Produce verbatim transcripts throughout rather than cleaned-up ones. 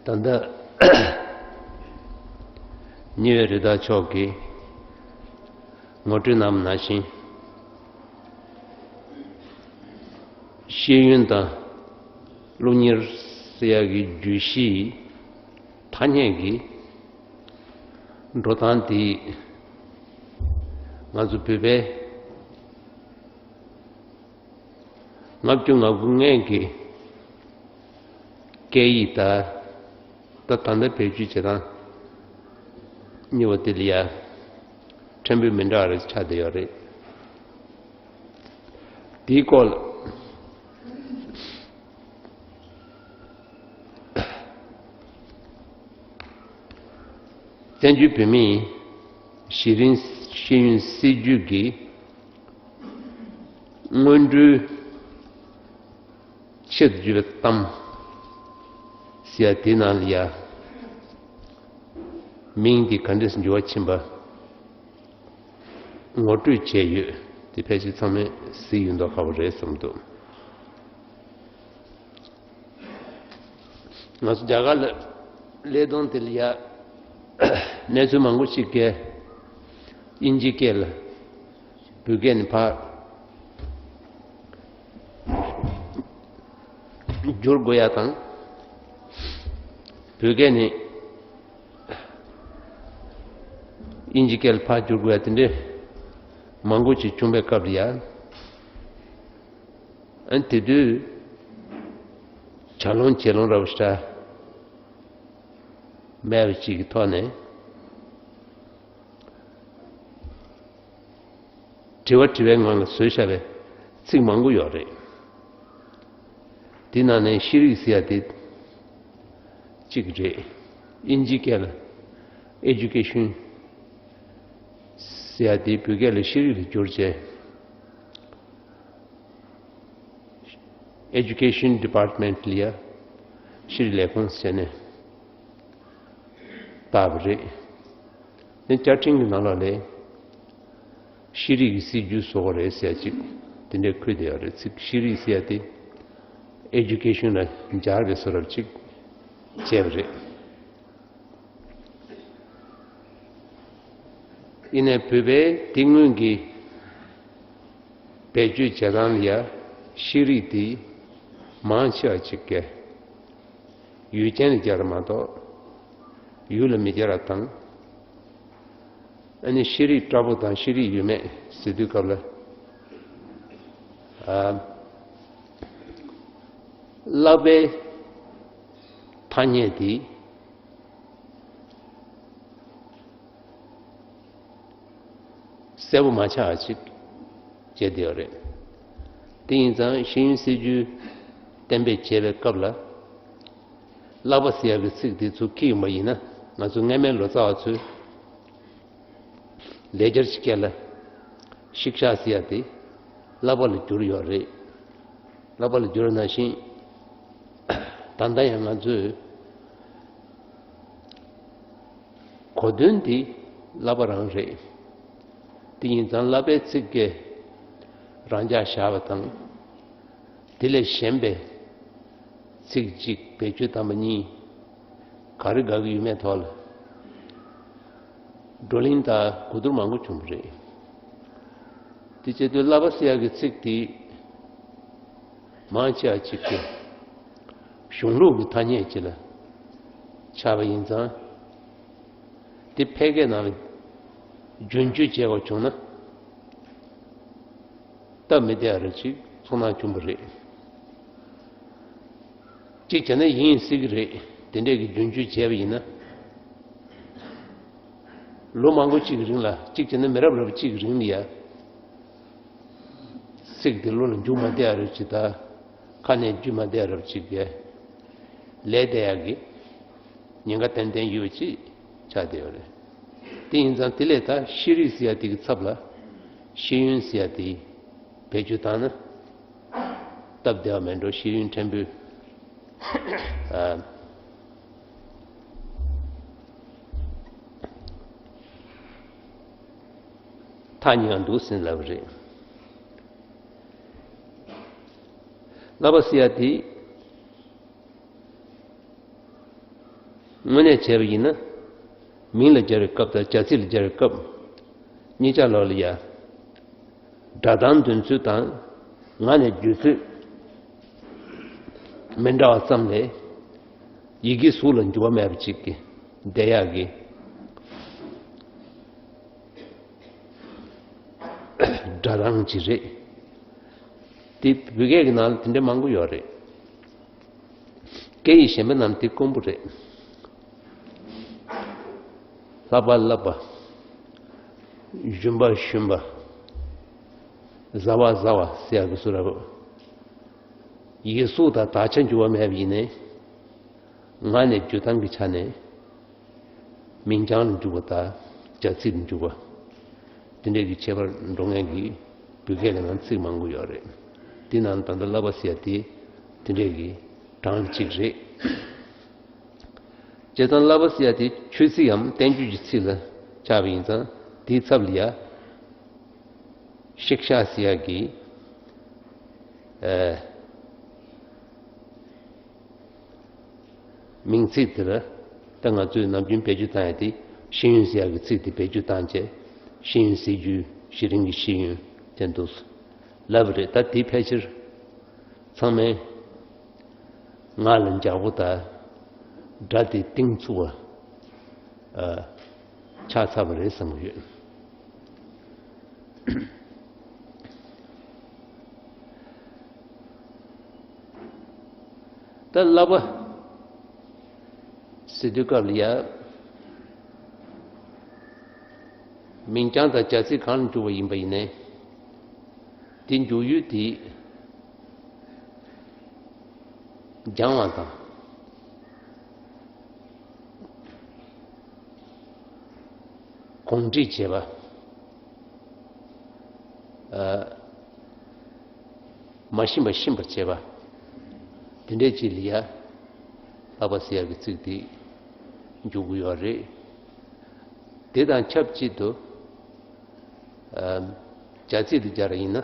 ད་ལྟ་ཉེ་བའི་རི་དྭགས་མཆོག་གིས་ངོ་སྤྲོད་གནང་བ་ནང་བཞིན། ཤེས་ཡོན་དང་སློབ་གཉེར་ཟེར་ཡག་གི་བརྗོད་གཞིའི་ཐ་སྙད་ཀྱི་འགྲོ་སྟངས་དེ། ང་ཚོ་བོད་པའི་ལྔ་བཅུ་ང་དགུ་སྔོན་གྱི་སྐད་ཡིག་དང་། ད་ད་ལྟ་བེད་སྤྱོད་བྱེད་སྟངས་གཉིས་པོ་དེ་ལ་ཡ་ཕྲན་བུ་མི་འདྲ་བ་རེ་ཆགས་བསྡད་ཡོད་རེད། དེའི་སྐོར་ལ། བཙན་བྱོལ་བོད་མིའི་གཞི་རིམ་ཤེས་ཡོན་སྲིད་བྱུས་ཀྱི་སྔོན་འགྲོའི་ཆེད་དུ་བརྗོད་པའི་གཏམ་ཟེར་ཡ་དེའི་ནང་ལ་ཡ་མིང་འདི་ག་འདྲས་སེ་འགྱུར་བ་ཕྱིན་པ་ངོ་སྤྲོད་བྱས་ཡོད། དེ་ཕལ་ཆེར་ཚང་མས་གཟིགས་ཡོད་མདོག་ཁ་པོ་རེད་བསམ་འདུག་ང་ཚོ་རྒྱ་གར་ལ་སླེབས་དོན་དེ་ལ་ཡ་གནས་ཚུལ་མང་པོ་ཞིག་གིས་དབྱིན་ཇིའི་སྐད་ལ་བོད་སྐད་ནས་ཕར་བསྒྱུར་དགོས་ཡ་དང་། བོད་སྐད་ནས་དབྱིན་ཇི་སྐད་ལ་ཕར་བསྒྱུར་དགོས་ཡ་དེ་འདྲའི་མང་པོ་ཞིག་བྱུང་བའི་སྐབས་ལ་ཡ། ཨ་ནི་དེ་དུས་བྱ་ལོང་བྱེ་ལོང་ར་བ་ཤ་མེད་པ་ཅིག་གི་ཐོག་ནས། དྲི་བ་དྲི་བའི་ངང་ལ་བཟོས་བཞག་པའི་ཚིག་མང་པོ་ཡོད་རེད། དེ་ནང་ནས་ཤེས་རིག་ཟེར་ཡ་དེ་གཅིག་རེད། དབྱིན་ཇིའི་སྐད་ལ་ཨེ་ཇུ་ཀེ་ཤོན་ཟེར་ཡ་དེ་བོད་སྐད་ལ་ཤེས་རིག་ལ་བསྒྱུར་བྱས། Education Department ལ་ཡ་ཤེས་རིག་ལས་ཁུངས་ཟེར་ནས་བཏགས་པ་རེད། དེ་བཅའ་ཁྲིམས་ཀྱི་ནང་ལོགས་ལ་ཤེས་རིག་གི་སྲིད་ཇུས་བཟོ་དགོས་རེད་ཟེར་ཅིག་དེ་འདྲས་འཁོད་བསྡད་ཡོད་རེད། ཚིག་ཤེས་རིག་ཟེར་ཡ་དེ་Education ལ་སྦྱར་བའི་བཟོ་འདྲ་ཅིག་བྱས་པ་རེད། ཡིན་ནའི་བོད་པའི་དེ་སྔོན་གྱི་བེད་སྤྱོད་བྱེད་སྟངས་ལ་ཡ་ཤེས་རིག་དེ་མང་ཆེ་བ་ཅིག་གིས་ཡུལ་ཅན་ལ་སྦྱར་བ་མ་གཏོགས་ཡུལ་ལ་མི་སྦྱར་བ་དང་། ཨ་ནི་ཤེས་རིག་བཀྲ་པོ་དང་ཤེས་རིག་ཡོད་མེད་ཟེར་དུས་སྐབས་ལ། ཨ། བསླབ་པའི་ཐ་སྙད་དེ་གསལ་པོ་མ་ཆགས་པ་ཅིག་བྱས་བསྡད་ཡོད་རེད། དེ་ཡིན་ཙང་ཤེས་ཡོན་སྲིད་བྱུས་གཏན་འབེབས་བྱས་པའི་སྐབས་ལ། བསླབ་པ་ཟེར་ཡག་གི་ཚིག་དེ་ཚུར་འཁྱེར་ཡོང་པ་ཡིན་ན། ང་ཚོ་སྔ་མའི་ལོ་ཙཱ་བ་ཚོས་ལེགས་སྦྱར་གྱི་སྐད་ལ་ཤིག་ཤ་ཟེར་ཡག་དེ་བསླབ་པ་ལ་བསྒྱུར་ཡོད་རེད། བསླབ་པ་ལ་བསྒྱུར་ནང་བཞིན། ད་ལྟ་ཡང་ང་ཚོས་གོ་དོན་དེ་བསླབ་པ་རང་རེད། དེ་ཡིན་ཙང་བསླབ་པའི་ཚིག་གི་རང་འཇགས་བཞག་པ་དང་། དེ་ལས་གཞན་པའི་ཚིག་གཅིག་བེད་སྤྱོད་བཏང་པ་གཉིས་ག་རེ་དགའ་གི་ཡོད་མེད་ཐོག་ལ་བགྲོ་གླེང་དང་གོ་བསྡུར་མང་པོ་བྱུང་བ་རེད། དེ་བྱེད་དུས་བསླབ་པ་ཟེར་ཡག་གི་ཚིག་དེ་མང་ཆེ་བ་ཅིག་གིས་གཞུང་ལུགས་ཀྱི་ཐ་སྙད་ཅིག་ལ་ཆགས་པ་ཡིན་ཙང་། དེ་ཕལ་སྐད་ནང་ལ་རྒྱུན་སྤྱོད་བྱེད་དགོས་བྱུང་ན། སྟབས་མི་བདེ་བ་རེ་ཅིག་ཚོར་སྣང་བྱུང་བ་རེད། གཅིག་བྱས་ན་ཡིན་སྲིད་ཀྱི་རེད། དེ་འདྲས་ཀྱི་རྒྱུན་སྤྱོད་བྱས་པ་ཡིན་ན། ལོ་མང་པོ་གཅིག་གི་རིང་ལ། གཅིག་བྱས་ན་མི་རབས་རབས་གཅིག་གི་རིང་ལ་ཡ། ཚིག་དེ་བློ་ལ་འཇུག་མ་བདེ་བ་རབས་ཅིག་དང་། ཁ་ནས་འཇུག་མ་བདེ་བ་རབས་ཅིག་གི་ལས་བསྡད་ཡག་གི་ཉེན་ཁ་ཏན་ཏན་ཡོད་པ་ཅིག་ཆགས་བསྡད་ཡོད་རེད། དེ་ཡིན་ཙང་དེ་ལས་ད་ཤེས་རིག་ཟེར་ཡ་དེ་གི་ཚབ་ལ་ཤེས་ཡོན་ཟེར་ཡ་དེ་བེད་སྤྱོད་བཏང་ན་སྟབས་བདེ་བ་མེད་འགྲོ། ཤེས་ཡོན་ཕྲན་བུ། ཨ། ཐག་ཉེ་བ་འདུག་ཟེར་ལབ་རེད། བསླབ་པ་ཟེར་ཡ་དེ་ དངོས་གནས་བྱས་པ་ཡིན་ན། མིང་ལ་སྦྱར་བའི་སྐབས་དང་བྱ་ཚིག་ལ་སྦྱར་བའི་སྐབས། གཉིས་ཆ་ལོགས་ལ་ཡ། སྒྲ་གདངས་འདོན་ཚུལ་དང་། ངག་ནས་བརྗོད་ཚུལ། མི་འདྲ་བ་ཙམ་ལས། ཡི་གེ་གཟུགས་ལ་འགྱུར་བ་མེད་པ་ཅིག་གི་བསྡད་ཡག་གི་སྒྲ་གདངས་ཅིག་རེད། དེ་བོད་སྐད་ཀྱི་ནང་ལ་དེ་འདྲ་མང་པོ་ཡོད་རེད། སྐད་ཡིག་གཞན་པ་རྣམས་དེ་དཀོན་པོ་རེད། ལྷག་པ་བསླབ་པ། ཞུམ་པ་ཞུམ་པ། ཟ་བ་ཟ་བ་ཟེར་ཡག་གི་སུ་ར་བོ། ཡིག་གཟུགས་དང་དག་ཆ་འགྱུར་བ་མེད་པ་ཡིན་ནའི། ངག་ནས་བརྗོད་སྟངས་ཀྱི་ཆ་ནས། མིང་རྐྱང་ལ་འཇུག་པ་དང་བྱ་ཚིག་ལ་འཇུག་པ། དེ་འདྲས་ཀྱི་ཁྱད་པར་འགྲོ་མཁན་གྱི་བོད་སྐད་ལ་ནང་ཚིག་མང་པོ་ཡོད་རེད། དེ་ནང་ད་ལྟ་བསླབ་པ་ཟེར་ཡ་དེ་དེ་འདྲས་ཀྱི་གྲངས་ལ་གཅིག་རེད། བྱས་ཙང་བསླབ་པ་ཟེར་ཡ་དེ་ཆོས་ཚིག་གམ་བསྟན་བཅོས་ཀྱི་ཚིག་ལ་ཆགས་པ་ཡིན་ཙང་དེའི་ཚབ་ལ་ཡ། ཤིག་ཤ་ཟེར་ཡག་གི་ཨ་མིང་ཚིག་དེ་ལ་ད་ང་ཚོས་ནམ་རྒྱུན་བེད་སྤྱོད་བཏང་ཡག་དེ་ཤེས་ཡོན་ཟེར་ཡག་གི་ཚིག་དེ་བེད་སྤྱོད་བཏང་བྱས་ཤེས་ཡོན་ཟེར་རྒྱུ་གཞི་རིམ་གྱི་ཤེས་ཡོན་དེ་འདུག་ལབ་པ་རེད། ད་དེ་ཕལ་ཆེར་ཚང་མས་ངག་ལ་འཇགས་པོ་དང་སྒྲ་དེ་གཏིང་ཚུགས་པ་ཨ་ཆགས་ཚར་བ་རེད་བསམ་གྱི་ཡོད། ད་བསླབ་པ་ཟེར་དུས་སྐབས་ལ་ཡ། མིང་རྐྱང་དང་བྱ་ཚིག་གང་ལ་འཇུག་པ་ཡིན་པ་ཡིན་ནའི། དེ་འཇུག་ཡུལ་དེ་སྦྱང་བ་དང་། གོང་འདྲིས་བྱེད་པ། ཨ་མ་ཤེས་པ་ཤེས་པར་བྱེད་པ། དེ་འདྲའི་ཅིག་ལ་ཡ། བསླབ་པ་ཟེར་ཡག་གི་ཚིག་དེ་འཇུག་གི་ཡོད་རེད། དེ་དང་ཆབས་ཅིག་ཏུ། ཨ་བྱ་ཚིག་ཏུ་སྦྱར་བ་ཡིན་ན།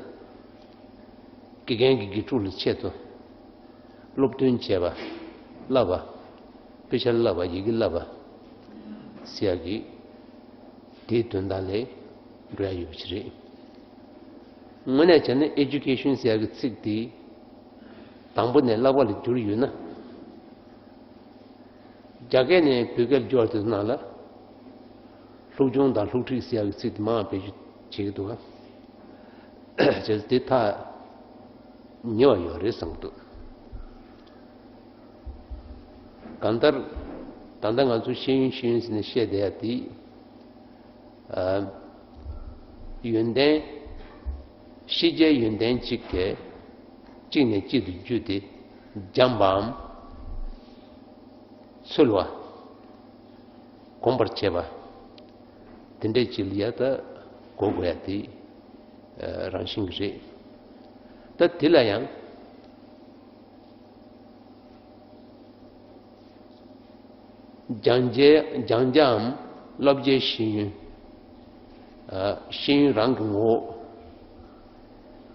དགེ་རྒན་གྱིས་དགེ་ཕྲུག་ལ་ཆེད་དུ་སློབ་སྟོན་བྱས་པ། བསླབ་པ། དཔེ་ཆ་བསླབ་པ། ཡི་གེ་བསླབ་པ་ཟེར་ཡག་གི་དེའི་དོན་དག་ལས་འགྲོ་ཡག་ཡོད་པ་ཞིག་རེད། དངོས་གནས་བྱས་ན་ཨེ་ཇུ་ཀེ་ཤོན་ཟེར་ཡག་གི་ཚིག་དེ་དང་པོ་ནས་བསླབ་པ་ལ་བསྒྱུར་ཡོད་ན། རྒྱ་སྐད་ནས་བོད་སྐད་ལ་བསྒྱུར་བ་དེ་ཚོ་ནང་ལ། སློབ་སྦྱོང་དང་སློབ་ཁྲིད་ཟེར་ཡག་གི་ཚིག་དེ་མང་བེད་སྤྱོད་བྱེད་ཀྱི་འདུག་ག་བྱས་ཙང་དེ་ཐག་ཉེ་བ་ཡོད་རེད་བསམ་གྱི་འདུག་གང་ལྟར། ད་ལྟ་ང་ཚོ་ཤེས་ཡོན་ཤེས་ཡོན་ཟེར་ནས་བཤད་བསྡད་ཡག་དེ། ཨ་ཡོན་ཏན། ཤེས་བྱའི་ཡོན་ཏན་གཅིག་གིས་གཅིག་ནས་གཅིག་ཏུ་བརྒྱུད་དེ་འཇམ་པའམ་ཚོལ་བ། གོམས་པར་བྱེད་པ། དེ་འདྲའི་ཅིག་ལ་ཡ་ད་གོ་དགོས་ཡ་དེ་རང་བཞིན་གྱི་རེད། ད་དེ་ལ་ཡང་། སྦྱང་བྱའི་སྦྱང་བྱའམ་བསླབ་བྱའི་ཤེས་ཡོན། ཨ་ཤེས་ཡོན་རང་གི་ངོ་བོ།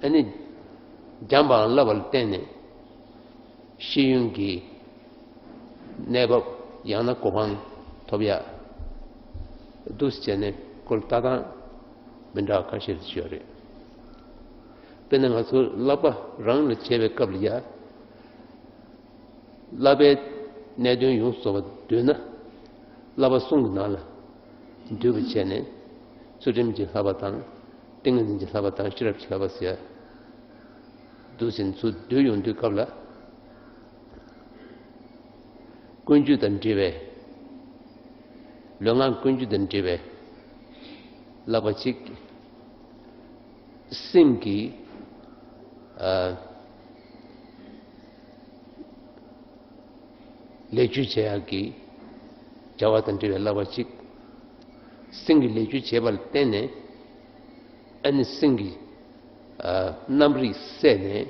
ཨ་ནི་སྦྱངས་པའམ་བསླབས་པ་ལ་བརྟེན་ནས་ཤེས་ཡོན་གྱི་གནས་བབ་ཡང་ན་གོ་འཕང་ཐོབ་ཡག་འདུག་སེ་བྱས་ནས་ཁོ་ལ་ལྟ་སྟངས་མི་འདྲ་བ་ཁ་ཤས་ཤིག་ཡོད་རེད། དཔེར་ན་ང་ཚོ་བསླབ་པ་རང་ལ་བྱེད་པའི་སྐབས་ལ་ཡ། བསླབ་པའི་གནད་དོན་ཡོངས་སུ་རྫོགས་པ་བསྡུས་ན། བསླབ་པ་གསུམ་གྱི་ནང་ལ་འདུས་པ་བྱས་ནས། ཚུལ་ཁྲིམས་ཀྱི་བསླབ་པ་དང་། ཏིང་ངེ་འཛིན་གྱི་བསླབ་པ་དང་ཤེས་རབ་ཀྱི་བསླབ་པ་ཟེར། འདུག་ཟིན་ཚུལ་བསྡུས་ཡོང་དུས་སྐབས་ལ། ཀུན་སྤྱོད་དང་འབྲེལ་བའི། ལུས་ངག་ཀུན་སྤྱོད་དང་འབྲེལ་བའི་བསླབ་པ་གཅིག་སེམས་ཀྱི། ཨ། ལེགས་བཅོས་བྱེད་ཡག་གི་བྱ་བ་དང་འབྲེལ་བའི་བསླབ་པ་གཅིག་སེམས་ཀྱི་ལེགས་བཅོས་བྱེད་པ་ལ་བརྟེན་ནས། ཨ་ནི་སེམས་ཀྱི། ཨ། རྣམ་རིག་གསལ་ནས།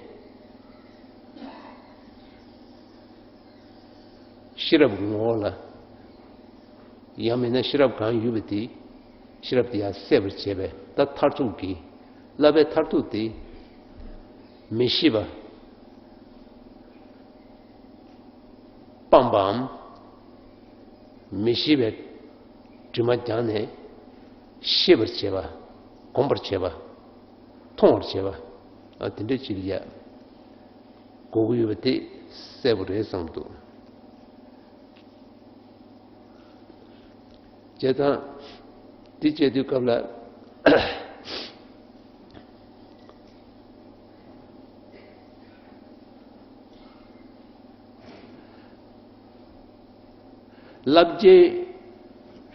ཤེས་རབ་ཀྱི་ངོ་བོ་ལ། ཡང་མིན་ན་ཤེས་རབ་གང་ཡོད་པ་དེ། ཤེས་རབ་དེ་ཡང་གསལ་བར་བྱེད་པས་ད་མཐར་ཐུག་གི། བསླབ་པའི་མཐར་ཐུག་དེ། མི་ཤེས་པ། སྤངས་པའམ། མི་ཤེས་པའི་དྲི་མ་སྦྱངས་ནས་ཤེས་པར་བྱེད་པ། སྒོམ་པར་བྱེད་པ། མཐོང་བར་བྱེད་པ། ཨ། དེ་འདྲ་ཅིག་ལ་ཡ་དགོས་ཀྱི་ཡོད་པ་དེ་གསལ་པོ་རེད་བསམ་འདུག་བྱས་ཙང་། འདི་བྱེད་དུས་སྐབས་ལ། བསླབ་བྱའི་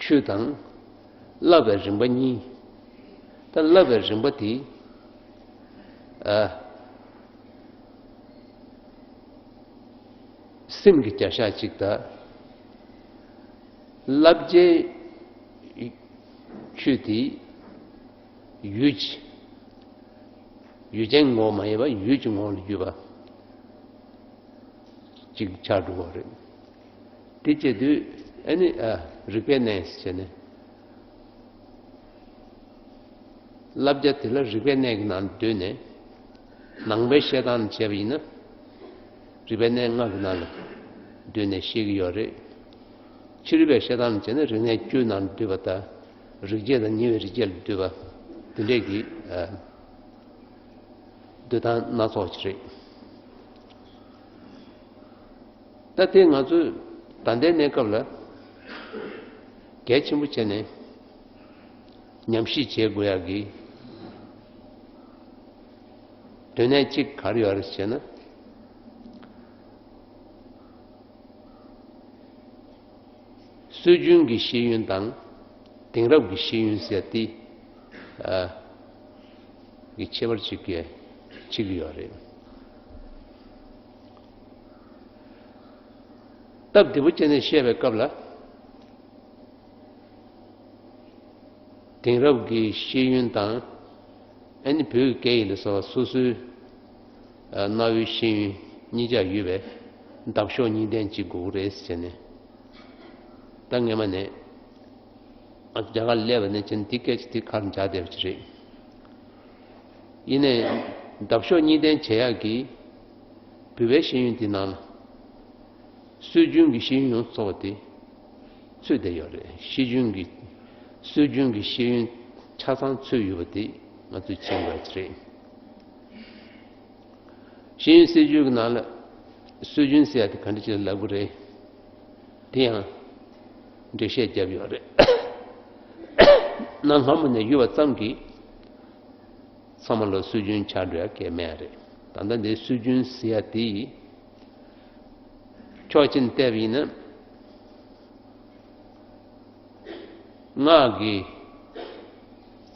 ཆོས་དང་བསླབ་པའི་རིམ་པ་གཉིས། ད་བསླབ་པའི་རིམ་པ་དེ། ཨ། སེམས་ཀྱི་བརྒྱ་ཤ་གཅིག་དང་། བསླབ་བྱའི་ཆོས་དེ་ཡུལ་གྱི། ཡུལ་ཅན་ངོ་བོ་མ་ཡིན་པ་ཡུལ་གྱི་ངོ་བོ་ལ་གྱུར་པ་ཅིག་ཆགས་འགྲོ་གི་རེད། དེ་བྱེད་དུས་ཨ་ནི། ཨ། རིག་པའི་གནས་ཟེར་ནས། བསླབ་བྱ་དེ་ལ་རིག་པའི་གནས་ཀྱི་ནང་བསྡུས་ནས། ནང་པའི་བཤད་སྟངས་བྱས་པ་ཡིན་ན། རིག་པའི་གནས་ལྔ་གི་ནང་ལ་བསྡུས་ནས་བཤད་ཀྱི་ཡོད་རེད། ཕྱི་རོལ་པའི་བཤད་སྟངས་བྱས་ན་རིག་གནས་བཅུའི་ནང་ལ་བསྡུས་པ་དང་། རིག་བྱེད་དང་ཉེ་བའི་རིག་བྱེད་ལ་བསྡུས་པ། དེ་འདྲས་ཀྱི། ཨ། བསྡུ་སྟངས་སྣ་ཚོགས་ཅིག་རེད། ད་དེ་ང་ཚོས་ད་ལྟའི་གནས་སྐབས་ལ་གལ་ཆེན་པོ་བྱས་ནས་ཉམས་ཞིབ་བྱེད་དགོས་ཡག་གི་དོན་གནད་གཅིག་ག་རེ་ཡོད་རེད་ཟེར་ན། སྲོལ་རྒྱུན་གྱི་ཤེས་ཡོན་དང་དེང་རབས་ཀྱི་ཤེས་ཡོན་ཟེར་ཏེ། ཨ། གི་ཁྱད་པར་ཅིག་གི་ཕྱེ་གི་ཡོད་རེད། སྟབས་བདེ་པོ་བྱས་ནས་བཤད་པའི་སྐབས་ལ། དེང་རབས་ཀྱི་ཤེས་ཡོན་དང་། ཨ་ནི་བོད་ཀྱི་སྐད་ཡིག་ལ་སོགས་པ་སོ་སོའི། ཨ། གནའ་བོའི་ཤེས་ཡོན་གཉིས་ཆ་ཡོད་པའི་འདབ་གཤོག་གཉིས་ལྡན་ཅིག་དགོས་ཀྱི་རེད་ཟེར་ནས། ད་སྔས་མ་ནས། ཨ། རྒྱ་གར་སླེབས་པ་ནས་བྱས་ནས་འདི་སྐད་ཆ་འདི་ཁ་ལ་འཇགས་བསྡད་པ་ཅིག་རེད། ཡིན་ནའི་འདབ་གཤོག་གཉིས་ལྡན་བྱེད་ཡག་གི་བོད་པའི་ཤེས་ཡོན་འདི་ནང་ལ། སྲོལ་རྒྱུན་གྱི་ཤེས་ཡོན་ཡོངས་སུ་རྫོགས་པ་དེ་ཚུད་བསྡད་ཡོད་རེད། ཤེས་རྒྱུན་གྱི། སྲོལ་རྒྱུན་གྱི་ཤེས་ཡོན་ཆ་ཚང་ཚུད་ཡོད་པ་དེ་ང་ཚོས་མཁྱེན་དགོས་ཀྱི་རེད། ཤེས་ཡོན་སྲོལ་རྒྱུན་གྱི་ནང་ལ་སྲོལ་རྒྱུན་ཟེར་ཡ་དེ་ག་འདྲ་ཅིག་ལབ་དགོས་རེད། དེ་ཡང་འགྲེལ་བཤད་བརྒྱབ་ཡོད་རེད། གནའ་སྔ་མོ་ནས་ཡོད་པ་ཙམ་གྱིས། ཚང་མ་ལ་སྲོལ་རྒྱུན་ཆགས་འགྲོ་ཡ་གལ་མེད་རེད། ད་ལྟ་འདི་སྲོལ་རྒྱུན་ཟེར་ཡ་དེ་ཕྱོགས་གཅིག་ནས་བལྟས་པ་ཡིན་ན། སྔགས་ཀྱི་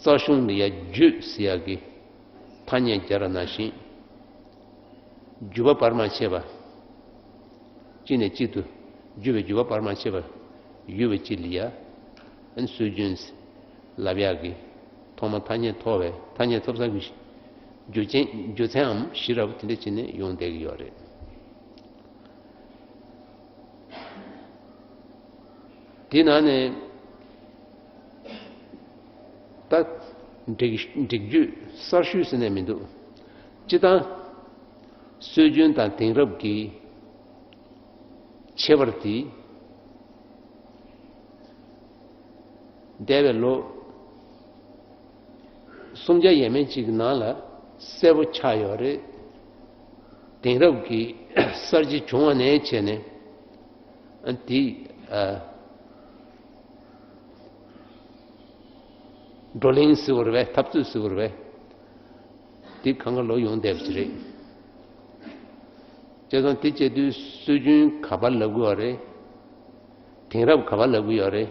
རྩ་གཞུང་ལ་ཡ་རྒྱུད་ཟེར་ཡ་གི་ཐ་སྙད་སྦྱར་བ་ནང་བཞིན། བརྒྱུད་པ་བར་མ་ཆད་པ། གཅིག་ནས་གཅིག་ཏུ་བརྒྱུད་པའི་བརྒྱུད་པ་བར་མ་ཆད་པ་ཡོད་པ་ཅིག་ལ་ཡ། ཨ་ནི་སྲོལ་རྒྱུན་ལབ་ཡག་གི་ཐོག་མ་ཐ་སྙད་ཐོབ་པའི། ཐ་སྙད་ཐོབ་ས་གི་རྒྱུ་རྐྱེན། རྒྱུ་མཚན་འམ་གཞི་ར་བ་དེ་འདྲ་བྱས་ནས་ཡོང་བསྡད་ཀྱི་ཡོད་རེད། དེ་ནང་ནས་ད་སྒྲིག་སྒྲིག་རྒྱུད་གསར་ཤོས་ཟེར་ནས་མི་འདུག་སྤྱིར་བཏང་སྲོལ་རྒྱུན་དང་དེང་རབས་ཀྱི་ཁྱད་པར་དེ། འདས་པའི་ལོ་སུམ་བརྒྱ་ཡས་མས་ཅིག་གི་ནང་ལ་གསལ་པོ་ཆགས་ཡོད་རེད། དེང་རབས་ཀྱི་གསར་བརྗེ་བྱུང་བ་ནས་བྱས་ནས། ཨ། དེ། ཨ། བགྲོ་གླེང་ཟེར་བ་རེད་པས། འཐབ་རྩོད་ཟེར་བ་རེད་པས། དེ་གང་ག་ལོ་ཡོང་བསྡད་པ་ཅིག་རེད། བྱས་ཙང་དེ་བྱེད་དུས་སྲོལ་རྒྱུན་ག་པར་ལབ་དགོས་པ་རེད། དེང་རབས་ག་པར་ལབ་དགོས་ཡོད་རེད།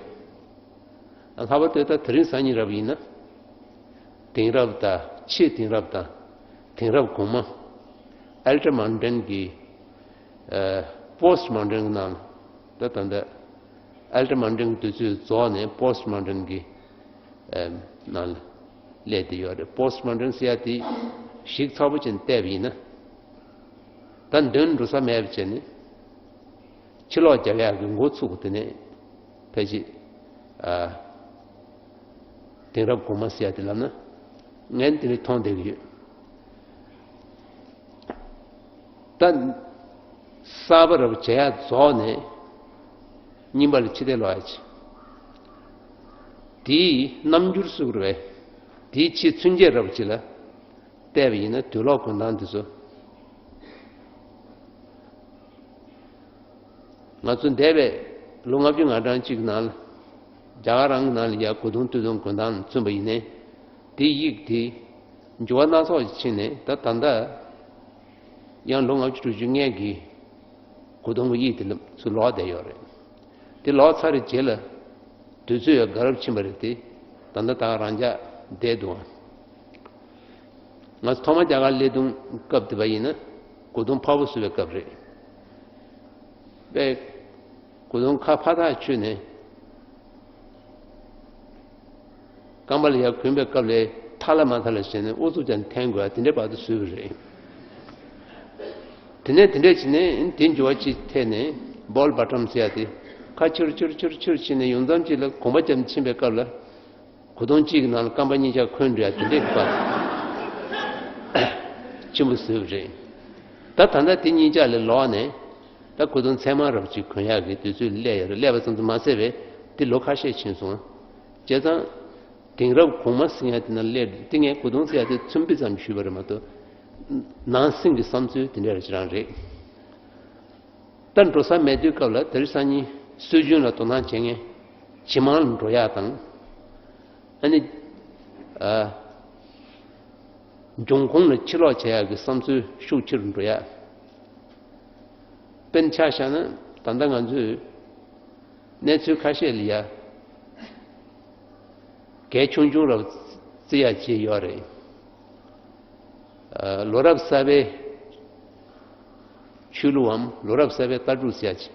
ལྷག་པར་དུ་ད་དེ་རིང་སང་ཉིན་རབ་ཡིན་ན། དེང་རབས་དང་ཕྱེད་དེང་རབས་དང་དེང་རབས་གོང་མ། ཨལ་ཊ་མོ་ཌན་གྱི། ཨ། པོ་སི་ཊི་མོ་ཌན་གྱི་ནང་ད་ད་ལྟ་ཨལ་ཊ་མོ་ཌན་གྱི་དུས་ཚོད་རྫོགས་ནས་པོ་སི་ཊི་མོ་ཌན་གྱི། ཨ། ནང་ལ་སླེབས་བསྡད་ཡོད་རེད། པོ་སི་ཊི་མོ་ཌན་ཟེར་ཡ་དེ་ཞིབ་ཚགས་པོ་བྱས་ནས་བལྟས་པ་ཡིན་ན། ད་འདོན་འགྲོ་ས་མེད་པ་བྱས་ནས། ཕྱི་ལོགས་རྒྱབ་ཡག་གི་འགོ་ཚུགས་པ་དེ་ནས་ཕལ་ཆེར། ཨ། དེང་རབས་གོང་མ་ཟེར་ཡ་དེ་ལབ་ན་ངས་དེ་འདྲ་མཐོང་བསྡད་ཀྱི་ཡོད། ད་གསར་པ་རབ་བྱེད་ཡག་རྫོགས་ནས། རྙིང་པ་ལ་ཕྱི་བལྟས་ལོག་ཡ་ཆེ། དེའི་རྣམ་འགྱུར་སུ་རུ་བས། དེའི་ཕྱི་ཚུན་ཆད་རབ་ཅིག་ལ་བལྟས་པ་ཡིན་ན། དུག་ལོག་གོན་སྟངས་དེ་ཚོ། ང་ཚོ་འདས་པའི་ལོ་ལྔ་བཅུ་ང་གྲངས་གཅིག་གི་ནང་ལ། རྒྱ་གར་རང་གི་ནང་ལ་ཡ་གོས་ཐུང་སྟོད་ཐུང་གོན་སྟངས་མཚོན་པ་ཡིན་ནའི། དེའི་དབྱིབས་དེ་འགྱུར་བ་སྣ་ཚོགས་ཤིག་ཕྱིན་ནས། ད་ད་ལྟ་ཡང་ལོ་ལྔ་བཅུ་དྲུག་ཅུ་སྔོན་གྱི་གོས་ཐུང་གི་དབྱིབས་དེ་ཚུར་ལོག་བསྡད་ཡོད་རེད། དེ་ལོག་ཚར་བའི་རྗེས་ལ། དུས་ཚོད་ཡང་དགའ་རབ་ཕྱིན་པ་རེད་དེ། ད་ལྟ་ད་ག་རང་འཇགས་བསྡད་འདུག་ང་ཚོ་ཐོག་མ་རྒྱ་གར་སླེབས་དུས་སྐབས་དེ་བ་ཡིན་ན། གོས་ཐུང་ཕ་བོ་བཟོ་བའི་སྐབས་རེད། པས། གོས་ཐུང་ཁ་ཕ་ཐག་ཆོད་ནས། རྐང་པ་ལ་ཡར་གོན་པའི་སྐབས་ལ་ཐལ་ལ་མ་ཐལ་ལ་བྱས་ནས་ཨུ་ཚུགས་ཀྱང་འཐེན་དགོས་ཡ་དེ་འདྲའི་བར་དུ་བཟོས་པ་རེད། དེ་ནས་དེ་འདྲས་བྱས་ནས་དེ་འགྱུར་བ་ཅིག་ཐེབས་ནས། བོལ་བྷ་ཊམ་ཟེར་ཡ་དེ། ཁ་ཕྱིར་ཕྱིར་ཕྱིར་ཕྱིར་བྱས་ནས་ཡོང་མཚམས་ཅིག་ལ་གོམ་པ་རྒྱབ་ཕྱིན་པའི་སྐབས་ལ། གོས་ཐུང་གཅིག་གི་ནང་ལ་རྐང་པ་གཉིས་ཆ་འཁོད་འགྲོ་ཡ་དེ་འདྲས་ཀྱི་བར་ཆེན་པོ་བཟོས་པ་རེད། ད་ད་ལྟ་དེ་གཉིས་ཆ་ལས་ལོག་ནས། ད་གོས་ཐུང་ཚད་མ་རབ་ཅིག་གོན་ཡག་གི་དུས་ཚོད་སླེབས་ཡོད་རེད། སླེབས་པ་ཙམ་དུ་མ་ཟད་པའི་དེ་ལོ་ཁ་ཤས་ཕྱིན་སོང་། བྱས་ཙང་དེང་རབས་གོང་མ་ཟེར་ཡ་དེ་ནང་སླེབས། དེ་ངས་གོས་ཐུང་ཟེར་ཡ་དེ་མཚོན་དཔེ་ཙམ་ཞུས་པ་རེད་མ་གཏོགས། ནང་སེམས་ཀྱི་བསམ་ཚུལ་དེ་འདྲ་རེ་རང་རེད། ད་འགྲོ་ས་མེད་དུས་སྐབས་ལ་དེ་རིང་སང་ཉིན་སྲོལ་རྒྱུན་ལ་དོ་སྣང་བྱེད་མཁན་ཇེ་མང་ལ་འགྲོ་ཡག་དང་། ཨ་ནི། ཨ། འབྱུང་ཁུངས་ལ་ཕྱིར་ལོག་བྱེད་ཡག་གི་བསམ་ཚུལ་ཤུགས་ཆེ་རུ་འགྲོ་ཡག་དཔེར་ན་ཆ་བཞག་ན། ད་ལྟ་ང་ཚོས་གནས་ཚུལ་ཁ་ཤས་ལ་ཡ་གལ་ཆུང་ཆུང་རབ་བརྩི་ཡ་བྱས་ཡོད་རེད། ཨ། ལོ་རབས་གསར་པའི་ཆོས་ལུགས་འམ། ལོ་རབས་གསར་པའི་ལྟ་གྲུབ་ཟེར་ཡ་ཅིག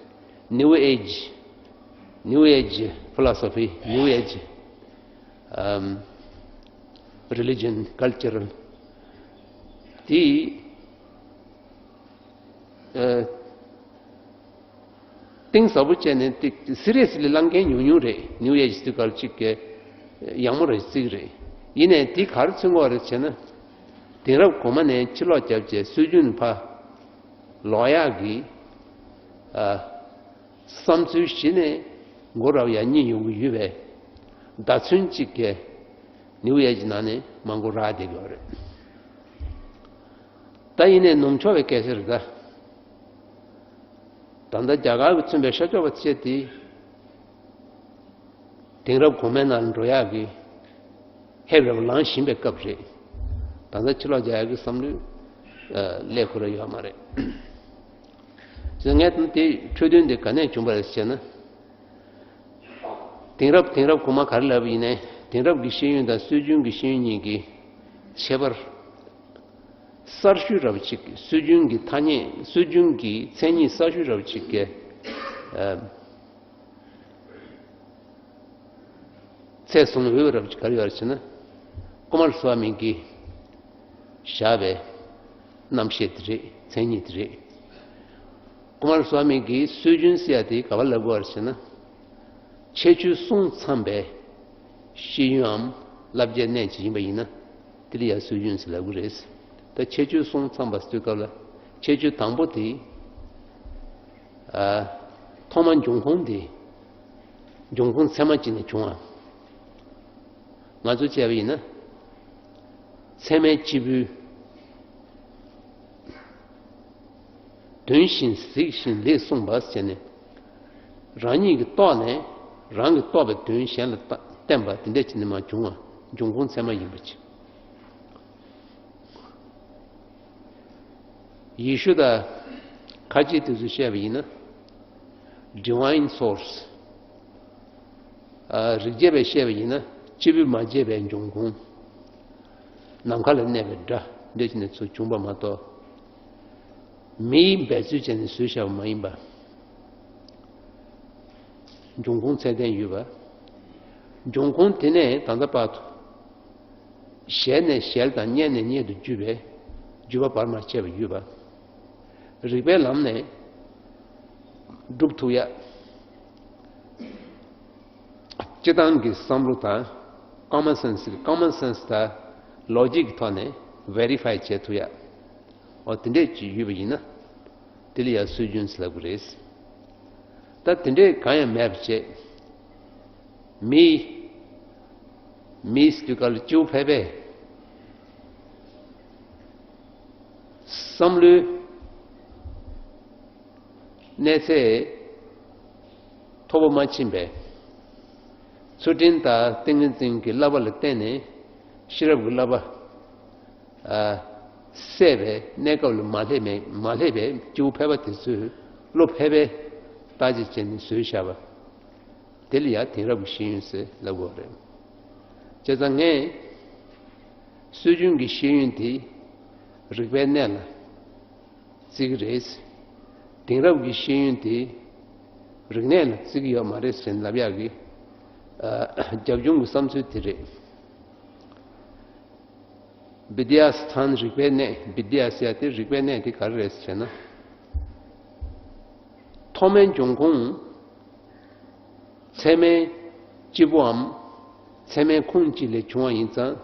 New Age, New Age philosophy, New Age, um, religion, culture དེ། ཨ། གཏིང་ཟབ་པོ་བྱས་ནས་དེ་སི་རི་ཡས་ལི་བླང་མཁན་ཉུང་ཉུང་རེད། ནིའུ་ཨེ་ཇི་དེ་གར་གཅིག་གི་ཡག་མོ་རེད་བརྩི་གི་རེད། ཡིན་ནའི་དེ་ག་རེ་མཚོན་གྱི་ཡོད་རེད་ཟེར་ན། དེང་རབས་གོང་མ་ནས་ཕྱིར་ལོག་བརྒྱབ་བྱས་སྲོལ་རྒྱུན་ཕར་ལོག་ཡག་གི། ཨ། བསམ་ཚུལ་གཞི་ནས་མགོ་རག་ཡ་གཉིས་ཡོང་གི་ཡོད་པས། བརྡ་མཚོན་གཅིག་གིས་ནིའུ་ཨེ་ཇི་ནང་ནས་མར་མགོ་རག་བསྡད་ཀྱི་ཡོད་རེད། ད་ཡིན་ནའི་ནུབ་ཕྱོགས་པའི་སྐད་ཆ་རེད་ད། ད་ལྟ་རྒྱ་གར་གྱིས་མཚོན་པའི་ཤར་ཕྱོགས་པ་བཅས་དེ། དེང་རབས་གོང་མའི་ནང་ལ་འགྲོ་ཡག་གི་ཧེབ་རེ་བ་ལངས་བཞིན་པའི་སྐབས་རེད། ད་ལྟ་ཕྱི་ལོགས་རྒྱག་ཡག་གི་བསམ་བློས། ཨ། སླེབས་ཁོ་ར་ཡོད་མ་རེད། ཟེར། ངས་དེ་འཕྲོས་དོན་དེ་ག་ནས་བྱུང་བ་རེད་ཟེར་ན། དེང་རབས་དེང་རབས་གོང་མ་ག་རེ་ལབ་པ་ཡིན་ནའི། དེང་རབས་ཀྱི་ཤེས་ཡོན་དང་སྲོལ་རྒྱུན་གྱི་ཤེས་ཡོན་གཉིས་ཀྱི་ཁྱད་པར། གསར་ཤོས་རབ་ཅིག་སྲོལ་རྒྱུན་གྱི་ཐ་སྙད། སྲོལ་རྒྱུན་གྱི་མཚན་ཉིད་གསར་ཤོས་རབ་ཅིག་གི། ཨ། ཚད་བཟུང་འོས་པ་རབ་ཅིག་ག་རེ་ཡོད་རེད་ཟེར་ན། ཀུ་མཱར་སྭ་མི་གིས་བཞག་པའི་རྣམ་བཤད་དེ་རེད། མཚན་ཉིད་དེ་རེད། ཀུ་མཱར་སྭ་མི་གིས་སྲོལ་རྒྱུན་ཟེར་ཡ་དེ་ག་པར་ལབ་དགོས་པ་རེད་ཟེར་ན། ཁྱད་ཆོས་གསུམ་ཚང་བའི་ཤེས་ཡོན་འམ་བསླབ་བྱའི་གནས་ཅིག་ཡིན་པ་ཡིན་ན། དེ་ལ་ཡ་སྲོལ་རྒྱུན་ཟེར་ལབ་ཀྱི་རེད། ད་ཁྱད་ཆོས་གསུམ་ཚང་བ་ཟེར་དུས་སྐབས་ལ། ཁྱད་ཆོས་དང་པོ་དེ། ཨ། ཐོག་མ་འབྱུང་ཁུངས་དེ། འབྱུང་ཁུངས་ཚད་མ་ཅིག་ནས་བྱུང་བ། ང་ཚོས་བྱས་པ་ཡིན་ན། ཚད་མའི་སྤྱི་དཔལ། དོན་བཞིན་གཟིགས་ཤིང་ལེགས་གསུངས་པ་ཟེར་ནས། རང་ཉིད་ཀྱིས་རྟོགས་ནས། རང་གིས་རྟོགས་པའི་དོན་གཞན་ལ་བསྟན་པ་དེ་འདྲ་བྱས་ནས་མར་བྱུང་བ། འབྱུང་ཁུངས་ཚད་མ་ཡིན་པ་ཅིག་ཡེ་ཤུ་དང་ཁ་ཆེ་དེ་ཚོས་བཤད་པ་ཡིན་ན། Divine Source། ཨ། རིགས་བརྒྱད་པས་བཤད་པ་ཡིན་ན། སྤྱི་བོས་མ་བྱས་པའི་འབྱུང་ཁུངས། ནམ་མཁའ་ལ་གནས་པའི་སྒྲ། འདི་བྱས་ནས་ཚུར་བྱུང་བ་མ་གཏོགས། མིའི་འབད་རྩོལ་བྱས་ནས་བཟོས་བཞག་པ་མ་ཡིན་པ། འབྱུང་ཁུངས་ཚད་ལྡན་ཡོད་པ། འབྱུང་ཁུངས་དེ་ནས་ད་ལྟ་བར་དུ། ཞལ་ནས་ཞལ་དང་སྙན་ནས་སྙན་དུ་བརྒྱུད་པའི་བརྒྱུད་པ་བར་མ་ཆད་པ་ཡོད་པ། རིགས་པའི་ལམ་ནས་སྒྲུབ་ཐུབ་ཡ། སྤྱིར་བཏང་གི་བསམ་བློ་དང་། ཀོ་མོན་སེན་སི་གི། ཀོ་མོན་སེན་སི་དང་ལོ་ཇིག་གི་ཐོག་ནས་ཝེ་རི་ཕའི་བྱེད་ཐུབ་ཡ། འོ་དེ་འདྲས་ཅིག་ཡོད་པ་ཡིན་ན། དེ་ལ་ཡ་སྲོལ་རྒྱུན་ཟེར་ལབ་ཀྱི་རེད། ད་དེ་འདྲའི་གང་ཡང་མེད་པ་བྱས། མི། མིས་དུས་སྐབས་ལ་སྐྱེ་བོ་ཕལ་པས། བསམ་བློའི་གནས་ཚད་མཐོ་པོ་མ་ཕྱིན་པས། ཚུལ་ཁྲིམས་དང་ཏིང་ངེ་འཛིན་གྱི་བསླབ་པ་ལ་བརྟེན་ནས་ཤེས་རབ་ཀྱི་བསླབ་པ། ཨ། སད་པའི་གནས་སྐབས་ལ་མ་སླེབས་མེད། མ་སླེབས་པའི་སྐྱེ་བོ་ཕལ་པ་དེ་ཚོས་བློ་ཕལ་པའི་བརྟག་དཔྱད་བྱས་ནས་བཟོས་བཞག་པ། དེ་ལ་ཡང་དེང་རབས་ཀྱི་ཤེས་ཡོན་ཟེར་ལབ་དགོས་རེད། བྱས་ཙང་ངས་སྲོལ་རྒྱུན་གྱི་ཤེས་ཡོན་དེ་རིག་པའི་གནས་ལ་བརྩི་གི་རེད། དེང་རབས་ཀྱི་ཤེས་ཡོན་དེ་རིག་གནས་ལ་བརྩི་གི་ཡོད་མ་རེད་ཟེར་ལབ་ཡག་གི། ཨ། རྒྱབ་ལྗོངས་ཀྱི་བསམ་ཚུལ་དེ་རེད། བི་དི་ཡ་སི་ཐན། རིག་པའི་གནས། བི་དི་ཡ་ཟེར་ཡ་དེ་རིག་པའི་གནས་དེ་ག་རེ་རེད་ཟེར་ན། ཐོག་མའི་འབྱུང་ཁུངས་ཚད་མའི་སྤྱི་བོའམ་ཚད་མའི་ཁུངས་གཅིག་ལས་བྱུང་བ་ཡིན་ཙང་།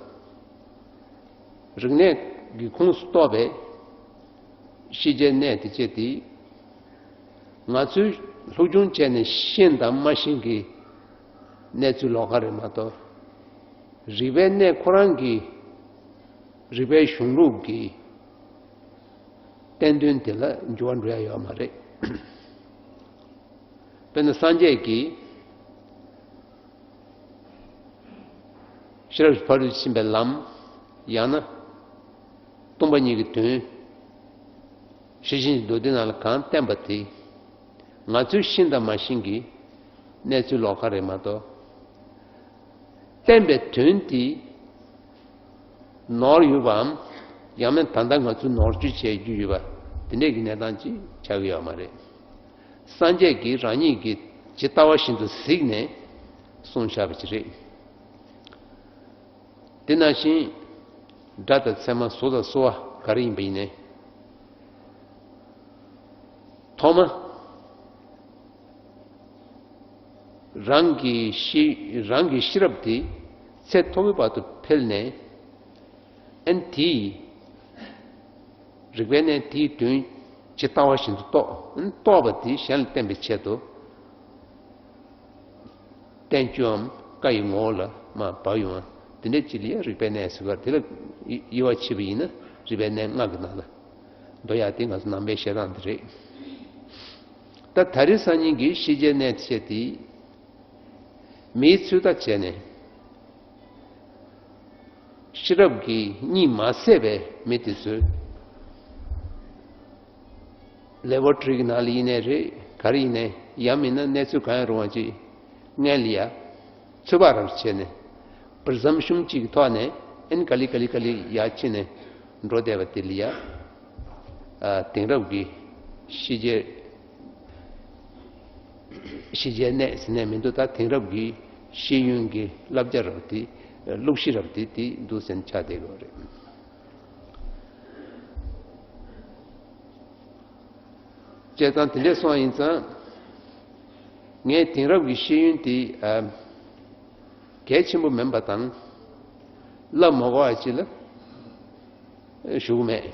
རིག་གནས་ཀྱི་ཁོངས་སུ་གཏོགས་པའི་ཤེས་བྱའི་གནས་དེ་བཅས་དེ། ང་ཚོས་སློབ་སྦྱོང་བྱས་ནས་ཤེས་དང་མ་ཤེས་ཀྱི་གནས་ཚུལ་ལོགས་ཀ་རེད་མ་གཏོགས། རིག་པའི་གནས་ཁོ་རང་གི་རིག་པའི་གཞུང་ལུགས་ཀྱི་བསྟན་དོན་དེ་ལ་འགྱུར་བ་འགྲོ་ཡ་ཡོད་མ་རེད། དཔེར་ན་སངས་རྒྱས་ཀྱིས་ཤེས་རབ་ཀྱི་ཕ་རོལ་ཏུ་ཕྱིན་པའི་ལམ། ཡང་ན་སྟོང་པ་ཉིད་ཀྱི་དོན། ཤེར་ཕྱིན་གྱི་མདོ་སྡེ་ནང་ལ་གང་བསྟན་པ་དེ། ང་ཚོས་ཤེས་དང་མ་ཤེས་ཀྱི་གནས་ཚུལ་ལོགས་ཀ་རེད་མ་གཏོགས། བསྟན་པའི་དོན་དེ་ནོར་ཡོད་པའམ། ཡང་མིན་ད་ལྟ་ང་ཚོས་ནོར་བཅོས་བྱེད་རྒྱུ་ཡོད་པ་དེ་འདྲས་ཀྱི་གནས་སྟངས་ཅིག་ཆགས་ཀྱི་ཡོད་མ་རེད། སངས་རྒྱས་ཀྱིས་རང་ཉིད་ཀྱིས་ཇི་ལྟ་བ་བཞིན་དུ་གཟིགས་ནས་གསུངས་བཞག་པ་ཅིག་རེད། དེ་ནང་བཞིན་སྒྲ་དང་ཚད་མ། གཟུགས་དང་གསོ་བ་ག་རེ་ཡིན་པ་ཡིན་ནའི། ཐོག་མ་རང་གི་ཤེས། རང་གི་ཤེས་རབ་དེ་ཚད་མཐོ་བོའི་བར་དུ་འཕེལ་ནས། ཨན་དེས་རིག་པའི་གནས་དེའི་དོན་ཇི་ལྟ་བ་བཞིན་དུ་རྟོགས། ཨན་རྟོགས་པ་དེ་གཞན་ལ་བསྟན་པའི་ཆེད་དུ། བསྟན་བཅོས་འམ་བཀའ་ཡི་ངོ་བོ་ལ་མར་བབས་ཡོང་བ་དེ་འདྲ་ཅིག་ལ་ཡང་རིག་པའི་གནས་ཟེར་བ་དེ་ལ་དབྱེ་བ་ཕྱེ་བ་ཡིན་ན། རིག་པའི་གནས་ལྔ་གི་ནང་ལ་འདུ་ཡ་དེ་ང་ཚོ་ནང་པའི་བཤད་སྟངས་དེ་རེད། ད་ད་རེས་སང་ཉིན་གྱི་ཤེས་བྱའི་གནས་བཤད་དེ། མིའི་ཚོད་ལྟ་བྱས་ནས་ཤེས་རབ་ཀྱིས་གཉིད་མ་སད་པའི་མི་དེ་ཚོས་ལེ་བོ་ཊི་རི་གི་ནང་ལ་ཡིན་ནའི་རེད། ག་རེ་ཡིན་ནའི། ཡང་མིན་ན་གནས་ཚུལ་གང་ཡང་རུང་བ་ཅིག་སྔོན་ལ་ཡ་ཚོད་དཔག་རབ་བྱས་ནས། པར་ཛམ་ཤུམ་གཅིག་གི་ཐོག་ནས་ཨན་ག་ལེ་ག་ལེ་ག་ལེ་ཡར་ཕྱིན་ནས་འགྲོ་བསྡད་པ་དེ་ལ་ཡ། ཨ། དེང་རབས་ཀྱི་ཤེས་བྱའི། ཤེས་བྱའི་གནས་ཟེར་ནས་མི་འདུག་ད་དེང་རབས་ཀྱི་ཤེས་ཡོན་གྱི་བསླབ་བྱ་རབ་དེ། གླུ་གཞས་རབ་དེ་དེ་འདུག་ཟེར་ནས་ཆགས་བསྡད་ཡོད་རེད། བྱས་ཙང་དེ་འདྲས་སོང་བ་ཡིན་ཙང་། ངས་དེང་རབས་ཀྱི་ཤེས་ཡོན་དེ། ཨ། གལ་ཆེན་པོ་མིན་པ་དང་། བསླབ་མ་དགོས་པ་ཅིག་ལ་ཞུ་གི་མེད།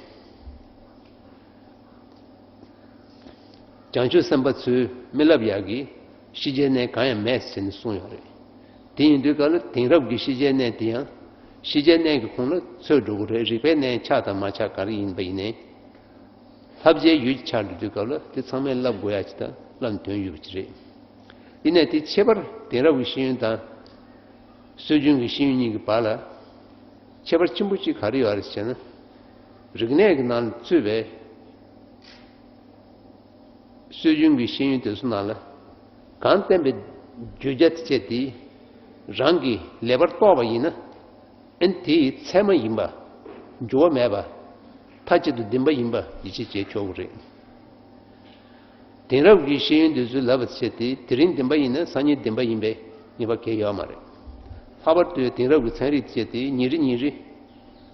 བྱང་ཆུབ་སེམས་དཔའ་ཚོས་མི་བསླབ་ཡག་གི་ཤེས་བྱའི་གནས་གང་ཡང་མེད་ཟེར་ནས་གསུངས་ཡོད་རེད། དེ་ཡིན་དུས་ག་ལ་དེང་རབས་ཀྱི་ཤེས་བྱའི་གནས་དེ་ཡང་ཤེས་བྱའི་གནས་ཀྱི་ཁོངས་ལ་ཚུད་འགྲོ་གི་རེད། རིག་པའི་གནས་ཆགས་དང་མ་ཆགས་ག་རེ་ཡིན་པ་ཡིན་ནའི། བསླབ་བྱའི་ཡུལ་ཆགས་འགྲོ་དུས་སྐབས་ལ་དེ་ཚང་མས་བསླབ་དགོས་ཡ་ཅིག་དང་བསླབ་དོན་ཡོད་པ་ཅིག་རེད། ཡིན་ནའི་དེ་ཁྱད་པར་དེང་རབས་ཀྱི་ཤེས་ཡོན་དང་སྲོལ་རྒྱུན་གྱི་ཤེས་ཡོན་གཉིས་ཀྱི་བར་ལ་ཁྱད་པར་ཆེན་པོ་གཅིག་ག་རེ་ཡོད་རེད་ཟེར་ན། རིག་གནས་ཀྱི་ནང་ལ་ཚུད་པའི་སྲོལ་རྒྱུན་གྱི་ཤེས་ཡོན་དེ་ཚོ་ནང་ལ་གང་བསྟན་པའི་བརྗོད་བྱ་དེ་བཅས་དེ་རང་གིས་ལེགས་པར་རྟོགས་པ་ཡིན་ན། ཨན་དེ་ཚད་མ་ཡིན་པ། འགྱུར་བ་མེད་པ། མཐའ་གཅིག་ཏུ་བདེན་པ་ཡིན་པ་ཡིད་ཆེས་བྱེད་ཆོག་གི་རེད། དེང་རབས་ཀྱི་ཤེས་ཡོན་འདི་ཚོས་ལབ་པ་བྱས་ཏེ་དེ་རིང་བདེན་པ་ཡིན་ན་སང་ཉིན་བདེན་པ་ཡིན་པའི་ངེས་པ་གང་ཡང་ཡོད་མ་རེད། ལྷག་པར་དུ་དེང་རབས་ཀྱི་ཚན་རིག་བཅས་ཏེ་ཉིན་རེ་ཉིན་རེ་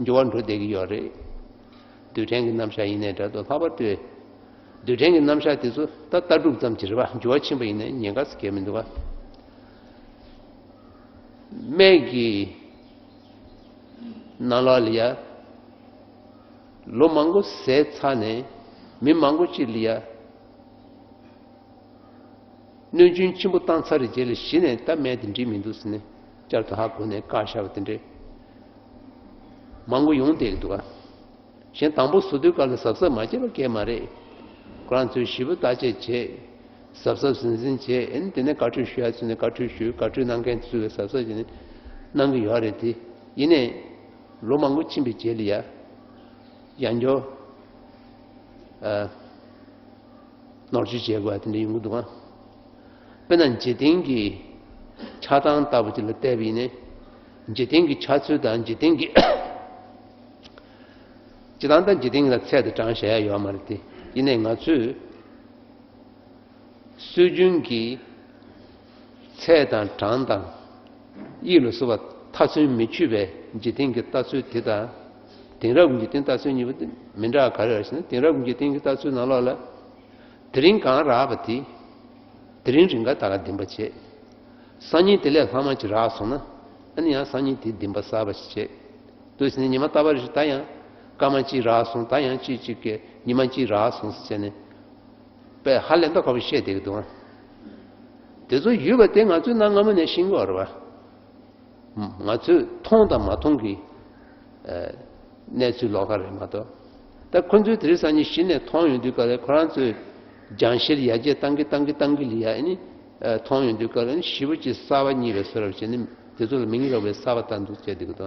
འགྱུར་བ་འགྲོ་བསྡད་ཀྱི་ཡོད་རེད། རྡུལ་ཕྲན་གྱི་རྣམ་གཞག་ཡིན་ནའི་འདྲ་འདུག་ལྷག་པར་དུ་རྡུལ་ཕྲན་གྱི་རྣམ་གཞག་དེ་ཚོ་ད་ལྟ་གྲུབ་ཙམ་ཅིག་རེད་པ། འགྱུར་བ་ཕྱིན་པ་ཡིན་ནའི་ཉེན་ཁ་ཟེར་གང་ཡང་མི་འདུག་ག་སྨན་གྱི་ནང་ལོགས་ལ་ཡ་ལོ་མང་པོ་ཟས་ཚར་ནས་མི་མང་པོ་ཅིག་ལ་ཡ་ གནོད་སྐྱོན་ཆེན་པོ་བཏང་ཚར་རེད། རྗེས་ལ་གཞི་ནས་ད་སྨན་དེ་འགྲིག་མི་འདུག་ཟེར་ནས་བསྐྱར་དུ་ཧ་གོ་ནས་བཀག་བཞག་པ་དེ་འདྲས་མང་པོ་ཡོང་བསྡད་ཀྱི་འདུག་ག་གཞན་དང་པོ་བཟོ་དུས་སྐབས་ལ་གཟབ་གཟབ་མ་བྱས་པ་སྐད་མ་རེད། ཁོ་རང་ཚོས་ཞིབ་པོ་བརྟག་དཔྱད་བྱས། གཟབ་གཟབ་ཟིན་ཟིན་བྱས། ཨེ་ནི་དེ་ནས་བཀའ་འཁྲོལ་ཞུ་ཡ་ཚུལ་ནས་བཀའ་འཁྲོལ་ཞུས། བཀའ་འཁྲོལ་གནང་མཁན་ཚོས་གཟབ་གཟབ་བྱས་ནས་གནང་གི་ཡོད་རེད་དེ། ཡིན་ནའི་ལོ་མང་པོ་ཕྱིན་པའི་རྗེས་ལ་ཡ་ཡང་བསྐྱར་ཨ་ནོར་བཅོས་བྱེད་དགོས་པ་དེ་འདྲ་ཡོང་གི་འདུག་ཨ། དཔེར་ན་འཇིག་རྟེན་གྱི་ཆགས་སྟངས་ལྟ་བུ་ཅིག་ལ་བལྟས་པ་ཡིན་ནའི། འཇིག་རྟེན་གྱི་ཆགས་ཚུལ་དང་འཇིག་རྟེན་གྱི་སྤྱིར་བཏང་ད་འཇིག་རྟེན་ལ་ཚད་དང་གྲངས་བཞག་ཡ་ཡོད་མ་རེད་དེ། ཡིན་ནའི་ང་ཚོས་སྲོལ་རྒྱུན་གྱི་ཚད་དང་གྲངས་དང་དབྱིབས་ལ་སོགས་པ་མཐའ་ཚུན་མི་ཆོད་པའི་འཇིག་རྟེན་གྱི་ལྟ་ཚུལ་དེ་དང་། དེང་རབས་ཀྱི་འཇིག་རྟེན་ལྟ་ཚུལ་གཉིས་པོ་དེ་མི་འདྲ་བ་ག་རེ་རེད་ཟེར་ན། དེང་རབས་ཀྱི་འཇིག་རྟེན་གྱི་ལྟ་ཚུལ་ནང་ལོགས་ལ། དེ་རིང་གང་རག་པ་དེ་དེ་རིང་རིང་ག་ད་ག་འདིང་པ་བྱེད། སང་ཉིན་དེ་ལས་ལྷག་མ་ཅིག་རག་སོང་ན། ཨ་ནི་ཡང་སང་ཉིན་དེ་འདིང་པ་གསར་པ་ཞིག་བྱེད། དུས་ཟིན་ནས་ཉི་མ་རྟག་པར་ཞིག་ད་ཡང་སྐར་མ་གཅིག་རག་སོང་། ད་ཡང་གཅིག་གཅིག་གི་ཉི་མ་གཅིག་རག་སོང་ཟེར་བྱས་ནས་དཔེ་ཧ་ལས་མདོག་ཁ་པོ་བཤད་བསྡད་ཀྱི་འདུག་ཨ། དེ་ཚོ་ཡོད་པ་དེ་ང་ཚོས་གནའ་སྔ་མོ་ནས་ཤེས་ཀྱི་ཡོད་རེད་བ། ང་ཚོས་མཐོང་དང་མ་མཐོང་གི་ཨ་གནས་ཚུལ་ལོགས་ཀ་རེད་མ་གཏོགས། ད་ཁོ་ཚོས་དེ་རིང་སང་ཉིན་གཞི་ནས་མཐོང་ཡོང་དུས་ག་ལེ་ཁོ་རང་ཚོས་སྦྱང་བཤེར་ཡར་རྒྱས་བཏང་གི་བཏང་གི་བཏང་གི་ལ་ཡ་ཨ་ནི་ཨ་མཐོང་ཡོང་དུས་ག་ལེ་ཞིབ་པོ་ཅིག་གསར་པ་རྙེད་པའི་བཟོ་འདྲ་བྱས་ནས་དེ་ཚོ་ལ་མིང་རགས་པའི་གསར་པ་བཏང་འདུག་བྱས་བསྡད་ཀྱི་འདུག་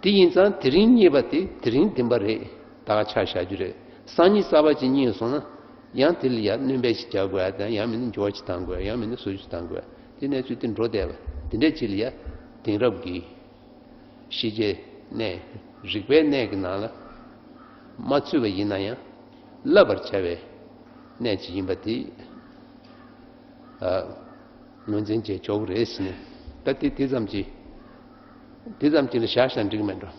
དེ་ཡིན་ཙང་དེ་རིང་རྙེད་པ་དེ་དེ་རིང་འདིང་པ་རེད། ད་ག་ཆ་བཞག་རྒྱུ་རེད། སང་ཉིན་གསར་པ་ཅིག་རྙེད་སོང་ན་ཡང་དེ་ལ་ཡ་སྣོན་པ་ཞིག་རྒྱག་དགོས་ཡ་དང་། ཡང་མིན་ན་འགྱུར་བ་ཞིག་བཏང་དགོས་ཡ། ཡང་མིན་ན་བཟོ་ཞིག་བཏང་དགོས་ཡ། དེ་གནས་ཚུལ་དེ་འགྲོ་བསྡད་པ་དེ་འདྲ་ཅིག་ལ་ཡ་དེང་རབས་ཀྱི་ཤེས་བྱའི་གནས། རིག་པའི་གནས་ཀྱི་ནང་ལ་མ་ཚུད་པ་ཡིན་ན་ཡང་བསླབ་པར་བྱ་བའི་གནས་ཅིག་ཡིན་པ་དེ་ཨ་ངོས་འཛིན་བྱས་ཆོག་གི་རེད་ཟེར་ནས། ད་དེ་དེ་ཙམ་གྱིས་དེ་ཙམ་གྱིས་ལ་བཞག་བཞག་འགྲིག་མེད་འགྲོ།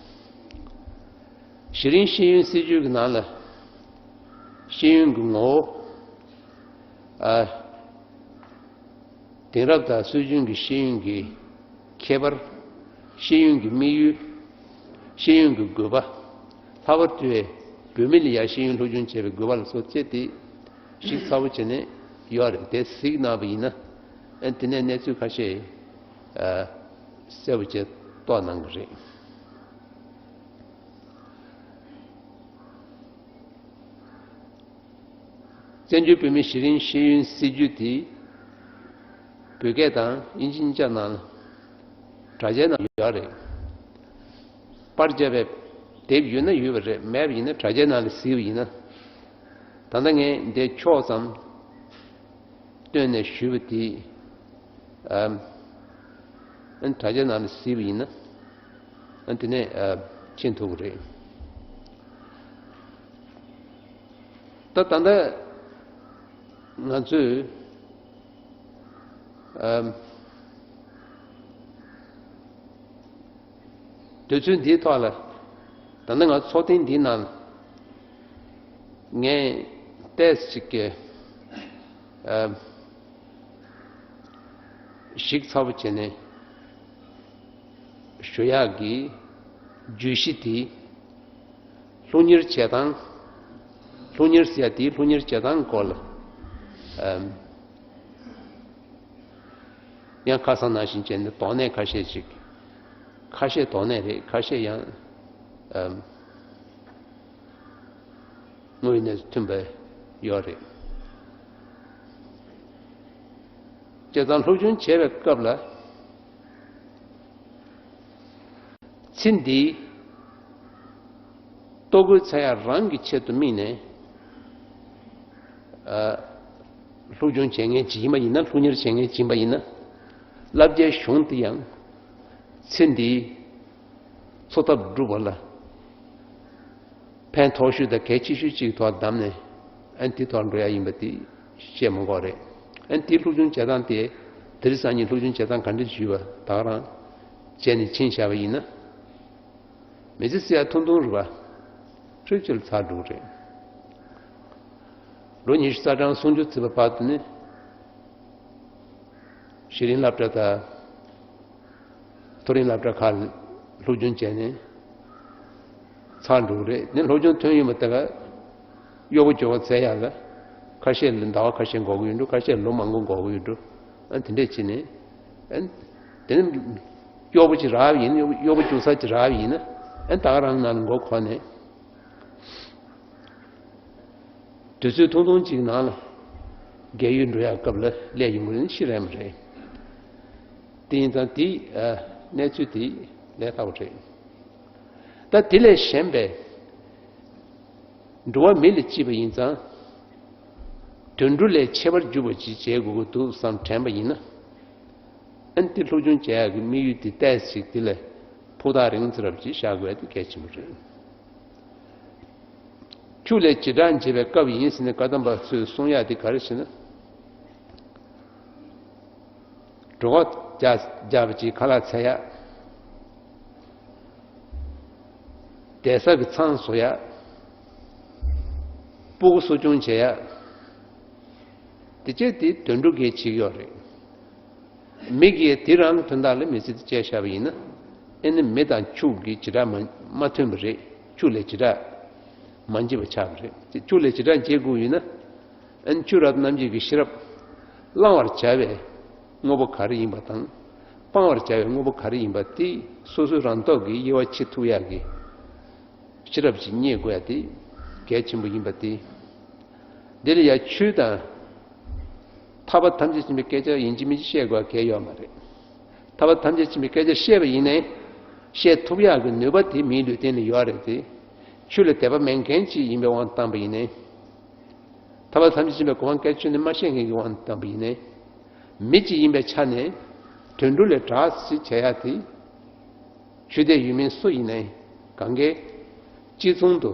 ཞེ་རིང་ཤེས་ཡོན་སྲིད་བྱུས་ཀྱི་ནང་ལ་ཤེས་ཡོན་གྱི་ངོ་བོ། ཨ། དེང་རབས་དང་སྲོལ་རྒྱུན་གྱི་ཤེས་ཡོན་གྱི་ཁྱད་པར། ཤེས་ཡོན་གྱི་དམིགས་ཡུལ། ཤེས་ཡོན་གྱི་དགོས་པ། ལྷག་པར་དུ་བོད་མི་ལ་ཡང་ཤེས་ཡོན་སློབ་སྦྱོང་བྱེད་པའི་དགོས་པ་ལ་སོགས་བཅས་ཏེ་ཞིབ་ཚགས་པོ་བྱས་ནས་ཡོད་རེད། དེ་གཟིགས་གནང་བ་ཡིན་ན། ཨ་དེ་ནས་གནས་ཚུལ་ཁ་ཤས་ཨ་གསལ་པོ་བྱས་རྟོགས་གནང་གི་རེད། བཙན་བྱོལ་བོད་མིའི་གཞི་རིམ་ཤེས་ཡོན་སྲིད་བྱུས་དེ་བོད་སྐད་དང་དབྱིན་ཇི་གཉིས་ཆ་ནང་དྲ་རྒྱའི་ནང་ཡོད་རེད། པར་བརྒྱབ་པའི་དེབ་ཡོད་ན་ཡོད་པ་རེད། མེད་པ་ཡིན་ན་དྲ་རྒྱའི་ནང་ལ་གཟིགས་པ་ཡིན་ན། ད་ལྟ་ངས་འདི་ཕྱོགས་ཙམ་བཏོན་ནས་ཞུས་པ་དེ། ཨ་ཨ་དྲ་རྒྱ་ནང་ལ་གཟིགས་པ་ཡིན་ན། ཨ་དེ་ནས་ཨ་ཕྱིན་ཐུབ་ཀྱི་རེད། ད་ད་ལྟ་ང་ཚོས་ཨ་དུས་ཚོད་འདིའི་ཐོག་ལ། ད་ནི་ང་ཚོགས་ཐེངས་འདིའི་ནང་ངས་ཏོག་ཙམ་ཅིག་གི་ཨ་ཞིབ་ཚགས་པོ་བྱས་ནས་ཞུ་ཡག་གི་བརྗོད་གཞི་དེ། སློབ་གཉེར་བྱེད་སྟངས། སློབ་གཉེར་ཟེར་ཡ་དེའི་སློབ་གཉེར་བྱེད་སྟངས་སྐོར་ལ། ཨམ། ཡང་ཁ་སང་ནང་བཞིན་བྱས་ནས་དོགས་གནད་ཁ་ཤས་ཤིག་ཁ་ཤས་དོགས་གནད་རེད། ཁ་ཤས་ཡང་ཨམ། དངོས་ཡོད་གནས་ཚུལ་མཐུན་པ་ཡོད་རེད། བྱས་ཙང་སློབ་སྦྱོང་བྱེད་པའི་སྐབས་ལ། ཚེ་འདིའི་ལྟོ་གོས་འཚོ་ཡག་རང་གི་ཆེད་དུ་དམིགས་ནས། ཨ། སློབ་སྦྱོང་བྱེད་མཁན་ཅིག་ཡིན་པ་ཡིན་ན། སློབ་གཉེར་བྱེད་མཁན་ཅིག་ཡིན་པ་ཡིན་ན། བསླབ་བྱའི་གཞུང་དེ་ཡང་ཚེ་འདིའི་འཚོ་ཐབས་སྒྲུབ་པ་ལ་ཕན་ཐོགས་ཤོས་དང་གལ་ཆེ་ཤོས་ཅིག་ཐོག་བདམས་ནས། ཨ་ནི་དེ་ཐོག་འགྲོ་ཡག་ཡིན་པ་དེ་བཤད་མ་དགོས་རེད། ཨ་ནི་དེའི་སློབ་སྦྱོང་བྱེད་སྟངས་དེ། དེ་རིང་སང་ཉིན་སློབ་སྦྱོང་བྱེད་སྟངས་ག་འདྲ་ཞུས་པ་ད་ག་རང་བྱས་ནས་ཕྱིན་བཞག་པ་ཡིན་ན། མི་ཚེ་ཟེར་ཡ་ཐུང་ཐུང་རེད་པ། ཧྲིག་ཅིག་ལ་ཚར་འགྲོ་གི་རེད། ལོ་ཉི་ཤུ་རྩ་གྲངས་སུམ་ཅུ་ཚུད་པ་བར་དུ་ནི། གཞི་རིམ་སློབ་གྲྭ་དང་མཐོ་རིམ་སློབ་གྲྭ་ཁག་ལ་སློབ་སྦྱོང་བྱས་ནས་ཚར་འགྲོ་གི་རེད། ནི་སློབ་སྦྱོང་ཐོན་ཡོང་བ་དེ་ག་གཡོག་པོ་སྐྱོ་བོ་བཙལ་ཡག་ལ། ཁ་ཤས་ལ་ཟླ་བ་ཁ་ཤས་འགོར་གི་ཡོད་འགྲོ། ཁ་ཤས་ལ་ལོ་མང་པོ་འགོར་གི་ཡོད་འགྲོ། ཨ་དེ་འདྲས་བྱས་ནས། ཨ་དེ་ནི་གཡོག་པོ་ཅིག་རག་པ་ཡིན་ན། གཡོག་པོ་རྒྱུག་ས་ཅིག་རག་པ་ཡིན་ན། ཨ་ད་ག་རང་ནང་ལ་མགོ་འཁོར་ནས། དུས་ཚོད་ཐུང་ཐུང་ཅིག་ནང་ལ་རྒས་ཡོལ་འགྲོ་ཡག་སྐབས་ལ་སླེབས་ཡོང་གི་རེད། ཤི་རན་པ་རེད། དེ་ཡིན་ཙང་དེའི་ཨ་གནས་ཚུལ་དེ་ལས་སླ་པོ་རེད། ད་དེ་ལས་གཞན་པའི་འགྲོ་བ་མི་ལ་སྐྱིད་པ་ཡིན་ཙང་། དུད་འགྲོ་ལས་ཁྱད་པར་འགྱུར་བ་ཅིག་བྱེད་དགོས་ཀྱི་འདུག་བསམ་དྲན་པ་ཡིན་ན། ཨ་ནི་དེ་སློབ་སྦྱོང་བྱེད་ཡག་གི་དམིགས་ཡུལ་དེ་ཏོག་ཙམ་ཅིག་དེ་ལས་ཕུགས་ཐག་རིང་ཙམ་རབ་ཅིག་བཞག་དགོས་ཡག་དེ་གལ་ཆེན་པོ་རེད། ཆུ་ལས་བྱེ་བྲག་འབྱེད་པའི་སྐབས་ཡིན་ཟེར་ནས་བཀའ་གདམས་པ་ཚོས་གསུང་ཡག་དེ་ག་རེ་ཟེར་ན། གྲོད་ཁོག་རྒྱགས་པ་ཅིག་ཁ་ལག་འཚོལ་ཡག་བསྡད་ས་གི་ཚང་བཟོ་ཡག་སྤུ་གུ་གསོ་སྐྱོང་བྱེད་ཡག་དེ་བྱས་དེ་དུད་འགྲོ་གིས་བྱེད་ཀྱི་ཡོད་རེད། མི་གིས་དེ་རང་གི་དོན་དག་ལ་མི་ཚེ་དེ་སྤྱད་བཞག་པ་ཡིན་ན། ཨེ་ནི་མི་དང་ཆུ་གི་བྱེ་བྲག་མ་མ་མཐུན་པ་རེད། ཆུ་ལས་བྱེ་བྲག་མ་འབྱེད་པ་ཆགས་པ་རེད། ཆུ་ལས་བྱེ་བྲག་འབྱེད་དགོས་ཡོད་ན། ཨ་ནི་ཆུ་རབ་རྣམ་འབྱེད་ཀྱི་ཤེས་རབ་བླང་བར་བྱ་བའི་དངོས་པོ་ག་རེ་ཡིན་པ་དང་། སྤང་བར་བྱ་བའི་དངོས་པོ་ག་རེ་ཡིན་པ་དེ་སོ་སོའི་རང་སྟོབས་ཀྱིས་དབྱེ་བ་ཕྱེ་ཐུབ་ཡག་གི་ཤེས་རབ་ཅིག་རྙེད་དགོས་ཡག་དེ་གལ་ཆེན་པོ་ཡིན་པ་དེ། འདི་ལ་ཡང་ཆོས་དང་། ཐར་པ་ཐམས་ཅད་མཁྱེན་པའི་སྐད་ཆ་ཡིན་གཅིག་མིན་གཅིག་བཤད་དགོས་ཡག་གལ་ཡོད་མ་རེད། ཐར་པ་ཐམས་ཅད་མཁྱེན་པའི་སྐད་ཆ་བཤད་པ་ཡིན་ནའི། བཤད་ཐུབ་ཡག་གི་ནུས་པ་དེ་མིའི་ལུས་རྟེན་ལ་ཡོད་རེད་དེ། ཆོས་ལ་དད་པ་མེད་མཁན་ཅིག་ཡིན་པའི་དབང་དུ་བཏང་པ་ཡིན་ནའི། ཐར་པ་ཐམས་ཅད་མཁྱེན་པའི་གོ་འཕང་སྐད་ཆོད་ནས་མ་བཤད་མཁན་གྱི་དབང་དུ་བཏང་པ་ཡིན་ནའི། མི་གཅིག་ཡིན་པའི་ཆ་ནས་དུད་འགྲོ་ལས་དྲག་ཞིག་བྱེད་ཡག་དེ། ཆོས་དད་ཡོད་མེད་སུ་ཡིན་ནའི་གང་གས་གཅིག་མཚུངས་དུ་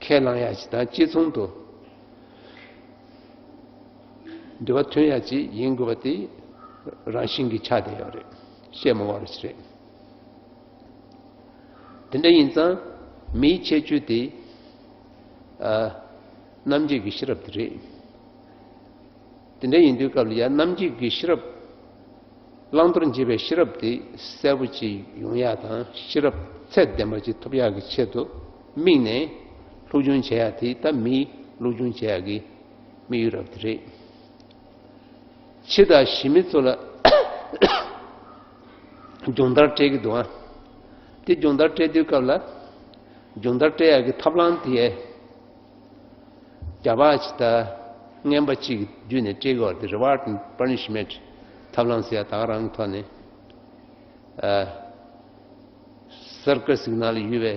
ཁས་བླངས་ཡག་ཅིག་དང་། གཅིག་མཚུངས་དུ་འདོད་པ་མཐུན་ཡག་ཅིག་ཡིན་དགོས་པ་དེ་རང་བཞིན་གྱི་ཆ་དེ་ཡོད་རེད། བཤད་མ་དགོས་པ་ཞིག་རེད། དེ་འདྲ་ཡིན་ཙང་མིའི་ཁྱད་ཆོས་དེ། ཨ། རྣམ་འབྱེད་ཀྱི་ཤེས་རབ་དེ་རེད། དེ་འདྲ་ཡིན་དུས་སྐབས་ལ་ཡང་རྣམ་འབྱེད་ཀྱི་ཤེས་རབ་བླང་དོར་འབྱེད་པའི་ཤེས་རབ་དེ་གསལ་པོ་ཅིག་ཡོང་ཡག་དང་། ཤེས་རབ་ཚད་ལྡན་པ་ཅིག་ཐོབ་ཡག་གི་ཆེད་དུ་དམིགས་ནས་སློབ་སྦྱོང་བྱེད་ཡག་དེ་ད་མིའི་སློབ་སྦྱོང་བྱེད་ཡག་གི་དམིགས་ཡུལ་རབ་དེ་རེད། ཕྱི་དང་གཞི་མི་ཚོ་ལ་སྦྱོང་བརྡར་སྤྲད་ཀྱི་འདུག་ཨ། དེ་སྦྱོང་བརྡར་སྤྲད་དུས་སྐབས་ལ། སྦྱོང་བརྡར་སྤྲད་ཡག་གི་ཐབས་ལམ་དེ་རྒྱ་ཕར་ཅིག་དང་རྔན་པ་ཅིག་བརྒྱུད་ནས་སྤྲད་ཀྱི་ཡོད་རེད། Reward and Punishment ཐབས་ལམ་ཟེར་ཡག་ད་ག་རང་ཐོག་ནས། ཨ། སར་ཀ་སི་ནང་ལ་ཡོད་པའི་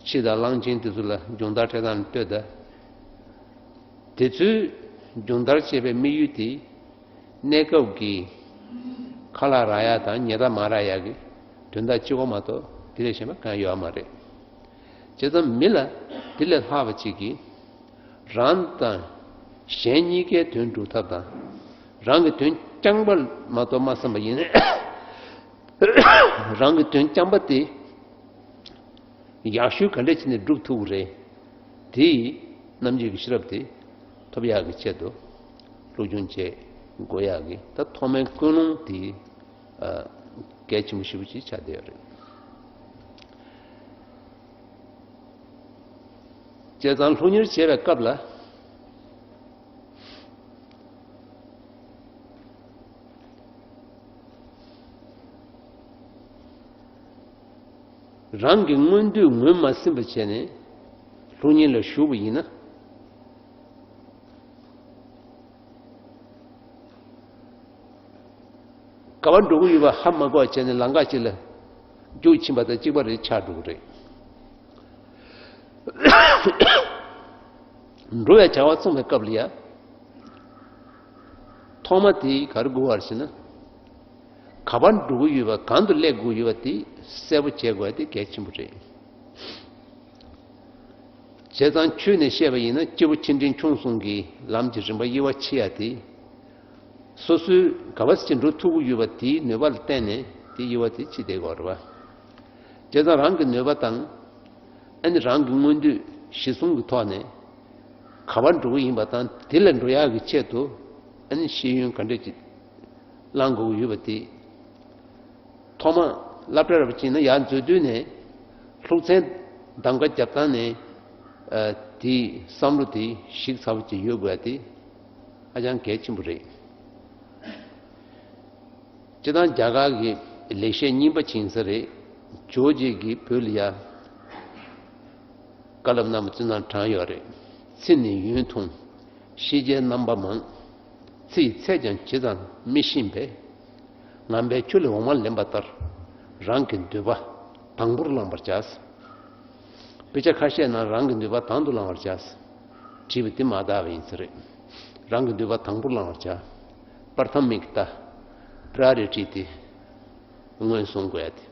ཕྱི་དང་གླང་ཆེན་དེ་ཚོ་ལ་སྦྱོང་བརྡར་སྤྲད་སྟངས་ལ་ལྟོས་དང་། དེ་ཚོའི་སྦྱོང་བརྡར་བྱེད་པའི་དམིགས་ཡུལ་དེ། གནས་སྐབས་ཀྱི་ཁ་ལག་རག་ཡག་དང་ཉལ་ཐ་མ་རག་ཡག་གི་དོན་དག་གཅིག་པོ་མ་གཏོགས་དེ་ལས་གཞན་པ་གང་ཡོད་མ་རེད། བྱས་ཙང་མི་ལ་དེ་ལས་ལྷག་པ་ཅིག་གིས་རང་དང་གཞན་གཉིས་ཀའི་དོན་སྒྲུབ་ཐབས་དང་། རང་གི་དོན་རྐྱང་པ་མ་གཏོགས་མ་བསམ་པ་ཡིན་ན། རང་གི་དོན་རྐྱང་པ་དེ་ཡག་ཤོས་ག་འདྲས་བྱས་ནས་སྒྲུབ་ཐུབ་ཀྱི་རེད། དེ་ཡི་རྣམ་འབྱེད་ཀྱི་ཤེས་རབ་དེ་ཐོབ་ཡག་གི་ཆེད་དུ་སློབ་སྦྱོང་བྱེད་དགོས་ཡག་གི་ད་ཐོག་མའི་ཀུན་སློང་དེ། ཨ། གལ་ཆེན་པོ་ཞེ་པོ་ཅིག་ཆགས་བསྡད་ཡོད་རེད། བྱས་ཙང་སློབ་གཉེར་བྱེད་པའི་སྐབས་ལ། རང་གི་མངོན་འདོད་ངོས་མ་ཟིན་པ་བྱས་ནས་སློབ་གཉེར་ལ་ཞུགས་པ་ཡིན་ན། ག་པར་འགྲོ་གི་ཡོད་པ་ཧ་མ་གོ་བ་བྱས་ནས་ལམ་ཁ་ཅིག་ལ་རྒྱུགས་ཕྱིན་པ་དང་གཅིག་པ་རེད་ཆགས་འགྲོ་གི་རེད། འགྲོ་བའི་བྱ་བ་བརྩམས་པའི་སྐབས་ལ་ཡང་། ཐོག་མ་དེ་ག་རེ་དགོས་པ་རེད་ཟེར་ན། ག་པར་འགྲོ་གི་ཡོད་པ། གང་དུ་སླེབས་དགོས་ཡོད་པ་དེ་གསལ་པོ་བྱེད་དགོས་ཡ་དེ་གལ་ཆེན་པོ་རེད། བྱས་ཙང་ཆོས་ནས་བཤད་པ་ཡིན་ན། སྐྱེས་བུ་ཆེ་འབྲིང་ཆུང་གསུམ་གྱི་ལམ་གྱི་རིམ་པ་དབྱེ་བ་ཕྱེ་ཡ་དེ། སོ་སོའི་ག་པར་ཅིག་འགྲོ་ཐུབ་ཀྱི་ཡོད་པ་དེའི་ནུས་པ་ལ་བརྟེན་ནས་དེ་དབྱེ་བ་དེ་ཕྱེ་བསྡད་དགོས་རེད་པ། བྱས་ཙང་རང་གི་ནུས་པ་དང་། ཨ་ནི་རང་གི་མངོན་འདོད་གཞི་བཟུང་གི་ཐོག་ནས་ག་པར་འགྲོ་གི་ཡིན་པ་དང་། དེ་ལ་འགྲོ་ཡག་གི་ཆེད་དུ་ཨ་ནི་ཤེས་ཡོན་ག་འདྲས་ཅིག་བླང་དགོས་ཀྱི་ཡོད་པ་དེ། ཐོག་མ་སློབ་གྲྭ་རབ་ཅིག་ན་ཡར་འཛུལ་དུས་ནས་སློབ་ཚན་གདམ་ག་རྒྱབ་སྟངས་ནས། ཨ། དེའི་བསམ་བློ་དེ་ཞིབ་ཚགས་པོ་ཅིག་ཡོད་དགོས་ཡ་དེ་ཧ་ཅང་གལ་ཆེན་པོ་རེད། སྤྱིར་བཏང་རྒྱ་གར་གྱི་ལེགས་བཤད་རྙིང་པ་ཅིག་ཡིན་ས་རེད། ཇོ་བོ་རྗེ་གིས་བོད་ལ་ཡ་བཀའ་སློབ་གནང་བ་ཅིག་ནང་དྲངས་ཡོད་རེད། ཚིག་ནི་ཡུན་ཐུང་། ཤེས་བྱའི་རྣམ་པ་མང་། ཚིག་ཡི་ཚད་ཀྱང་ཇི་ཙམ་མི་ཤེས་པས། ངན་པའི་ཆུ་ལས་འོ་མ་ལེན་པ་ལྟར། རང་གི་འདོད་པ་དང་པོར་བླང་བར་བྱ། དཔེ་ཆ་ཁ་ཤས་ནང་རང་གི་འདོད་པ་དང་དུ་བླང་བར་བྱ། བྲིས་པ་དེ་མ་དག་པ་ཡིན་ས་རེད། རང་གི་འདོད་པ་དང་པོར་བླང་བར་བྱ། པར་ཐམ་མིག་ཏ། པྲ་རི་ཊི་དེ་སྔོན་སོང་དགོས་ཡ་དེ།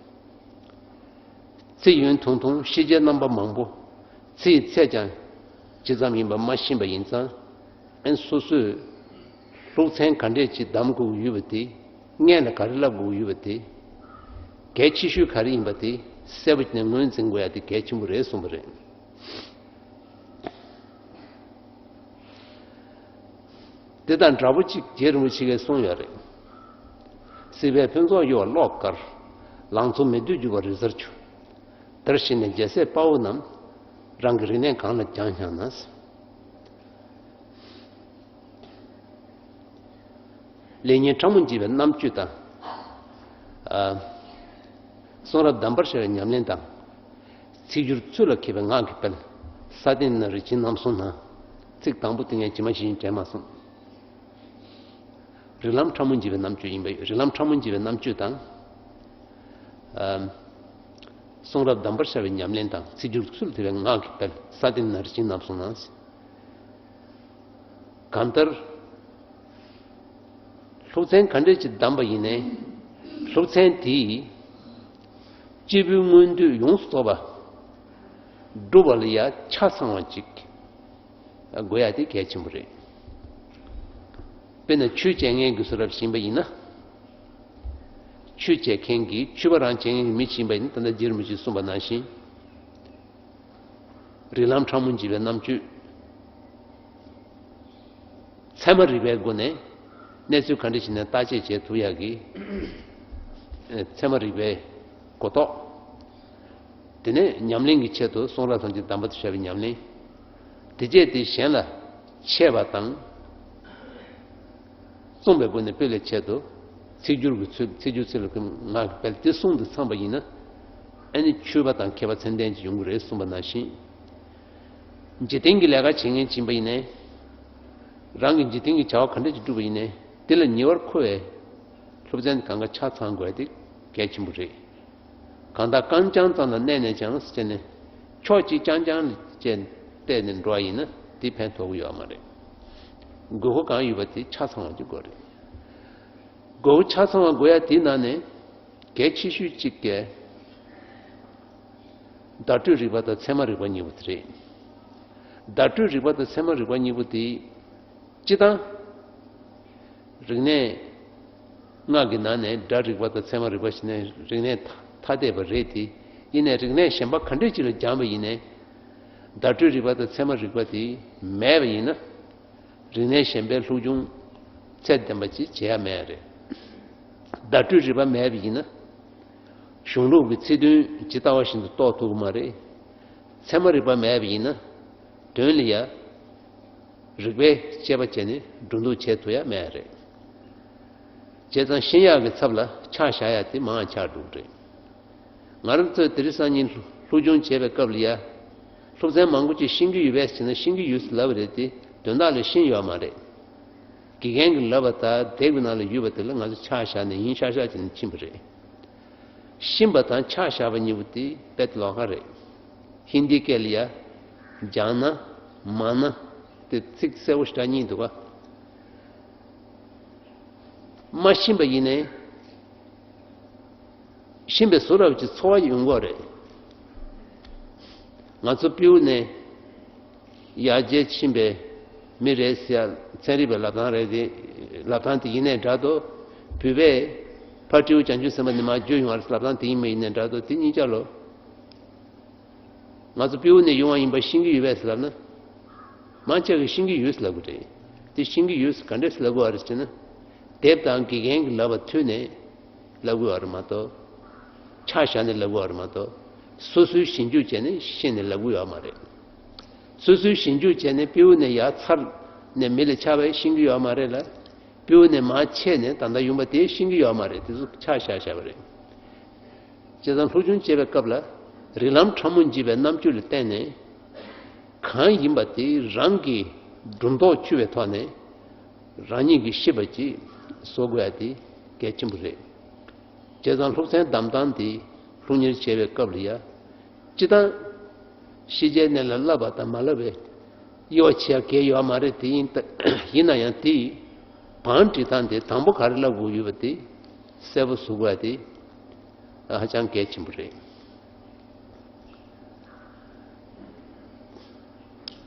ཚིག་ཡུན་ཐུང་ཐུང་། ཤེས་བྱའི་རྣམ་པ་མང་པོ། ཚིག་ཡི་ཚད་ཀྱང་ཇི་ཙམ་ཡིན་པ་མ་ཤེས་པ་ཡིན་ཙང་། ཨན་སོ་སོས་སློབ་ཚན་ག་འདྲས་ཅིག་གདམ་དགོས་ཀྱི་ཡོད་པ་དེ། སྔོན་ལ་ག་རེ་བསླབ་དགོས་ཀྱི་ཡོད་པ་དེ། གལ་ཆེ་ཤོས་ག་རེ་ཡིན་པ་དེ་གསལ་པོ་བྱས་ནས་ངོས་འཛིན་དགོས་ཡ་དེ་གལ་ཆེན་པོ་རེད་གསུངས་པ་རེད། དེ་དང་འདྲ་པོ་གཅིག་རྗེ་རིན་པོ་ཆེ་གིས་གསུངས་ཡོད་རེད། སྲིད་པའི་ཕུན་ཚོགས་གཡོ་བ་གློག་དཀར། ལང་ཚོ་མེ་དུད་རྒྱུ་བ་རི་གཟར་ཆུ། དེར་ཞེན་ནས་རྒྱལ་སྲས་དཔའ་བོ་རྣམས། རང་གི་རིག་གནས་གང་ལ་སྦྱངས་སྦྱངས་ན། ལེགས་ཉེས་ཕྲ་མོ་འབྱེད་པའི་རྣམ་དཔྱོད་དང་། ཨ། གསུང་རབ་གདམས་པར་ཤར་བའི་ཉམས་ལེན་དང་། ཚིག་སྦྱོར་ཚུལ་ལ་མཁས་པའི་ངག་གི་དཔལ། ས་སྟེང་ན་རིན་ཆེན་རྣམ་གསུམ་ན། ཚིག་དང་པོ་དེ་ངས་ཇི་མ་ཇི་བཞིན་དྲན་མ་སོང་། རིགས་ལམ་ཕྲ་མོ་འབྱེད་པའི་རྣམ་དཔྱོད་ཡིན་པ་ཡོད། རིགས་ལམ་ཕྲ་མོ་འབྱེད་པའི་རྣམ་དཔྱོད་དང་། ཨ། གསུང་རབ་གདམས་པར་ཤར་བའི་ཉམས་ལེན་དང་། ཚིག་སྦྱོར་ཚུལ་མཁས་པའི་ངག་གི་དཔལ། ས་སྟེང་ན་རིན་ཆེན་རྣམ་གསུམ་ན། གང་ལྟར། སློབ་ཚན་ག་འདྲས་ཅིག་བདམས་པ་ཡིན་ནའི། སློབ་ཚན་དེས་སྐྱེས་བུའི་མངོན་འདོད་ཡོངས་སུ་རྫོགས་པ་སྒྲུབ་པ་ལ་ཡ་ཆ་ཚང་བ་ཅིག་དགོས་ཡ་དེ་གལ་ཆེན་པོ་རེད། དཔེར་ན་ཆོས་བྱེད་མཁན་གྱི་བཟོ་འདྲ་ཞིག་ཡིན་པ་ཡིན་ན། ཆོས་བྱེད་མཁན་གྱི་ཆོས་པ་རང་བྱེད་མཁན་གྱི་མི་ཞིག་ཡིན་པ་ཡིན་ན། ད་ལྟ་རྗེ་རིན་པོ་ཆེས་གསུངས་པ་ནང་བཞིན། རིགས་ལམ་ཕྲ་མོ་འབྱེད་པའི་རྣམ་དཔྱོད། ཚད་མ་རིག་པའི་སྒོ་ནས་གནས་ཚུལ་ག་འདྲ་ཞིག་ནས་བརྟག་དཔྱད་བྱེད་ཐུབ་ཡག་གི། ཨེ། ཚད་མ་རིག་པའི་གོ་རྟོགས། དེ་ནས་ཉམས་ལེན་གྱི་ཆེད་དུ་གསུང་རབ་ཐམས་ཅད་གདམས་པ་དང་བཅས་པའི་ཉམས་ལེན། དེ་རྗེས་དེ་གཞན་ལ་འཆད་པ་དང་། གསུངས་པའི་སྒོ་ནས་སྤེལ་བའི་ཆེད་དུ། ཚིག་སྦྱོར་གྱི་ཚུལ། ཚིག་སྦྱོར་ཚུལ་ལ་ངག་གི་དཔལ་དེ་གསུམ་དུ་ཚང་པ་ཡིན་ན། ཨ་ནི་ཆོས་པ་དང་མཁས་པ་མཚན་ལྡན་ཅིག་ཡོང་གི་རེད་གསུངས་པ་ནང་བཞིན། འཇིག་རྟེན་གྱི་ལས་ཀ་བྱེད་མཁན་ཅིག་ཡིན་པ་ཡིན་ནའི། རང་གི་འཇིག་རྟེན་གྱི་བྱ་བ་ག་འདྲ་ཅིག་བསྒྲུབས་པ་ཡིན་ནའི། དེ་ལ་ཉེ་བར་མཁོ་བའི་སློབ་ཚན་གང་ག་ཆ་ཚང་དགོས་ཏེ་གལ་ཆེན་པོ་རེད། གང་ལྟར་རྐང་རྐྱང་ཙམ་ལ་གནས་ནས་ཀྱང་ཟེར་ནས། ཕྱོགས་གཅིག་རྐྱང་རྐྱང་ལ་བཅད་བལྟས་ནས་འགྲོ་བ་ཡིན་ན་དེ་ཕན་ཐོགས་ཀྱི་ཡོད་མ་རེད། དགོས་མཁོ་གང་ཡོད་པ་དེ་ཆ་ཚང་བ་ཅིག་དགོས་རེད། དགོས་མཁོ་ཆ་ཚང་བ་དགོས་ཡ་དེའི་ནང་ནས་གལ་ཆེ་ཤོས་གཅིག་གི་བརྡ་སྤྲོད་རིག་པ་དང་ཚད་མ་རིག་པ་གཉིས་པོ་དེ་རེད། བརྡ་སྤྲོད་རིག་པ་དང་ཚད་མ་རིག་པ་གཉིས་པོ་དེ། སྤྱིར་བཏང་རིག་གནས་ལྔ་གི་ནང་ནས་སྒྲ་རིག་པ་དང་ཚད་མ་རིག་པ་ཞེས་ནས་རིག་གནས་ཐ་ཐ་དད་པ་རེད་དེ། ཡིན་ནའི་རིག་གནས་གཞན་པ་ག་འདྲས་ཅིག་ལ་སྦྱངས་པ་ཡིན་ནའི། བརྡ་སྤྲོད་རིག་པ་དང་ཚད་མ་རིག་པ་དེ་མེད་པ་ཡིན་ན། རིག་གནས་གཞན་པའི་སློབ་སྦྱོང་ཚད་ལྡན་པ་ཅིག་བྱེད་ཡ་མེད་རེད། བརྡ་སྤྲོད་རིག་པ་མེད་པ་ཡིན་ན། གཞུང་ལུགས་ཀྱི་ཚིག་དོན་ཇི་ལྟ་བ་བཞིན་དུ་རྟོགས་ཐུབ་ཀྱི་མ་རེད། ཚད་མ་རིག་པ་མེད་པ་ཡིན་ན། དོན་ལ་ཡ། རིགས་པས་དཔྱད་པ་བྱས་ནས་སྒྲོ་འདོགས་བྱེད་ཐུབ་ཡ་མེད་རེད། བྱས་ཙང་ཤེས་ཡག་གི་ཚབ་ལ་ཆ་བཞག་ཡ་དེ་མང་ཆགས་འགྲོ་གི་རེད། ང་རང་ཚོས་དེ་རིང་སང་ཉིན་སློབ་སྦྱོང་བྱེད་པའི་སྐབས་ལ་ཡ། སློབ་ཚན་མང་པོ་ཅིག་ཤེས་ཀྱི་ཡོད་པས་ཟེར་ན། ཤེས་ཀྱི་ཡོད་ཟེར་ལབ་པ་རེད་དེ། དོན་དག་ལ་ཤེས་ཡོད་མ་རེད། དགེ་རྒན་གྱིས་ལབ་པ་ལྟར་དེབ་ཀྱི་ནང་ལ་ཡོད་པ་དེ་ལ་ང་ཚོ་ཆ་བཞག་ནས་ཡིན་ཤག་ཤག་བྱས་ནས་ཕྱིན་པ་རེད། ཤེས་པ་དང་ཆ་བཞག་པ་གཉིས་པོ་དེ་དཔེ་ལོགས་ཀ་རེད། ཧིན་དིའི་སྐད་ལ་ཡ། ཇཱ་ན། མཱ་ན། དེ་ཚིག་གསལ་པོ་ཞེ་དྲག་གཉིས་འདུག་ག། མ་ཤེས་པ་ཡིན་ནའི། ཤེས་པའི་བཟོ་འདྲ་ཅིག་ཚོར་བ་ཡོང་གི་རེད། ང་ཚོ་སྤྲེའུ་ནས་ཡར་རྒྱས་ཕྱིན་པའི་མི་རེད་ཟེར་ཡ་ཚན་རིག་པའི་ལབ་སྟངས་རེད་དེ། ལབ་སྟངས་དེ་ཡིན་ནའི་འདྲ་འདུག། བོད་པས་ཕ་སྤྲེའུ་བྱང་ཆུབ་སེམས་དཔའ་ནས་མར་བརྗོད་ཡོང་བ་རེད་ལབ་སྟངས་དེ་ཡིན་མ་ཡིན་ནའི་འདྲ་འདུག། དེ་གཉིས་ཆ་ལོ། ང་ཚོ་སྤྲེའུ་ནས་ཡོང་བ་ཡིན་པ་ཤེས་ཀྱི་ཡོད་པས་ཟེར་ལབ་ན། མང་ཆེ་གིས་ཤེས་ཀྱི་ཡོད་ཟེར་ལབ་གི་རེད། དེ་ཤེས་ཀྱི་ཡོད་ཟེར་ག་འདྲས་ཟེར་ལབ་དགོས་པ་རེད་ཟེར་ན། དེབ་དང་དགེ་རྒན་གྱིས་ལབ་པ་ཐོས་ནས་ལབ་དགོས་པ་རེད་མ་གཏོགས། ཆ་བཞག་ནས་ལབ་དགོས་པ་རེད་མ་གཏོགས། སོ་སོའི་ཞིབ་འཇུག་བྱས་ནས་ཤེས་ནས་ལབ་དགོས་ཡོད་མ་རེད། སོ་སོའི་ཞིབ་འཇུག་བྱས་ནས་སྤྲེའུ་ནས་ཡར་ཚར་ནས་མེ་ལ་ཆགས་པ་ཤེས་ཀྱི་ཡོད་མ་རེད་ལ། སྤྲེའུ་ནས་མར་མཆེད་ནས་ད་ལྟ་ཡོང་པ་དེ་ཤེས་ཀྱི་ཡོད་མ་རེད། དེ་ཚོ་ཆ་བཞག་བཞག་པ་རེད། བྱས་ཙང་སློབ་སྦྱོང་བྱེད་པའི་སྐབས་ལ་རིགས་ལམ་ཕྲ་མོ་འབྱེད་པའི་རྣམ་དཔྱོད་ལ་བརྟེན་ནས། གང་ཡིན་པ་དེ་རང་གི་སྒྲུབ་ཐོག་ཆུད་པའི་ཐོག་ནས་རང་ཉིད་ཀྱིས་ཤེས་པ་ཅིག་བཟོ་དགོས་ཡ་དེ་གལ་ཆེན་པོ་རེད། བྱས་ཙང་སློབ་ཚན་བདམས་སྟངས་དེ་སློབ་གཉེར་བྱེད་པའི་སྐབས་ལ་ཡ། སྤྱིར་བཏང་ཤེས་བྱའི་གནས་ལ་བསླབ་པ་དང་མ་བསླབ་པའི་དབྱེ་བ་ཕྱེ་ཡ་གལ་ཡོད་མ་རེད། དེ་ཡིན་ད་ཡིན་ན་ཡང་དེ་བང་སྒྲིག་སྟངས་དེ་དང་པོ་ག་རེ་བསླབ་དགོས་ཡོད་པ་དེ་གསལ་པོ་བཟོ་དགོས་ཡ་དེ་ཧ་ཅང་གལ་ཆེན་པོ་རེད།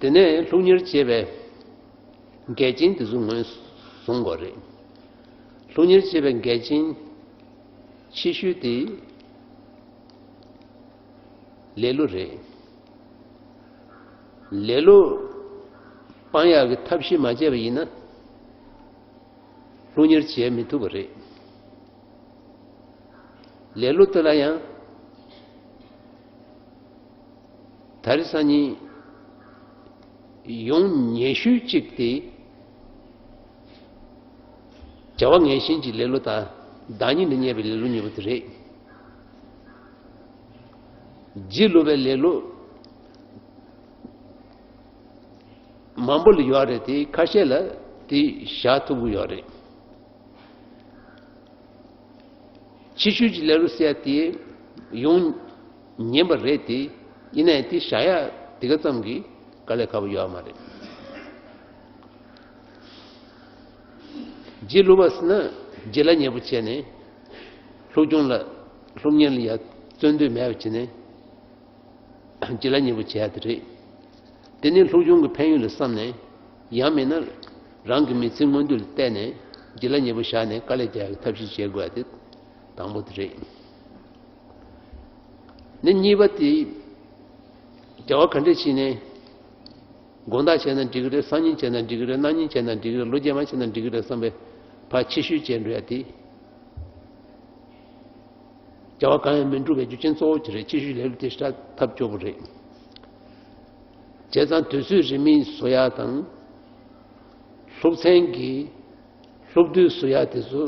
དེ་ནས་སློབ་གཉེར་བྱེད་པའི་འགལ་རྐྱེན་དེ་ཚོ་ངོས་བཟུང་དགོས་རེད། སློབ་གཉེར་བྱེད་པའི་འགལ་རྐྱེན་ཆེ་ཤོས་དེ་ལེ་ལོ་རེད། ལེ་ལོ་སྤང་ཡག་གི་ཐབས་ཤེས་མ་བྱས་པ་ཡིན་ན། སློབ་གཉེར་བྱེད་མི་ཐུབ་པ་རེད། ལེ་ལོ་དེ་ལ་ཡང་ད་རེས་སང་ཉིན་ཡོང་ཉེ་ཤོས་གཅིག་དེ་བྱ་བ་ངན་ཞེན་གྱི་ལེ་ལོ་དང་བདག་ཉིད་ལ་བརྙས་པའི་ལེ་ལོ་གཉིས་པོ་དེ་རེད། བྱིས་བློ་བའི་ལེ་ལོ་མང་པོ་ལ་ཡོད་རེད། དེ་ཁ་ཤས་ལ་དེ་བཞག་ཐུབ་ཀྱི་ཡོད་རེད། ཕྱི་ཤུལ་གྱི་ལེ་ལོ་ཟེར་ཡ་དེ་ཡོང་ཉན་པ་རེད་དེ། ཡིན་ནའི་དེ་བཞག་ཡ་དེ་ག་ཙམ་གྱི་དཀའ་ལས་ཁག་པོ་ཡོད་མ་རེད། བྱིས་བློ་བ་ཟེར་ན་བྱིས་ལ་ཉེ་པོ་བྱས་ནས་སློབ་སྦྱོང་ལ་སློབ་གཉེར་ལ་ཡ་བརྩོན་འདོད་མེད་པ་བྱས་ནས། བྱིས་ལ་ཉེ་པོ་བྱེད་ཡ་དེ་རེད། དེ་ནས་སློབ་སྦྱོང་གི་ཕན་ཡོན་ལ་བསམ་ནས། ཡང་མིན་ན་རང་གི་མི་ཚེའི་མངོན་འདོད་ལ་བལྟས་ནས་བྱིས་ལ་ཉེ་པོ་བཞག་ནས་དཀའ་ལས་རྒྱག་ཡག་གི་ཐབས་ཤེས་བྱེད་དགོས་ཡ་དེ་དང་པོ་དེ་རེད། ནི་གཉིས་པ་དེ་བྱ་བ་ག་འདྲས་བྱས་ནས་དགོང་དག་བྱས་ན་འགྲིག་གི་རེད། སང་ཉིན་བྱས་ན་འགྲིག་གི་རེད། གནངས་ཉིན་བྱས་ན་འགྲིག་གི་རེད། ལོ་རྗེས་མ་བྱས་ན་འགྲིག་གི་རེད་བསམ་པའི་ཕར་ཕྱི་བཤོལ་བྱས་འགྲོ་ཡ་དེ། བྱ་བ་གང་ཡང་མི་འགྲུབ་པའི་རྒྱུ་རྐྱེན་གཙོ་བོ་དེ་རེད། ཕྱི་བཤོལ་ལེ་ལོ་དེ་ཞེ་དྲག་ཐབས་སྐྱོ་པོ་རེད། བྱས་ཙང་དུས་ཚོད་རིན་མེད་བཟོ་ཡག་དང་། སློབ་ཚན་གྱི་སློབ་དུས་བཟོ་ཡག་དེ་ཚོ་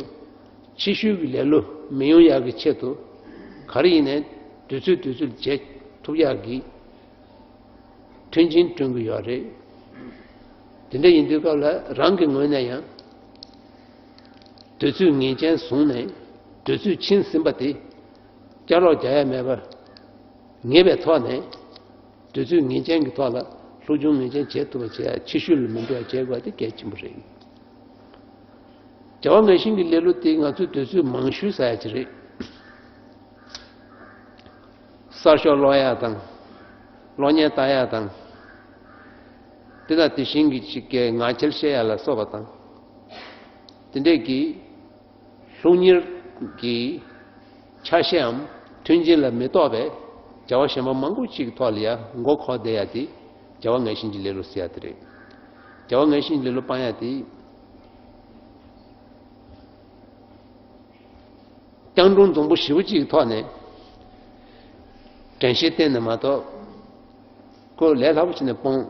ཕྱི་བཤོལ་གྱི་ལེ་ལོ་མི་ཡོང་ཡག་གི་ཆེད་དུ། ག་རེ་ཡིན་ནའི་དུས་ཚོད་དུས་ཚོད་བྱེད་ཐུབ་ཡག་གི་མཐུན་རྐྱེན་བསྐྲུན་གྱི་ཡོད་རེད། དེ་འདྲ་ཡིན་དུས་སྐབས་ལ་རང་གི་ངོས་ནས་ཡང་དུས་ཚོད་ངེས་ཅན་བཟུང་ནས། དུས་ཚོད་ཕྱིན་ཟིན་པ་དེ་བསྐྱར་ལོག་རྒྱག་ཡ་མེད་པར་ངེས་པའི་ཐོག་ནས། དུས་ཚོད་ངེས་ཅན་གྱི་ཐོག་ལ་སློབ་སྦྱོང་ངེས་ཅན་བྱེད་ཐུབ་པ་བྱེད་ཡ། ཕྱི་བཤོལ་ལ་མི་འགྲོ་བ་བྱེད་དགོས་པ་དེ་གལ་ཆེན་པོ་རེད། བྱ་བ་ངན་ཞེན་གྱི་ལེ་ལོ་དེ་ང་ཚོས་དུས་ཚོད་མང་ཤོས་ཟ་ཡ་ཅིག་རེད། གསར་ཤོག་ཀློག་ཡ་དང་། གློག་བརྙན་ལྟ་ཡ་དང་། དེ་དང་དེ་བཞིན་གྱི་ཅིག་གི་ངག་འཁྱལ་བཤད་ཡ་ལ་སོགས་པ་དང་། དེ་འདྲས་ཀྱི་སློབ་གཉེར་གྱི་ཆ་ཤས་འམ་མཐུན་རྐྱེན་ལ་མི་གཏོགས་པའི་བྱ་བ་གཞན་པ་མང་པོ་ཅིག་གི་ཐོག་ལ་ཡ་མགོ་འཁོར་བསྡད་ཡ་དེ་བྱ་བ་ངན་ཞེན་གྱི་ལེ་ལོ་ཟེར་ཡ་དེ་རེད། བྱ་བ་ངན་ཞེན་གྱི་ལེ་ལོ་སྤང་ཡ་དེ། སྐྱང་གྲུང་འཛོམས་པོ་ཞེ་པོ་གཅིག་གི་ཐོག་ནས་དྲན་ཤེས་བསྟེན་ནས་མ་གཏོགས། ཁོ་ལས་སླ་པོ་བྱས་ནས་སྤོང་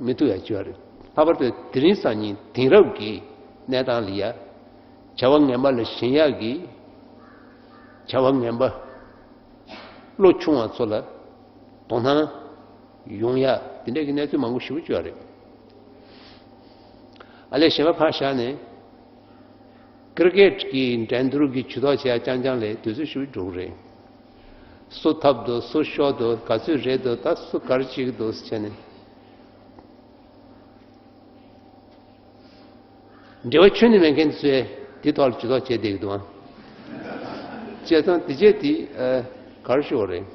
མི་ཐུབ་ཡ་ཅིག་ཡོད་རེད། ལྷག་པར་དུ་དེ་རིང་སང་ཉིན་དེང་རབས་ཀྱི་གནས་སྟངས་ལ་ཡ། བྱ་བ་ངན་པ་ལ་ཞེན་ཡག་གི། བྱ་བ་ངན་པ་བློ་ཆུང་བ་ཚོ་ལ་དོ་སྣང་ཡོང་ཡག་དེ་འདྲ་གི་གནས་ཚུལ་མང་པོ་ཞེ་པོ་ཅིག་ཡོད་རེད། ཨ་ལས་གཞན་པ་ཕར་བཞག་ནས། ཀིར་ཀེད་ཀྱི་འགྲན་བསྡུར་གྱི་ཇུས་གཏོགས་བྱེད་ཡ་རྐྱང་རྐྱང་ལས་དུས་ཚོད་ཞེ་པོ་འགྲོ་གི་རེད། སུ་འཐབ་འདུག་སུ་ཤོར་འདུག་ག་ཚོད་རེད་འདུག་ད་སུ་ག་རེ་བྱེད་ཀྱི་འདུག་ཟེར་བྱས་ནས། འབྲེལ་བ་ཁྱོན་ནས་མེད་མཁན་ཚོས་དེ་ཐོག་ལ་ཇུས་གཏོགས་བྱས་བསྡད་ཀྱི་འདུག་ཨང་། བྱས་ཙང་དེ་རྗེས་དེ་ཨ། ག་རེ་ཞུ་བ་རེད།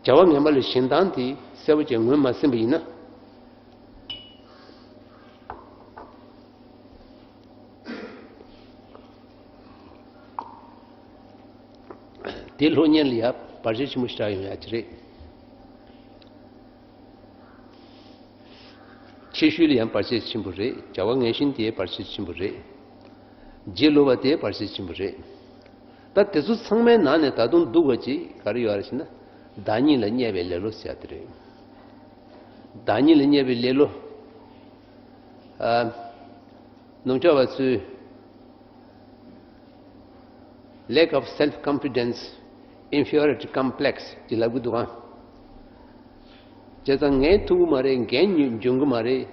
བྱ་བ་ངན་པ་ལ་ཞེན་སྟངས་དེ་གསལ་པོ་བྱས་ངོས་མ་ཟིན་པ་ཡིན་ན། དེ་སློབ་གཉེར་ལ་ཡང་བར་ཆད་ཆེན་པོ་ཞིག་ཡོང་ཡ་ཅིག་རེད། ཕྱི་བཤོལ་ལ་ཡང་བར་ཆད་ཆེན་པོ་རེད། བྱ་བ་ངན་ཞེན་དེའི་བར་ཆད་ཆེན་པོ་རེད། བྱིས་བློ་བ་དེའི་བར་ཆད་ཆེན་པོ་རེད། ད་དེ་ཚོ་ཚང་མའི་ནང་ནས་ད་དུང་སྡུག་པ་ཅིག་ག་རེ་ཡོད་རེད་ཟེར་ན། བདག་ཉིད་ལ་བརྙས་པའི་ལེ་ལོ་ཟེར་ཡ་དེ་རེད། བདག་ཉིད་ལ་བརྙས་པའི་ལེ་ལོ། ཨ། ནུབ་ཕྱོགས་པ་ཚོས lack of self confidence, inferiority complex ཅེས་ལབ་ཀྱི་འདུག་ཨང་། བྱས་ཙང་ངས་ཐུབ་ཀྱི་མ་རེད། འགན་འཇོན་གྱི་མ་རེད།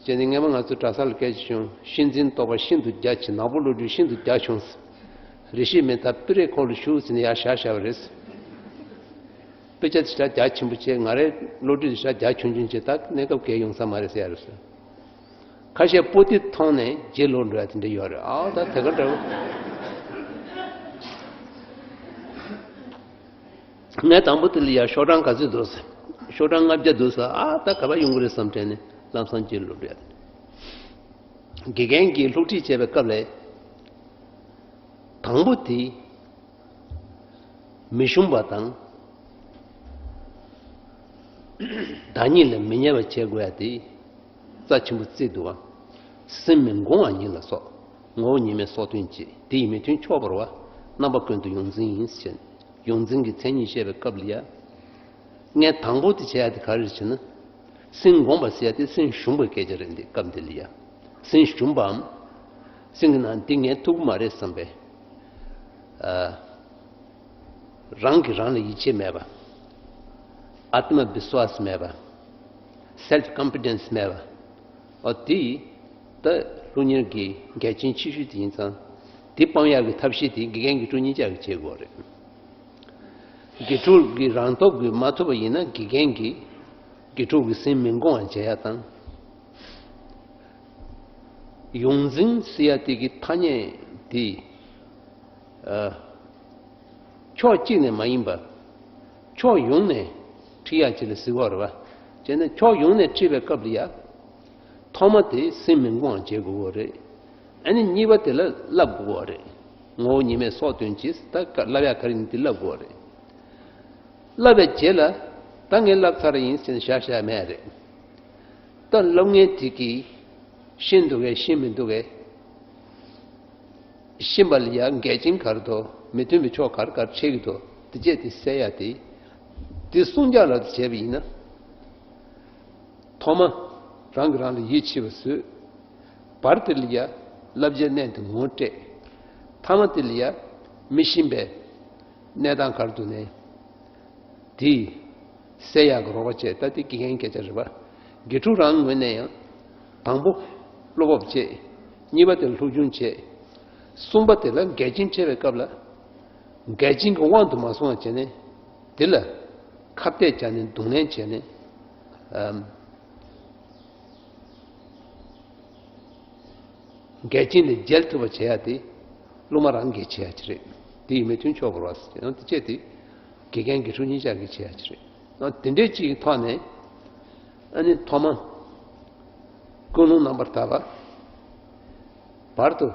བྱས་ནས་སྔས་མ་ང་ཚོ་གྲྭ་ས་ལ་སྐད་ཆ་བྱུང་། གཤིན་རྫུན་རྟོག་པ་ཤིན་ཏུ་རྒྱ་ཆེ། ནག་པོ་བློ་གྲོས་ཤིན་ཏུ་རྒྱ་ཆུང་། རེ་ཞིག་མེད་ད་སྤུ་རེ་ཁོག་ལ་ཞུགས་ཟེར་ནས་ཡར་བཞག་བཞག་པ་རེད། དཔེ་ཆ་དེ་འདྲ་རྒྱ་ཆེན་པོ་བྱས། ང་རའི་བློ་གྲོས་དེ་འདྲ་རྒྱ་ཆུང་ཆུང་བྱས། ད་གནས་སྐབས་གས་ཡོང་ས་མ་རེད་ཟེར་ཡ་རེད་ཟེར། ཁ་ཤས་པོ་ཏི་མཐོང་ནས་རྗེས་ལོག་འགྲོ་ཡ་དེ་འདྲ་ཡོད་རེད། ཨའོ་ད་དེ་ག་འདྲ་བོ། ངས་དང་པོ་དེ་ལ་ཡ་ཤོག་གྲངས་ག་ཚོད་འདུག་ཟེར། ཤོག་གྲངས་ལྔ་བརྒྱ་འདུག་ཟེར། ཨ་ད་ག་པར་ཡོང་གི་རེད་བསམ་དྲན་ནས་ལམ་སང་རྗེས་ལོག་འགྲོ་ཡ། དགེ་རྒན་གྱིས་སློབ་ཁྲིད་བྱས་པའི་སྐབས་ལ། དང་པོ་དེ་མི་ཞུམ་པ་དང་བདག་ཉིད་ལ་མི་བརྙས་པ་བྱེད་དགོས་ཡ་དེ་རྩ་ཆེན་པོ་བརྩིས་འདུག་བ། སེམས་མི་འགོང་བ་ཉིད་ལ་སོགས། ངོ་བོ་ཉིད་མེད་སོགས་དོན་བྱེད། དེ་ཡི་མི་མཐུན་ཕྱོགས་བོར་བ། རྣམ་པ་ཀུན་ཏུ་ཡོངས་འཛིན་ཡིན་ཞེས། ཡོངས་འཛིན་གྱི་མཚན་ཉིད་བཤད་པའི་སྐབས་ལ་ཡ། ངས་དང་པོ་དེ་བྱས་ཡ་དེ་ག་རེ་རེད་ཟེར་ན། སེམས་འགོང་བ་ཟེར་ཡ་དེ་སེམས་ཞུམ་པའི་སྐད་ཆ་རེད། འདི་སྐབས་འདི་ལ་ཡ། སེམས་ཞུམ་པའམ། སེམས་ཀྱི་ནང་འདི་ངས་ཐུབ་ཀྱི་མ་རེད་བསམ་པའི། ཨ། རང་གིས་རང་ལ་ཡིད་ཆེས་མེད་པ། ཨ་ཏྨ་བི་སུ་ཝཱ་སི་མེད་པ། སེལ་ཕི་ཀོན་ཕི་ཌེན་སི་མེད་པ། ཨོ་དེ་ད་སློབ་གཉེར་གྱི་འགལ་རྐྱེན་ཆེ་ཤོས་དེ་ཡིན་ཙང་། དེ་སྤང་ཡག་གི་ཐབས་ཤེས་དེ་དགེ་རྒན་དགེ་ཕྲུག་གཉིས་ཆ་གིས་བྱེད་དགོས་རེད། དགེ་ཕྲུག་གིས་རང་སྟོབས་ཀྱིས་མ་ཐུབ་པ་ཡིན་ན། དགེ་རྒན་གྱིས་དགེ་ཕྲུག་གི་སེམས་མི་འགོང་བ་བྱེད་ཡག་དང་། ཡོངས་འཛིན་ཟེར་ཡ་དེ་གི་ཐ་སྙད་དེ། ཨ། ཕྱོགས་གཅིག་ནས་མ་ཡིན་པ། ཕྱོགས་ཡོངས་ནས་ཁྲིད་ཡག་ཅིག་ལ་ཟེར་གྱི་ཡོད་རེད་པ། བྱས་ན་ཕྱོགས་ཡོངས་ནས་ཁྲིད་པའི་སྐབས་ལ་ཡ། ཐོག་མ་དེ་སེམས་མི་འགོང་བ་བྱེད་དགོས་ཀྱི་ཡོད་རེད། ཨ་ནི་གཉིས་པ་དེ་ལ་བསླབ་དགོས་ཀྱི་ཡོད་རེད། ངོ་བོ་ཉིད་མེད་སོགས་དོན་གྱིས། ད་བསླབ་ཡག་ག་རེ་ཡིན་དེ་བསླབ་དགོས་ཀྱི་ཡོད་རེད། བསླབ་པའི་རྗེས་ལ། ད་ངས་བསླབ་ཚར་ཡིན་ཟེར་ནས་བཞག་བཞག་མེད་རེད། ད་སློབ་མཁན་དེ་གིས་ཤེས་འདུག་གས་ཤེས་མི་འདུག་གས། ཤེས་པ་ལ་ཡང་འགལ་རྐྱེན་ག་རེ་འདུག་མི་མཐུན་པའི་ཕྱོགས་ག་རེ་ག་རེ་འཕྲད་ཀྱི་འདུག་དེ་བཅས་དེ་སེལ་ཡ་དེ། དེ་སྲུང་སྐྱོབ་ལ་བྱས་པ་ཡིན་ན། ཐོག་མ་རང་གིས་རང་ལ་ཡིད་ཆེས་པ་བཟོས། བར་དེ་ལ་ཡ་བསླབ་བྱའི་གནས་དེ་ངོ་སྤྲད། ཐ་མ་དེ་ལ་ཡ་མི་ཤེས་པའི་གནས་སྟངས་ག་རེ་འདུག་ནས། དེས་སེལ་ཡག་གི་རོགས་པ་བྱས། ད་དེ་དགེ་རྒན་སྐད་ཆ་རེད་པ། དགེ་ཕྲུག་རང་ངོས་ནས་ཡང་དང་པོ་བློ་སྤོབས་བྱེད། གཉིས་པ་དེ་ལ་སློབ་སྦྱོང་བྱེད། གསུམ་པ་དེ་ལ་འགལ་རྐྱེན་འཕྲད་པའི་སྐབས་ལ་འགལ་རྐྱེན་གྱི་དབང་དུ་མ་སོང་བ་བྱས་ནས། དེ་ལ་ཁ་གཏད་བཅག་ནས་གདོང་ལེན་བྱས་ནས། ཨམ། འགལ་རྐྱེན་དེ་འཇལ་ཐུབ་པ་བྱེད་ཡ་དེ་སློབ་མ་རང་གིས་བྱེད་ཡ་ཅིག་རེད། དེ་ཡི་མི་མཐུན་ཕྱོགས་བོར་བ་ཟེར་ཡང་དེ་བཅས་དེ་དགེ་རྒན་དགེ་ཕྲུག་གཉིས་ཆ་གིས་བྱེད་ཡ་ཅིག་རེད། ཨ། དེ་འདྲའི་ཅིག་གི་ཐོག་ནས། ཨ་ནི་ཐོག་མ་ཀུན་སློང་རྣམ་པར་དག་པ། བར་དུ་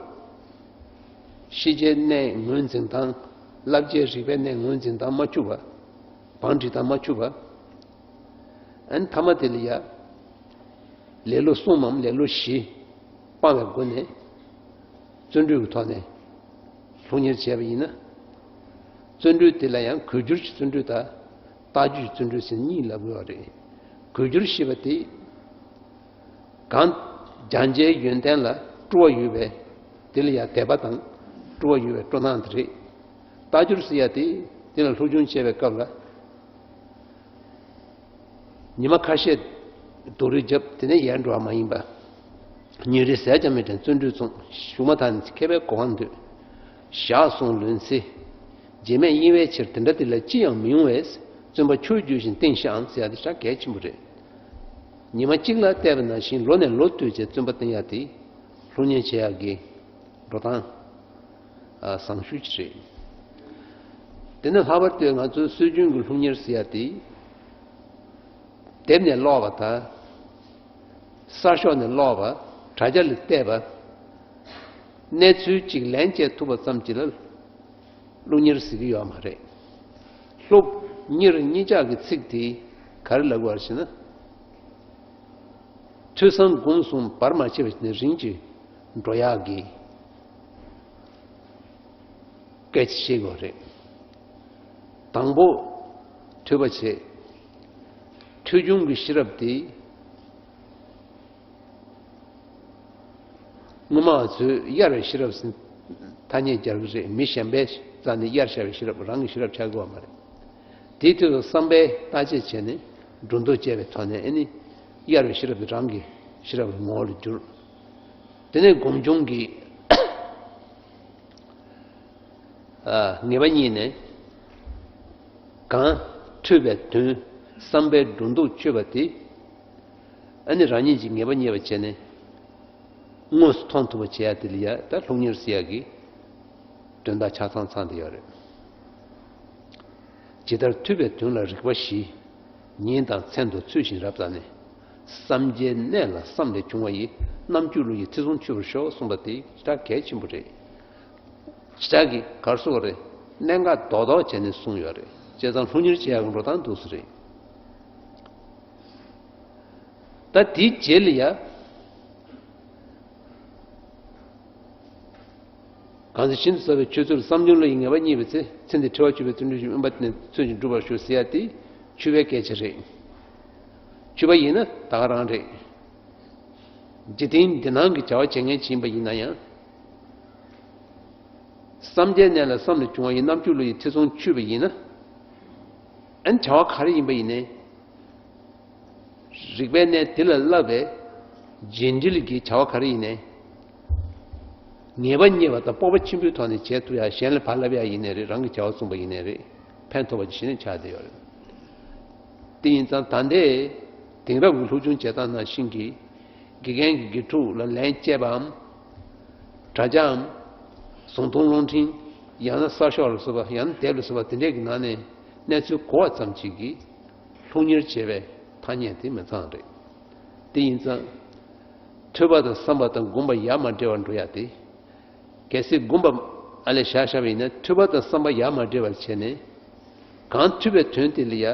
ཤེས་བྱའི་གནས་ངོས་འཛིན་དང་། བསླབ་བྱའི་རིག་པའི་གནས་ངོས་འཛིན་དང་མ་འཕྱུགས་པ། བང་སྒྲིག་དང་མ་འཕྱུགས་པ། ཨ་ནི་ཐ་མ་དེ་ལ་ཡ། ལེ་ལོ་གསུམ་མམ་ལེ་ལོ་བཞི་སྤང་བའི་སྒོ་ནས། བརྩོན་འགྲུས་ཀྱི་ཐོག་ནས་སློབ་གཉེར་བྱས་པ་ཡིན་ན། བརྩོན་འགྲུས་དེ་ལ་ཡང་གོས་བསྒྱུར་གྱི་བརྩོན་འགྲུས་དང་། རྟགས་བསྒྱུར་གྱི་བརྩོན་འགྲུས་ཟེར་གཉིས་ལབ་ཀྱི་ཡོད་རེད། གོས་བསྒྱུར་ཞེས་པ་དེ། གང་སྦྱང་བྱའི་ཡོན་ཏན་ལ་སྤྲོ་བ་ཡོད་པས། དེ་ལ་ཡང་དད་པ་དང་སྤྲོ་བ་ཡོད་པའི་སྤྲོ་སྣང་དེ་རེད། རྟགས་བསྒྱུར་ཟེར་ཡ་དེ། དེ་ལ་སློབ་སྦྱོང་བྱེད་པའི་སྐབས་ལ། ཉི་མ་ཁ་ཤས་སྡུག་རུས་བརྒྱབ། དེ་ནས་ཡལ་འགྲོ་བ་མ་ཡིན་པ། ཉིན་རེ་ཟས་ཀྱང་མི་དྲན་བརྩོན་འགྲུས་བརྩོན། གཞུག་མ་ཐག་ནས་མཁས་པའི་གོ་འཕང་འདོད། ཞག་སོང་ལོན་ཚེ། རྗེས་མེད་གཡེང་བའི་ཕྱིར། དེ་འདྲ་དེ་ལ་ཅི་ཡང་མི་ཡོང་བས། བརྩོན་པ་ཆུ་རྒྱུས་བཞིན་བསྟེན་ཤག་ཟེར་ཡ་དེ་ཞེ་དྲག་གལ་ཆེན་པོ་རེད། ཉི་མ་གཅིག་ལ་བལྟས་པ་ནང་བཞིན་ལོ་ནས་ལོ་བསྟུད་བྱས་བརྩོན་པ་བསྟེན་ཡ་དེ་སློབ་གཉེར་བྱེད་ཡག་གི་འགྲོ་སྟངས། ཨ། བཟང་ཤོས་ཅིག་རེད། དེ་ནས་ལྷག་པར་དུ་ང་ཚོའི་སྲོལ་རྒྱུན་གྱི་སློབ་གཉེར་ཟེར་ཡ་དེ། དེབ་ནས་ཀློག་པ་དང་། གསར་ཤོག་ནས་ཀློག་པ། དྲ་རྒྱ་ལ་བལྟས་པ། གནས་ཚུལ་གཅིག་ལན་བཅད་ཐུབ་པ་ཙམ་གྱིས་ལ། སློབ་གཉེར་ཟེར་གྱི་ཡོད་མ་རེད། སློབ་གཉེར་གཉིས་ཆ་གི་ཚིག་དེ་ག་རེ་ལབ་དགོས་རེད་ཟེར་ན། ཐོས་བསམ་སྒོམ་གསུམ་བར་མ་ཆད་པ་ཞིག་ནས་རིམ་གྱིས་འགྲོ་ཡག་གི་སྐད་ཆ་བཤད་དགོས་རེད། དང་པོ་ཐོས་པ་བྱེད། ཐོས་བྱུང་གི་ཤེས་རབ་དེ། སྔོན་མ་ཚོས་གཡར་བའི་ཤེས་རབ་ཟེར་ཐ་སྙད་སྦྱར་གྱི་རེད། མི་གཞན་པའི་རྩ་ནས་གཡར་བཞག་པའི་ཤེས་རབ། རང་གི་ཤེས་རབ་ཆགས་ཀྱི་ཡོད་མ་རེད། དེའི་དུས་སུ་བསམ་པས་བརྟག་དཔྱད་བྱས་ནས་སྒྲོ་འདོགས་བཅད་པའི་ཐོག་ནས། ཨ་ནི་གཡར་བའི་ཤེས་རབ་དེ་རང་གི་ཤེས་རབ་ཀྱི་ངོ་བོ་ལ་བསྒྱུར། དེ་ནས་སྒོམ་བྱུང་གི་ངེས་པ་རྙེད་ནས། གང་ཐོས་པའི་དོན་བསམ་པས་སྒྲོ་འདོགས་གཅོད་པ་དེ། ཨ་ནི་རང་ཉིད་ཀྱིས་ངེས་པ་རྙེད་པ་བྱས་ནས་དངོས་སུ་མཐོང་ཐུབ་པ་བྱེད་ཡ་དེ་ལ་ཡ་ད་སློབ་གཉེར་ཟེར་ཡ་གི་དོན་དག་ཆ་ཚང་ཚང་དེ་ཡོད་རེད། ཇི་ལྟར་ཐོས་པའི་དོན་ལ་རིགས་པ་བཞི། ཉིན་དང་མཚན་དུ་ཚུལ་བཞིན་རབ་བརྟགས་ནས། བསམ་བྱའི་གནས་ལ་བསམ་ལས་བྱུང་བ་ཡི། རྣམ་བཅུ་བློ་ཡིས་ཐེ་ཚོམ་ཆོད་པར་ཤོག་གསུངས་པ་དེ་ཞེ་དྲག་གལ་ཆེན་པོ་རེད། ཞེ་དྲག་གི་ག་རེ་ཟེར་དགོས་རེད། གནད་འགག་རྡོག་རྡོག་བྱས་ནས་གསུངས་ཡོད་རེད། བྱས་ཙང་སློབ་གཉེར་བྱེད་ཡག་གི་འགྲོ་སྟངས་འདུག་སེ་རེད། ད་དེའི་རྗེས་ལ་ཡ། གང་ཚེ་ཤིན་ཏུ་ཟབ་པའི་ཆོས་ཚུལ་བསམ་བྱུང་བློ་ཡིས་ངེས་པ་རྙེད་པའི་ཚེ། ཚེ་འདིར་འཁྲི་བ་གཅོད་པའི་བརྩོན་འགྲུས་ཀྱིས། མངོན་པ་དེ་ནི་ཚུལ་བཞིན་འགྲུབ་པར་ཤོག་ཟེར་ཡ་དེ་ཆོས་པའི་སྐད་ཆ་རེད། ཆོས་པ་ཡིན་ན་ད་ག་རང་རེད། འཇིག་རྟེན་འདི་སྣང་གི་བྱ་བ་བྱེད་མཁན་ཅིག་ཡིན་པ་ཡིན་ན་ཡང་། བསམ་བྱའི་གནས་ལ་བསམ་ལས་བྱུང་བ་ཡི། རྣམ་བཅུ་བློ་ཡིས་ཐེ་ཚོམ་ཆོད་པ་ཡིན་ན། ཨ་ནི་བྱ་བ་ག་རེ་ཡིན་པ་ཡིན་ནའི། རིག་པའི་གནས་དེ་ལ་བསླབ་པའི་རྗེས་འབྲེལ་གྱི་བྱ་བ་ག་རེ་ཡིན་ནའི། ངེས་པ་རྙེད་པ་དང་སྤོབས་པ་ཆེན་པོའི་ཐོག་ནས་བྱེད་ཐུབ་ཡ། གཞན་ལ་བག་ལབ་ཡ་ཡིན་ནའི་རེད། རང་གི་བྱ་བ་བཙུམ་པ་ཡིན་ནའི་རེད། ཕན་ཐོགས་པ་ཅིག་གཞི་ནས་ཆགས་བསྡད་ཡོད་རེད། དེ་ཡིན་ཙང་ད་ལྟའི་དེང་རབས་ཀྱི་སློབ་སྦྱོང་བྱེད་སྟངས་ནང་བཞིན་གྱི། དགེ་རྒན་གྱིས་དགེ་ཕྲུག་ལ་ལན་བཅོལ་བའམ། དྲ་རྒྱའམ། ཟུང་དུ་རླུང་འཕྲིན། ཡང་ན་གསར་ཤོག་ལ་སོགས་པ། ཡང་ན་དེབ་ལ་སོགས་པ་དེ་འདྲས་ཀྱི་ནང་ནས་གནས་ཚུལ་གོ་བ་ཙམ་ཞིག་གིས་སློབ་གཉེར་བྱེད་པའི་ཐ་སྙད་དེ་མི་ཚང་རེད། དེ་ཡིན་ཙང་། ཐོས་པ་དང་བསམ་པ་དང་སྒོམ་པ་ཡ་མ་བྲལ་བར་འགྲོ་ཡ་དེ། གལ་སྲིད་སྒོམ་པ་ཨ་ལས་བཞག་བཞག་པ་ཡིན་ན། ཐོས་པ་དང་བསམ་པ་ཡ་མ་བྲལ་བར་བྱས་ནས། གང་ཐོས་པའི་དོན་དེ་ལ་ཡ་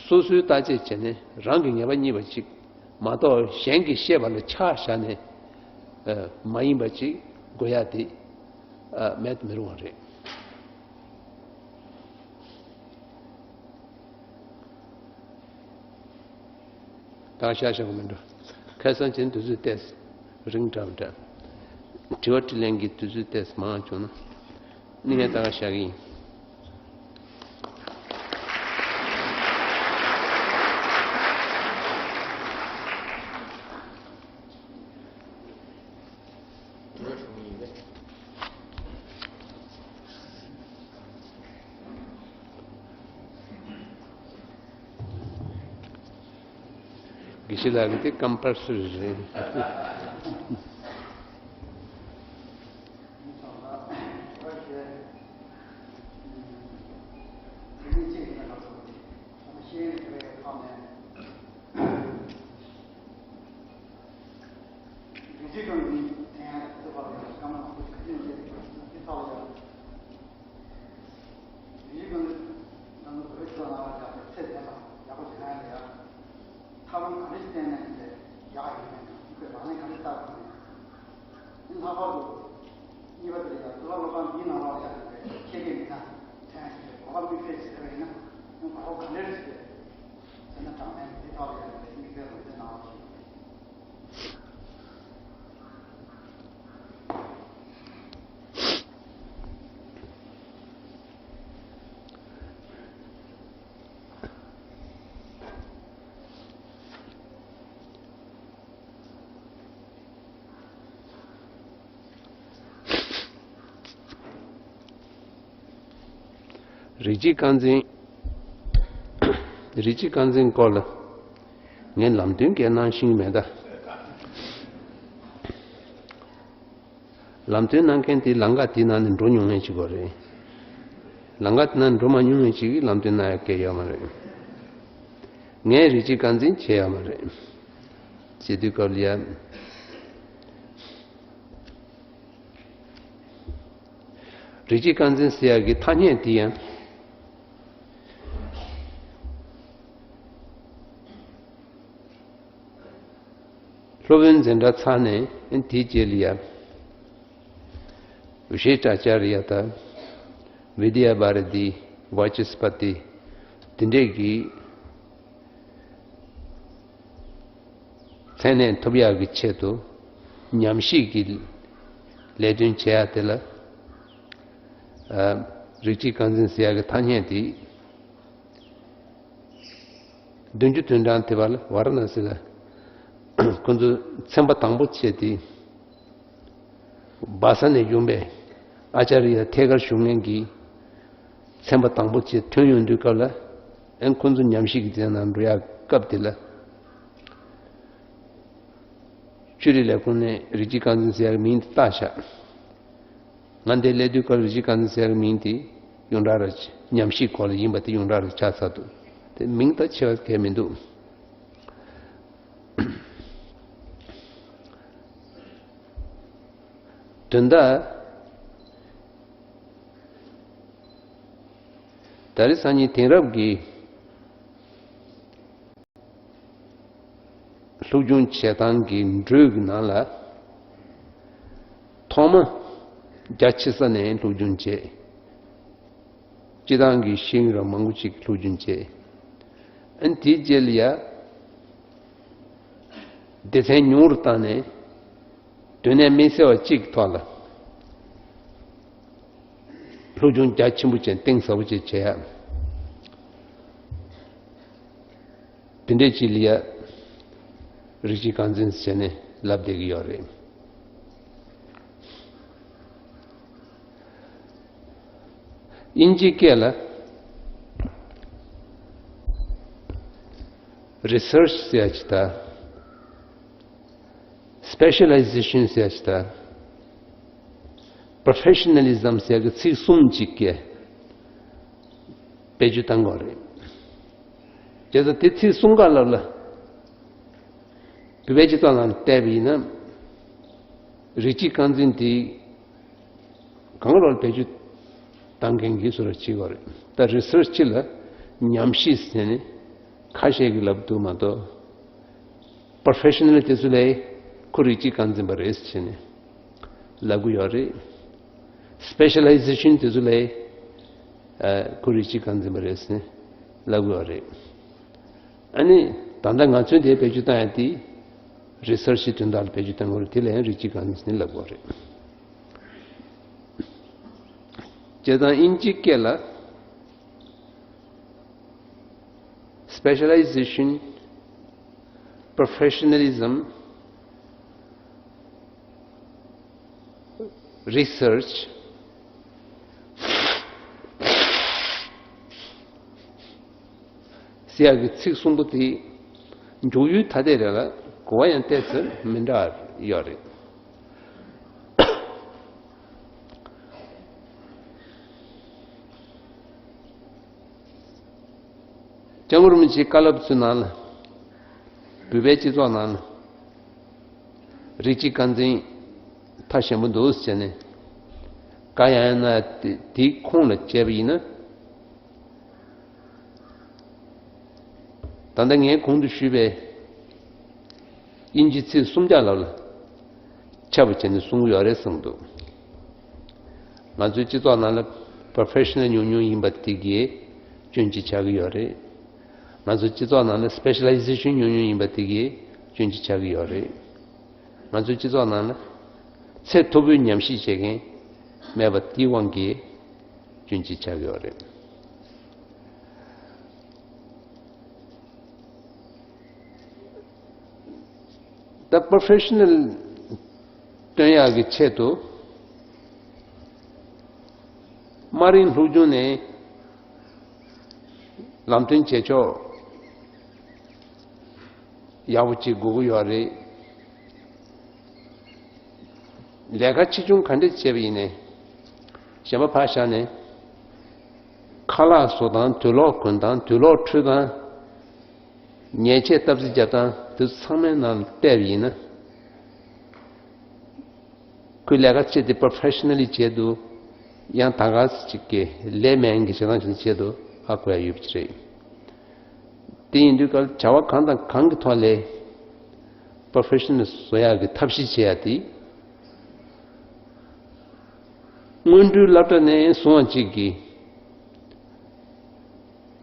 སོ་སོའི་བརྟག་དཔྱད་བྱས་ནས་རང་གི་ངེས་པ་རྙེད་པ་ཅིག་མ་གཏོགས། གཞན་གྱིས་བཤད་པ་ལ་ཆ་བཞག་ནས་མ་ཡིན་པ་ཅིག་དགོས་ཡ་དེ་མེད་དུ་མི་རུང་བ་རེད། ད་ག་ཤ་ཤ་གི་མི་འགྲོ། ཁ་སང་ཕྱིན་དུས་ཚོད་ཏོག་ཙམ་རིང་དྲགས་པ་འདྲ། དྲི་བ་དྲིས་ལན་གྱི་དུས་ཚོད་ཏོག་ཙམ་མང་བྱུང་ན། ནི་ངས་ད་ག་ཤ་གི་ཡིན། དགེ་བཤེས་ལགས་ཀྱི་དེ་ཀམ་པལ་སོ་རི་རེད། ལྷག་པར་དུ་གཉིས་པ་དེ་ལ་ཡང་ཐོས་པ་སློབ་ཁང་འདིའི་ནང་ལོགས་ལ་ཡང་ཁྱད་ཆོས་མེད་ན་ཐོན་ཞིག་གོ་སྐབས་དམིགས་བསལ་ཞིག་ཟེར་བ་ཡིན་ན། ཁོང་གོ་སྐབས་ག་འདྲ་ཞིག་ཟེར་ན། དྲང་གནས་འདི་ཐོག་ལ་ཡང་དམིགས་བསལ་དུ་དེ་གནང་བ་ཞིག་རིགས་གཅིག་རྐང་འཛིན། རིགས་གཅིག་རྐང་འཛིན་སྐོར་ལ་ངས་ལམ་སྟོན་གང་གནང་ཤེས་ཀྱི་མེད་ད། ལམ་སྟོན་གནང་མཁན་དེ་ལམ་ཁ་དེའི་ནང་ནས་འགྲོ་མྱོང་མཁན་ཞིག་དགོས་རེད། ལམ་ཁ་དེ་ནང་འགྲོ་མ་མྱོང་མཁན་ཞིག་གིས་ལམ་སྟོན་གནང་ཡག་གི་ཡོད་མ་རེད། ངས་རིགས་གཅིག་རྐང་འཛིན་བྱས་ཡོད་མ་རེད། བྱེད་དུས་སྐབས་ལ་ཡ། རིགས་གཅིག་རྐང་འཛིན་ཟེར་ཡག་གི་ཐ་སྙད་དེ་ཡང་། སློབ་དཔོན་འཛིན་གྲྭ་ཚར་ནས་དེའི་རྗེས་ལ་ཡ། བི་ཤེ་ཊ་ཨ་ཅཱར་ཡ་དང་། བི་དི་ཡ་བྷ་ར་ཏི། ཝ་ཅི་སི་པ་ཏི། དེ་འདྲས་ཀྱི་ ཕན་ནུས་ཐོབ་ཡག་གི་ཆེད་དུ་ཉམས་ཞིབ་ཀྱི་ལས་དོན་བྱེད་ཡ་དེ་ལ། ཨ། རིགས་གཅིག་རྐང་འཛིན་ཟེར་ཡག་གི་ཐ་སྙད་དེ། བདུན་ཅུ་དོན་གྲངས་དེ་བར་ལ་ཝཱ་ར་ཎ་སི་ལ་ཁོ་ཚོས་ཚན་པ་དང་པོ་བྱས་ཏེ། སྦ་ས་ནས་ཡོང་པའི་ཨཱ་ཙཱརྱ་ཐད་ཀར་བཞུགས་མཁན་གྱི་ཚན་པ་དང་པོ་བྱས་ཐོན་ཡོང་དུས་སྐབས་ལ། ཨན་ཁོ་ཚོ་ཉམས་ཞིབ་ཀྱི་རྩེ་ནང་འགྲོ་ཡག་སྐབས་དེ་ལ། ཆོས་རིག་ལས་ཁུངས་ནས་རིགས་གཅིག་རྐང་འཛིན་ཟེར་ཡག་མིང་དེ་བཏགས་ཤག་ང་འདིར་སླེབས་དུས་སྐབས་རིགས་གཅིག་རྐང་འཛིན་ཟེར་ཡག་མིང་དེ་ཡོངས་གྲགས་རེད། ཉམས་ཞིབ་སྐོར་ལ་ཡིན་པ་དེ་ཡོངས་གྲགས་རེད་ཆགས་ཚར་འདུག་དེ་མིང་ད་ཆེ་བ་གལ་མི་འདུག་དོན་དག་ད་རེས་སང་ཉིན་དེང་རབས་ཀྱི་སློབ་སྦྱོང་བྱེད་སྟངས་ཀྱི་འགྲོས་ཀྱི་ནང་ལ། ཐོག་མ་རྒྱ་ཆེ་ས་ནས་སློབ་སྦྱོང་བྱས། སྤྱིར་བཏང་གི་ཤེས་ཡོན་ར་མང་པོ་ཅིག་སློབ་སྦྱོང་བྱས། ཨ་ནི་དེའི་རྗེས་ལ་ཡ། སྡེ་ཚན་ཉུང་རུ་བཏང་ནས། དོན་གནད་དམིགས་བསལ་བ་གཅིག་གི་ཐོག་ལ་སློབ་སྦྱོང་རྒྱ་ཆེན་པོ་བྱས། གཏིང་ཟབ་པོ་བྱས་བྱེད་ཡ། དེ་འདྲའི་ཅིག་ལ་ཡ། རིགས་གཅིག་རྐང་འཛིན་ཟེར་ནས་ལབ་བསྡད་ཀྱི་ཡོད་རེད། དབྱིན་ཇིའི་སྐད་ལ་རི་སར་ཆི་ཟེར་ཡ་ཅིག་དང་། སི་པེ་ཤ་ལའི་ཟེ་ཤན་ཟེར་ཡ་ཅིག་དང་། པོ་རོ་ཕེ་ཤ་ནལ་ལི་ཛམ་ཟེར་ཡ་གི་ཚིག་གསུམ་ཅིག་གི་བེད་སྤྱོད་གཏང་དགོས་རེད། བྱས་ཙང་དེ་ཚིག་གསུམ་ཀ་ལབ་ལ། བོད་པའི་སྤྱི་ཚོགས་ནང་བལྟས་པ་ཡིན་ན། རིགས་གཅིག་རྐང་འཛིན་དེ་གང་ལ་བེད་སྤྱོད་གཏང་མཁན་གྱི་བཟོ་འདྲ་ཅིག་ཡོད་རེད། ད་རི་སར་ཆི་ལ་ཉམས་ཞིབ་ཟེར་ནས་ཁ་ཤས་ཀྱིས་ལབ་འདུག་མ་གཏོགས། པོ་རོ་ཕེ་ཤ་ནལ་དེ་ཚོ་ལ་ཁོ་རིགས་གཅིག་རྐང་འཛིན་པ་རེད་ཟེར་ནས་ལབ་གི་ཡོད་རེད། སི་པེ་ཤ་ལའི་ཟེ་ཤན་དེ་ཚོ་ལ་ཁོ་རིགས་གཅིག་རྐང་འཛིན་པ་རེད་ཟེར་ནས་ལབ་གི་ཡོད་རེད། ཨ་ནི་ད་ལྟ་ང་ཚོས་དེ་བེད་སྤྱོད་བཏང་ཡ་དེ་རི་སར་ཆི་དོན་དག་ལ་བེད་སྤྱོད་བཏང་གི་ཡོད་རེད། དེ་ལ་ཡང་རིགས་གཅིག་རྐང་འཛིན་ཟེར་ནས་ལབ་གི་ཡོད་རེད། བྱས་ཙང་དབྱིན་ཇིའི་སྐད་ལ། Specialization, professionalism, research ཟེར་ཡག་གི་ཚིག་གསུམ་པོ་དེ་འཇུག་ཡུལ་ཐ་དད་རེ་ལ་གོ་བ་ཡང་ཏོག་ཙམ་མི་འདྲ་བ་ཡོད་རེད། སྐྱབས་མགོན་རིན་པོ་ཆེའི་བཀའ་སློབ་ཚོའི་ནང་ལ། བོད་པའི་སྤྱི་ཚོགས་ནང་ལ་རིགས་གཅིག་རྐང་འཛིན་ཐ་ཞན་པོ་འདུག་ཟེར་ནས་བཀའ་ཡང་ཡང་གནང་དེ་དེའི་ཁུངས་ལ་བྱས་པ་ཡིན་ན། ད་ལྟ་ངས་གོང་དུ་ཞུས་པའི་དབྱིན་ཇི་ཚིག་གསུམ་ཆར་ལབ་ལ་ཁྱབ་པ་བྱས་ནས་གསུང་གི་ཡོད་རེད་བསམ་འདུག་ང་ཚོའི་སྤྱི་ཚོགས་ནང་ལ་པོ་རོ་ཕེ་ཤ་ནལ་ཉུང་ཉུང་ཡིན་པ་དེ་གའི་སྐྱོན་ཅིག་ཆགས་ཀྱི་ཡོད་རེད། ང་ཚོའི་སྤྱི་ཚོགས་ནང་ལ་སི་པེ་ཤ་ལའི་ཟེ་ཤན་ཉུང་ཉུང་ཡིན་པ་དེ་གའི་སྐྱོན་ཅིག་ཆགས་ཀྱི་ཡོད་རེད། ང་ཚོའི་སྤྱི་ཚོགས་ནང་ལ་ཚད་མཐོ་པོའི་ཉམས་ཞིབ་བྱེད་མཁན་མེད་པ་དེའི་དབང་གིས་སྐྱོན་ཅིག་ཆགས་ཀྱི་ཡོད་རེད། ད་པོ་རོ་ཕེ་ཤ་ནལ་སྟོན་ཡག་གི་ཆེད་དུ་དམའ་རིམ་སློབ་སྦྱོང་ནས་ལམ་སྟོན་བྱེད་ཕྱོགས་ཡག་པོ་ཅིག་དགོས་ཀྱི་ཡོད་རེད། ལས་ཀ་ཆེ་ཆུང་ག་འདྲ་བྱས་པ་ཡིན་ནའི། གཞན་པ་ཕར་བཞག་ནས། ཁ་ལག་བཟོ་སྟངས། དུག་ལོག་གོན་སྟངས། དུག་ལོག་འཁྲུད་སྟངས། ཉལ་ཆས་སྟབས་གཙང་རྒྱབ་སྟངས་དེ་ཚོ་ཚང་མའི་ནང་ལ་བལྟས་པ་ཡིན་ན། ཁོས་ལས་ཀ་བྱེད་དེ་པོ་རོ་ཕེ་ཤ་ནལ་ལི་བྱེད་དུ། ཡང་ད་ག་ཅིག་གི་ལས་མེད་མཁན་གྱི་བྱེད་སྟངས་ཤིག་བྱེད་དུ་ཧ་གོ་ཡ་ཡོད་པ་ཅིག་རེད། དེ་ཡིན་དུས་ཀ་བྱ་བ་གང་དང་གང་གི་ཐོག་ལས་པོ་རོ་ཕེ་ཤ་ནལ་བཟོ་ཡག་གི་ཐབས་ཤེས་བྱེད་ཡ་དེ། སྔོན་འགྲོའི་སློབ་གྲྭ་ནས་བཟུང་བ་ཅིག་གིས་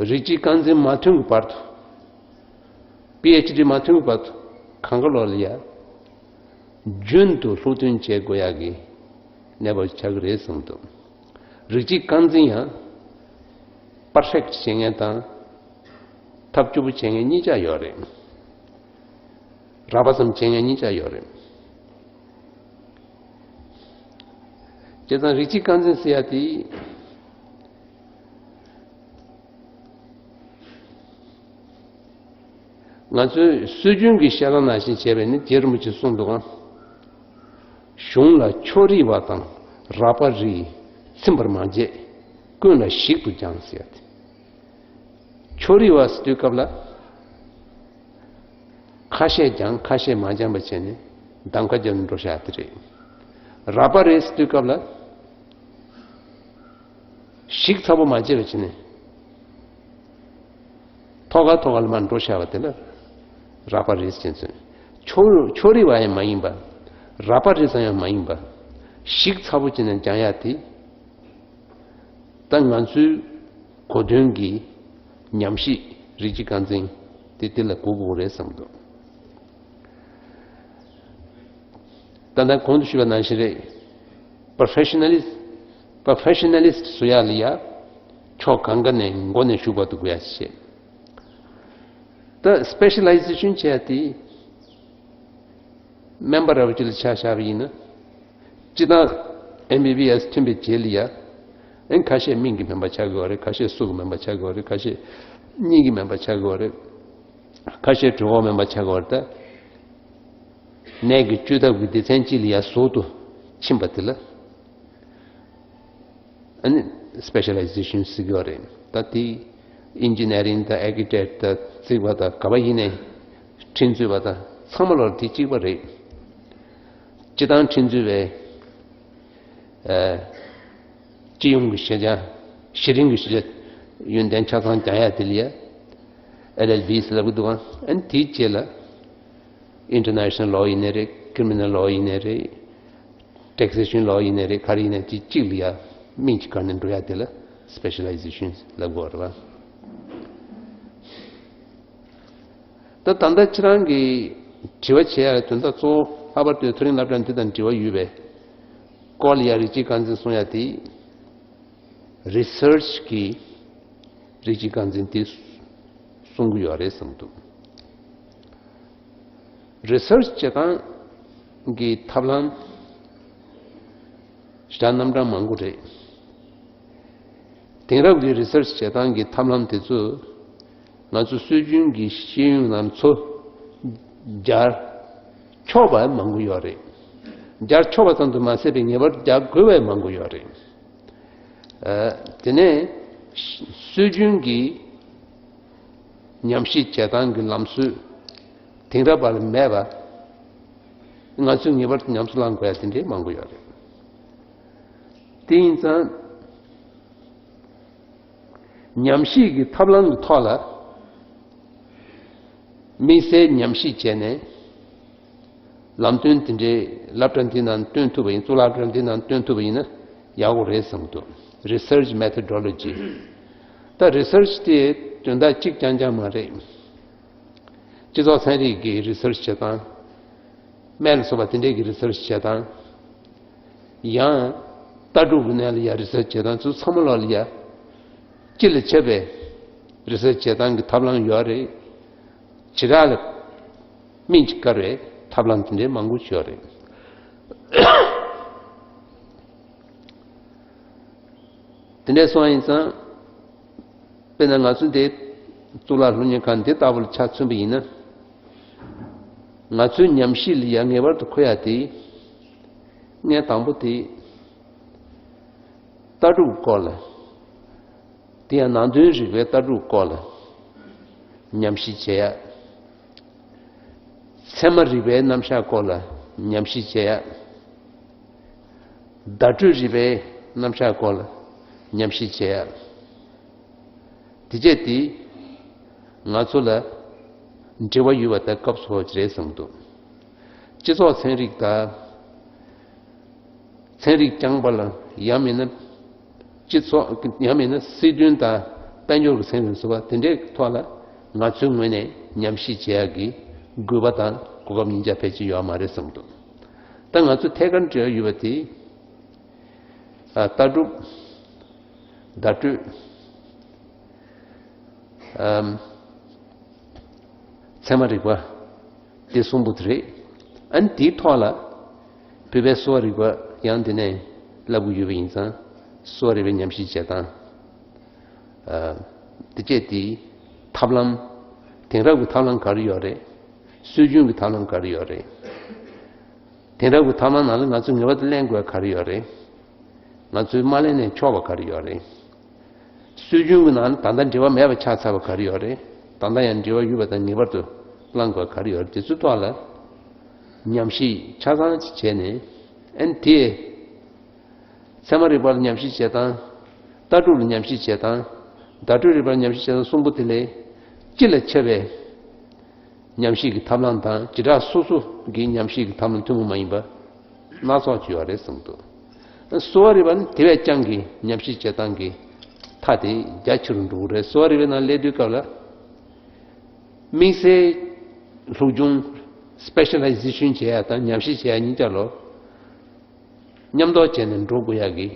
རིགས་གཅིག་རྐང་འཛིན་མ་ཐོན་གྱི་བར་དུ། པི་ཨེཆ་ཌི་མ་ཐོན་གྱི་བར་དུ། གང་ག་ལོག་ལ་ཡ་རྒྱུན་དུ་སློབ་སྟོན་བྱེད་དགོས་ཡག་གི་གནས་བབ་ཆགས་ཀྱི་རེད་གསུངས་འདུག་རིགས་གཅིག་རྐང་འཛིན་ཡང་པར་ཕེག་བྱེད་མཁན་དང་ཐབས་སྐྱོ་པོ་བྱེད་མཁན་གཉིས་ཆ་ཡོད་རེད། རགས་པ་ཙམ་བྱེད་མཁན་གཉིས་ཆ་ཡོད་རེད། བྱས་ཙང་རིགས་གཅིག་རྐང་འཛིན་ཟེར་ཡ་དེ། ང་ཚོའི་སྲོལ་རྒྱུན་གྱི་བཤད་ལམ་ནང་བཞིན་བྱས་པས་ནི་རྗེ་རིན་པོ་ཆེས་གསུངས་འདུག་ག་གཞུང་ལ་ཕྱོགས་རིས་པ་དང་རགས་པ་རིས་ཚིམ་པར་མ་བྱེད། ཀུན་ལ་ཞིབ་ཏུ་སྦྱང་ཟེར་ཡ་དེ། ཕྱོགས་རིས་པ་ཟེར་དུས་སྐབས་ལ། ཁ་ཤས་སྦྱང་ཁ་ཤས་མ་སྦྱང་པ་བྱས་ནས་གདམ་ཁ་རྒྱབ་ནས་འགྲོ་བཞག་དེ་རེད། རགས་པ་རིས་ཟེར་དུས་སྐབས་ལ། ཞིབ་ཚགས་པོ་མ་བྱས་པ་བྱས་ནས། ཐོག་ཁ་ཐོག་ཁ་ལ་མར་འགྲོ་བཞག་པ་དེ་ལ་རགས་པ་རིས་ཟེར་ཚུལ། ཕྱོགས་ཕྱོགས་རིས་པ་ཡང་མ་ཡིན་པ། རགས་པ་རིས་ཙམ་ཡང་མ་ཡིན་པ། ཞིབ་ཚགས་པོ་བྱས་ནས་སྦྱང་ཡ་དེ། ད་ང་ཚོའི་གོ་དོན་གྱི་ཉམས་ཞིབ་རིགས་གཅིག་རྐང་འཛིན་དེ་དེ་ལ་གོ་དགོས་རེད་བསམ་འདུག་ད་ལྟ་གོང་དུ་ཞུས་པ་ནང་བཞིན་རེད། པོ་རོ་ཕེ་ཤ་ནལ་ལིསི་ཊི། པོ་རོ་ཕེ་ཤ་ནལ་ལིསི་ཊི་བཟོ་ཡག་ལ་ཡ་ཕྱོགས་གང་ག་ནས་མགོ་ནས་མཇུག་བར་དུ་དགོས་ཡ་ཞིག་བྱེད། ད་སི་པེ་ཤ་ལའི་ཟེ་ཤན་བྱས་ཏེ། སྨན་པ་ར་བ་ཅིག་ལ་ཆ་བཞག་པ་ཡིན་ན། སྤྱིར་བཏང་ཨེམ་བི་བི་ཨེས་ཐོན་པའི་རྗེས་ལ་ཡ། ཨེ་ཁ་ཤས་སྨན་གྱི་སྨན་པ་ཆགས་ཀྱི་ཡོད་རེད། ཁ་ཤས་གཟུགས་ཀྱི་སྨན་པ་ཆགས་ཀྱི་ཡོད་རེད། ཁ་ཤས་གཉིད་ཀྱི་སྨན་པ་ཆགས་ཀྱི་ཡོད་རེད། ཁ་ཤས་གྲོད་ཁོག་སྨན་པ་ཆགས་ཀྱི་ཡོད་རེད་ད། ནད་ཀྱི་བཅོས་ཐབས་ཀྱི་སྡེ་ཚན་གཅིག་ལ་ཡ་ཟུར་དུ་ཕྱིན་པ་དེ་ལ། ཨ་ནི་སི་པེ་ཤ་ལའི་ཟེ་ཤན་ཟེར་གྱི་ཡོད་རེད། ད་དེ་ཨིན་ཇི་ནི་ཡ་རིང་དང་ཨར་ཀི་ཊེག་དང་རྩིག་པ་དང་ག་པ་ཡིན་ནའི་ཁྲིད་མཛོད་པ་དང་ཚང་མ་ལོར་དེ་གཅིག་པ་རེད། སྤྱིར་བཏང་ཁྲིད་མཛོད་པའི་ཨ་སྤྱི་ཡོངས་ཀྱི་ཤེས་བྱ། གཞི་རིམ་གྱི་ཤེས་བྱ་ཡོན་ཏན་ཆ་ཚང་སྦྱང་ཡ་དེ་ལ་ཡ་ཨེལ་ཨེལ་བི་ཟེར་ལབ་ཀྱི་འདུག་ཨ་ནི་དེའི་རྗེས་ལ་ཨིན་ཊར་ནེ་ཤ་ནལ་ལོ་ཡིན་ནའི་རེད། ཀི་རི་མི་ནལ་ལོ་ཡིན་ནའི་རེད། ཊེག་སེ་ཤན་ལོ་ཡིན་ནའི་རེད། ག་རེ་ཡིན་ནའི་དེ་གཅིག་ལ་ཡ་སྨིན་གྱི་བཀར་ནས་འགྲོ་ཡ་དེ་ལ་སི་པེ་ཤ་ལའི་ཟེ་ཤན་ལབ་དགོས་རེད་བ། ད་ད་ལྟ་ཁྱེད་རང་གིས་དྲི་བ་བྱེད་ཡ་དོན་དག་གཙོ་བོ་ལྷག་པར་དུ་མཐོ་རིམ་སློབ་གྲྭ་འདི་དང་འབྲེལ་བ་ཡོད་པའི་སྐོར་ལ་ཡ་རིགས་གཅིག་རྐང་འཛིན་གསུང་ཡ་དེ། རི་སར་ཆི་གི་རིགས་གཅིག་རྐང་འཛིན་དེ་གསུང་གི་ཡོད་རེད་བསམ་འདུག་རི་སར་ཆི་བྱེད་སྟངས་ཀྱི་ཐབས་ལམ་ཞེ་དྲག་རྣམ་གྲངས་མང་པོ་རེད། དེང་རབས་ཀྱི་རི་སར་ཆི་བྱེད་སྟངས་ཀྱི་ཐབས་ལམ་དེ་ཚོ་ང་ཚོ་སྲོལ་རྒྱུན་གྱི་ཤེས་ཡོན་ལམ་ཚོ་སྦྱར་ཆོག་པ་མང་པོ་ཡོད་རེད། སྦྱར་ཆོག་པ་ཙམ་དུ་མ་ཟད་པའི་ངེས་པར་སྦྱར་དགོས་པ་མང་པོ་ཡོད་རེད། ཨ། དེ་ནས་སྲོལ་རྒྱུན་གྱི་ཉམས་ཞིབ་བྱེད་སྟངས་ཀྱི་ལམ་སྲོལ་དེང་རབས་པ་ལ་མེད་པ། ང་ཚོས་ངེས་པར་དུ་ཉམས་སུ་བླང་དགོས་ཡ་དེ་འདྲའི་མང་པོ་ཡོད་རེད། དེ་ཡིན་ཙང་། ཉམས་ཞིབ་ཀྱི་ཐབས་ལམ་གྱི་ཐོག་ལ། དམིགས་བསལ་ཉམས་ཞིབ་བྱས་ནས། ལམ་སྟོན་དེ་འདྲའི་སློབ་གྲྭ་འདི་ནང་སྟོན་ཐུབ་པ་ཡིན། གཙུག་ལག་སློབ་གྲྭ་འདི་ནང་སྟོན་ཐུབ་པ་ཡིན་ན་ཡག་པོ་རེད་བསམ་འདུག Research methodology། ད་རི་སར་ཆི་དེ་དོན་དག་གཅིག་རྐྱང་རྐྱང་མ་རེད། སྤྱི་ཚོགས་ཚན་རིག་གི་རི་སར་ཆི་བྱེད་སྟངས། སྨན་ལ་སོགས་པ་དེ་འདྲས་ཀྱི་རི་སར་ཆི་བྱེད་སྟངས། ཡང་ལྟ་གྲུབ་ཀྱི་གནས་ལ་ཡ་རི་སར་ཆི་བྱེད་སྟངས་ཚོ་ཚང་མ་ལོག་ལ་ཡ། སྤྱི་ལ་ཁྱབ་པའི་རི་སར་ཆི་བྱེད་སྟངས་ཀྱི་ཐབས་ལམ་ཡོད་རེད། བྱེ་བྲག་ལ་སྨིན་གྱི་དཀའ་བའི་ཐབས་ལམ་དེ་འདྲའི་མང་པོ་ཡོད་རེད། དེ་འདྲ་སོང་ཡིན་ཙང་། དཔེར་ན་ང་ཚོ་འདི་གཙུག་ལག་སློབ་གཉེར་ཁང་འདི་ལྟ་བུ་ལ་ཆ་མཚོན་པ་ཡིན་ན། ང་ཚོའི་ཉམས་ཞིབ་ལ་ཡ་ངེས་པར་དུ་མཁོ་ཡ་དེ། ངས་དང་པོ་དེ་ལྟ་གྲུབ་སྐོར་ལ། དེ་ཡང་ནང་དོན་རིག་པའི་ལྟ་གྲུབ་སྐོར་ལ་ཉམས་ཞིབ་བྱེད་ཡ། ཚད་མ་རིག་པའི་རྣམ་གཞག་སྐོར་ལ་ཉམས་ཞིབ་བྱེད་ཡ། བརྡ་སྤྲོད་རིག་པའི་རྣམ་གཞག་སྐོར་ལ་ཉམས་ཞིབ་བྱེད་ཡ། དེ་བྱས་ཏེ་ང་ཚོ་ལ་འབྲེལ་བ་ཡོད་པ་དང་སྐབས་སུ་བབ་ཀྱི་རེད་བསམ་འདུག་སྤྱི་ཚོགས་ཚན་རིག་དང་། ཚན་རིག་རྐྱང་པ་ལ་ཡང་མིན་ན། སྤྱི་ཚོགས་ཡང་མིན་ན་སྲིད་དོན་དང་དཔལ་འབྱོར་གྱི་ཚན་རིག་སོགས་པ་དེ་འདྲའི་ཐོག་ལ་ང་ཚོའི་ངོས་ནས་ཉམས་ཞིབ་བྱེད་ཡག་གི་དགོས་པ་དང་ གོ་སྐབས་སྙིང་རྗེ་ཕལ་ཆེར་ཡོད་མ་རེད་བསམ་འདུག་ད་ང་ཚོ་ཐད་ཀར་འབྲེལ་བ་ཡོད་པ་དེ། ཨ། ལྟ་གྲུབ། བརྡ་སྤྲོད། ཨམ། ཚད་མ་རིག་པ། དེ་གསུམ་པོ་དེ་རེད། ཨ་ནི་དེའི་ཐོག་ལ་བོད་པའི་གསོ་བ་རིག་པ་ཡང་དེ་ནས་བསླབ་ཀྱི་ཡོད་པ་ཡིན་ཙང་། གསོ་བ་རིག་པའི་ཉམས་ཞིབ་བྱེད་སྟངས། ཨ། དེ་བཅས་དེའི་ཐབས་ལམ། དེང་རབས་ཀྱི་ཐབས་ལམ་ག་རེ་ཡོད་རེད། སྲོལ་རྒྱུན་གྱི་ཐབས་ལམ་ག་རེ་ཡོད་རེད། དེང་རབས་ཀྱི་ཐབས་ལམ་ནང་ལ་ང་ཚོས་ངེས་པར་དུ་ལེན་དགོས་པ་ག་རེ་ཡོད་རེད། ང་ཚོས་མ་ལེན་ནས་ཆོག་པ་ག་རེ་ཡོད་རེད། སྲོལ་རྒྱུན་གྱི་ནང་ནས་ད་ལྟ་འབྲེལ་བ་མེད་པ་ཆགས་ཚར་བ་ག་རེ་ཡོད་རེད། ད་ལྟ་ཡང་འབྲེལ་བ་ཡོད་པ་དང་ངེས་པར་དུ་བླང་དགོས་པ་ག་རེ་ཡོད་རེད། དེ་ཚོའི་ཐོག་ལ་ཉམས་ཞིབ་ཆ་ཚང་ཅིག་བྱས་ནས། ཨ་ནི་དེ་ཚད་མ་རིག་པ་ལ་ཉམས་ཞིབ་བྱེད་སྟངས། ལྟ་གྲུབ་ལ་ཉམས་ཞིབ་བྱེད་སྟངས། བརྡ་སྤྲོད་རིག་པ་ལ་ཉམས་ཞིབ་བྱེད་སྟངས་གསུམ་པོ་དེ་ལས་སྤྱི་ལ་ཁྱབ་པའི་ཉམས་ཞིབ་ཀྱི་ཐབས་ལམ་དང་བྱེ་བྲག་སོ་སོ་གི་ཉམས་ཞིབ་ཀྱི་ཐབས་ལམ་ཐུན་མོང་མ་ཡིན་པ་སྣ་ཚོགས་ཅིག་ཡོད་རེད་བསམ་འདུག་གསོ་བ་རིག་པ་ནི་དེ་བས་ཀྱང་གི་ཉམས་ཞིབ་བྱེད་སྟངས་ཀྱི་མཐའ་དེ་རྒྱ་ཆེ་རུ་འགྲོ་གི་རེད། གསོ་བ་རིག་པའི་ནང་སླེབས་དུས་སྐབས་ལ། དམིགས་བསལ་སློབ་སྦྱོང་། སི་པེ་ཤ་ལའི་ཟེ་ཤན་བྱེད་ཡ་དང་ཉམས་ཞིབ་བྱེད་ཡ་གཉིས་ཀ་ལོ། མཉམ་འདོགས་བྱས་ནས་འགྲོ་དགོས་ཡག་གི་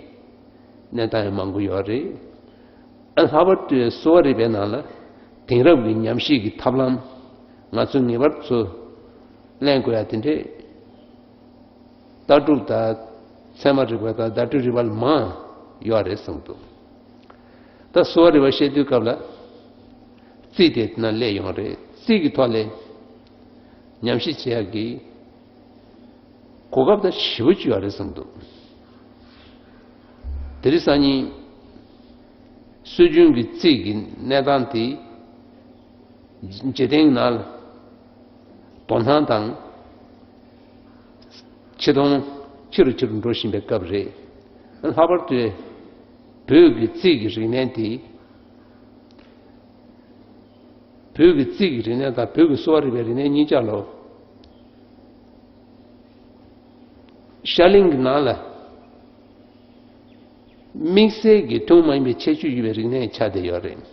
གནས་སྟངས་ཡང་མང་པོ་ཡོད་རེད། ཨ། ལྷག་པར་དུ་གསོ་བ་རིག་པའི་ནང་ལ་དེང་རབས་ཀྱི་ཉམས་ཞིབ་ཀྱི་ཐབས་ལམ་ང་ཚོས་ངེས་པར་དུ་ལེན་དགོས་ཡག་དེ་འདྲས། ལྟ་གྲུབ་དང་། ཚད་མ་རིག་པ་དང་བརྡ་སྤྲོད་རིག་པ་ལ་མང་ཡོད་རེད་བསམ་འདུག་ད་གསོ་བ་རིག་པ་བཤད་དུས་སྐབས་ལ་རྩིས་དེ་ནང་སླེབས་ཡོང་རེད། རྩིས་ཀྱི་ཐོག་ལ་ཉམས་ཞིབ་བྱེད་ཡག་གི་གོ་སྐབས་དང་ཞེ་པོ་ཅིག་ཡོད་རེད་བསམ་འདུག་དེ་རིང་སང་ཉིན་སྲོལ་རྒྱུན་གྱི་རྩིས་ཀྱི་གནས་སྟངས་དེ་འཇིག་རྟེན་ནང་ལ་དོ་སྣང་དང་ཆེ་མཐོང་ཆེ་རུ་ཆེ་རུ་འགྲོ་བཞིན་པའི་སྐབས་རེད། ལྷག་པར་དུ་བོད་ཀྱི་རྩིས་ཀྱི་རིག་གནས་དེ། བོད་ཀྱི་རྩིས་ཀྱི་རིག་གནས་དང་བོད་ཀྱི་གསོ་བ་རིག་པའི་རིག་གནས་གཉིས་ཆ་ལོ། ཤར་གླིང་གི་ནང་ལ་དམིགས་བསལ་གྱི་ཐུན་མོང་མ་ཡིན་པའི་ཁྱད་ཆོས་ཡོད་པའི་རིག་གནས་ཆགས་བསྡད་ཡོད་རེད།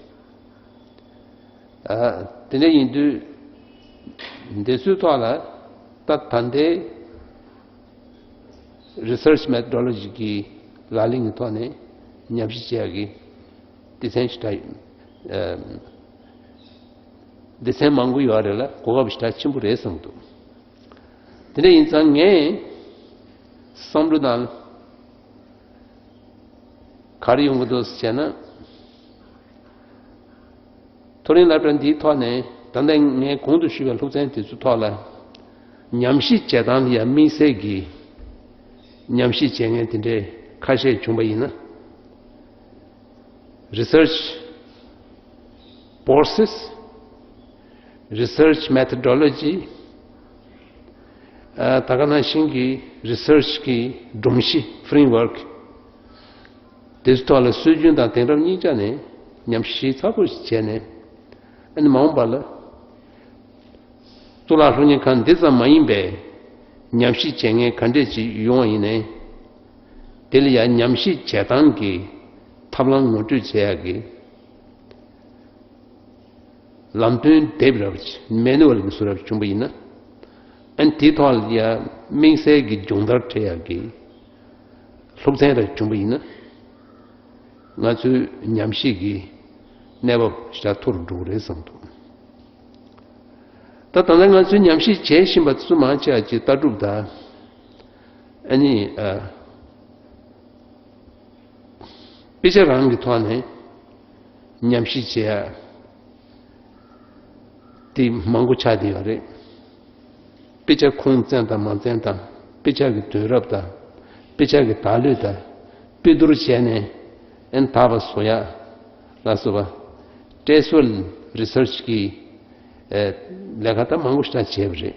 ཨ། དེ་འདྲ་ཡིན་དུས་འདི་ཚོའི་ཐོག་ལ་ད་ད་ལྟའི་research methodology གི་ལག་ལེན་གྱི་ཐོག་ནས་ཉམས་ཞིབ་བྱེད་ཡག་གི་སྡེ་ཚན་ཞེ་དྲག་ཨ། སྡེ་ཚན་མང་པོ་ཡོད་རེད་ལ། གོ་སྐབས་ཞེ་དྲག་ཆེན་པོ་རེད་བསམ་འདུག་དེ་འདྲ་ཡིན་ཙང་ངས་བསམ་བློ་ནང་ག་རེ་ཡོང་གི་འདུག་ཟེར་ན། མཐོ་རིམ་སློབ་གྲྭ་འདིའི་ཐོག་ནས་ད་ལྟ་ངས་གོང་དུ་ཞུས་པའི་སློབ་ཚན་དེ་ཚོའི་ཐོག་ལ་ཉམས་ཞིབ་བྱེད་སྟངས་ལ་ཡང་དམིགས་བསལ་གྱི་ཉམས་ཞིབ་བྱེད་མཁན་དེ་འདྲའི་ཁ་ཤས་བྱུང་པ་ཡིན་ན། Research process, research methodology, ཨ། ད་ག་ནང་བཞིན་གྱི་research གི་སྒྲོམ་གཞི། framework དེ་ཚོའི་ཐོག་ལ་སྲོལ་རྒྱུན་དང་དེང་རབས་གཉིས་ཆ་ནས་ཉམས་ཞིབ་ཚགས་པོ་ཞིག་བྱས་ནས། ཨ་ནི་མ་འོངས་པ་ལ་གཙུག་ལག་སློབ་གཉེར་ཁང་འདི་ཙམ་མ་ཡིན་པའི་ཉམས་ཞིབ་བྱེད་མཁན་ག་འདྲས་ཅིག་ཡོང་བ་ཡིན་ནའི། དེ་ལ་ཡང་ཉམས་ཞིབ་བྱེད་སྟངས་ཀྱི་ཐབས་ལམ་ངོ་སྤྲོད་བྱེད་ཡག་གི་ལམ་སྟོན་དེབ་རབ། manual གི་བཟོ་འདྲ་བྱུང་པ་ཡིན་ན། ཨ་ནི་དེའི་ཐོག་ལ་ཡང་དམིགས་བསལ་གྱི་སྦྱོང་བརྡར་སྤྲད་ཡག་གི་སློབ་ཚན་རབ་བྱུང་པ་ཡིན་ན། ང་ཚོའི་ཉམས་ཞིབ་ཀྱི་གནས་བབ་ཞེ་དྲག་མཐོ་རུ་འགྲོ་གི་རེད་བསམ་འདུག་ད་ད་ལྟ་ང་ཚོས་ཉམས་ཞིབ་བྱེད་བཞིན་པ་ཚོ་མང་ཆེ་བ་ཅིག་ལྟ་གྲུབ་དང་། ཨ་ནི། ཨ། དཔེ་ཆ་རང་གི་ཐོག་ནས་ཉམས་ཞིབ་བྱེད་ཡ་དེ་མང་པོ་ཆགས་བསྡད་ཡོད་རེད། དཔེ་ཆ་ཁུངས་བཙན་དང་མ་བཙན་དང་། དཔེ་ཆ་གི་དུས་རབས་དང་། དཔེ་ཆ་གི་བརྡ་ལོས་དང་། དཔེ་བསྡུར་བྱས་ནས་ཨན་དག་པ་བཟོ་ཡ་ལ་སོགས་པ། བཀྲས་བཟོ་research གི་ཨེ་ལས་ཀ་ད་མང་པོ་ཞེ་དྲག་བྱས་པ་རེད།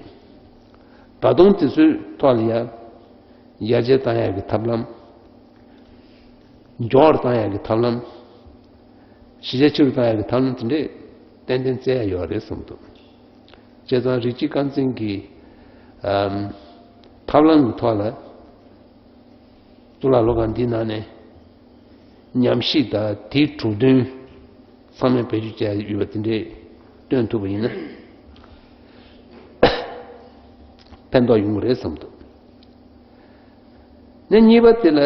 ད་དུང་དེ་ཚོའི་ཐོག་ལ་ཡ་ཡར་རྒྱས་བཏང་ཡ་གི་ཐབས་ལམ། མགྱོགས་བཏང་ཡག་གི་ཐབས་ལམ། གཞི་རྒྱ་ཆེ་རུ་བཏང་ཡག་གི་ཐབས་ལམ་དེ་འདྲས་ཏན་ཏན་བཙལ་ཡག་ཡོད་རེད་བསམ་འདུག་བྱས་ཙང་རིགས་གཅིག་རྐང་འཛིན་གྱི་ཨམ་ཐབས་ལམ་གྱི་ཐོག་ལ་གཙུག་ལག་སློབ་ཁང་འདིའི་ནང་ནས་ཉམས་ཞིབ་དང་དེའི་གྲུབ་དོན་ཚང་མས་བེད་སྤྱོད་བྱས་ཡོད་པ་དེ་འདྲས་སྟོན་ཐུབ་པ་ཡིན་ན། ཕན་ཐོགས་ཡོང་གི་རེད་བསམ་འདུག་ནས་གཉིས་པ་དེ་ལ།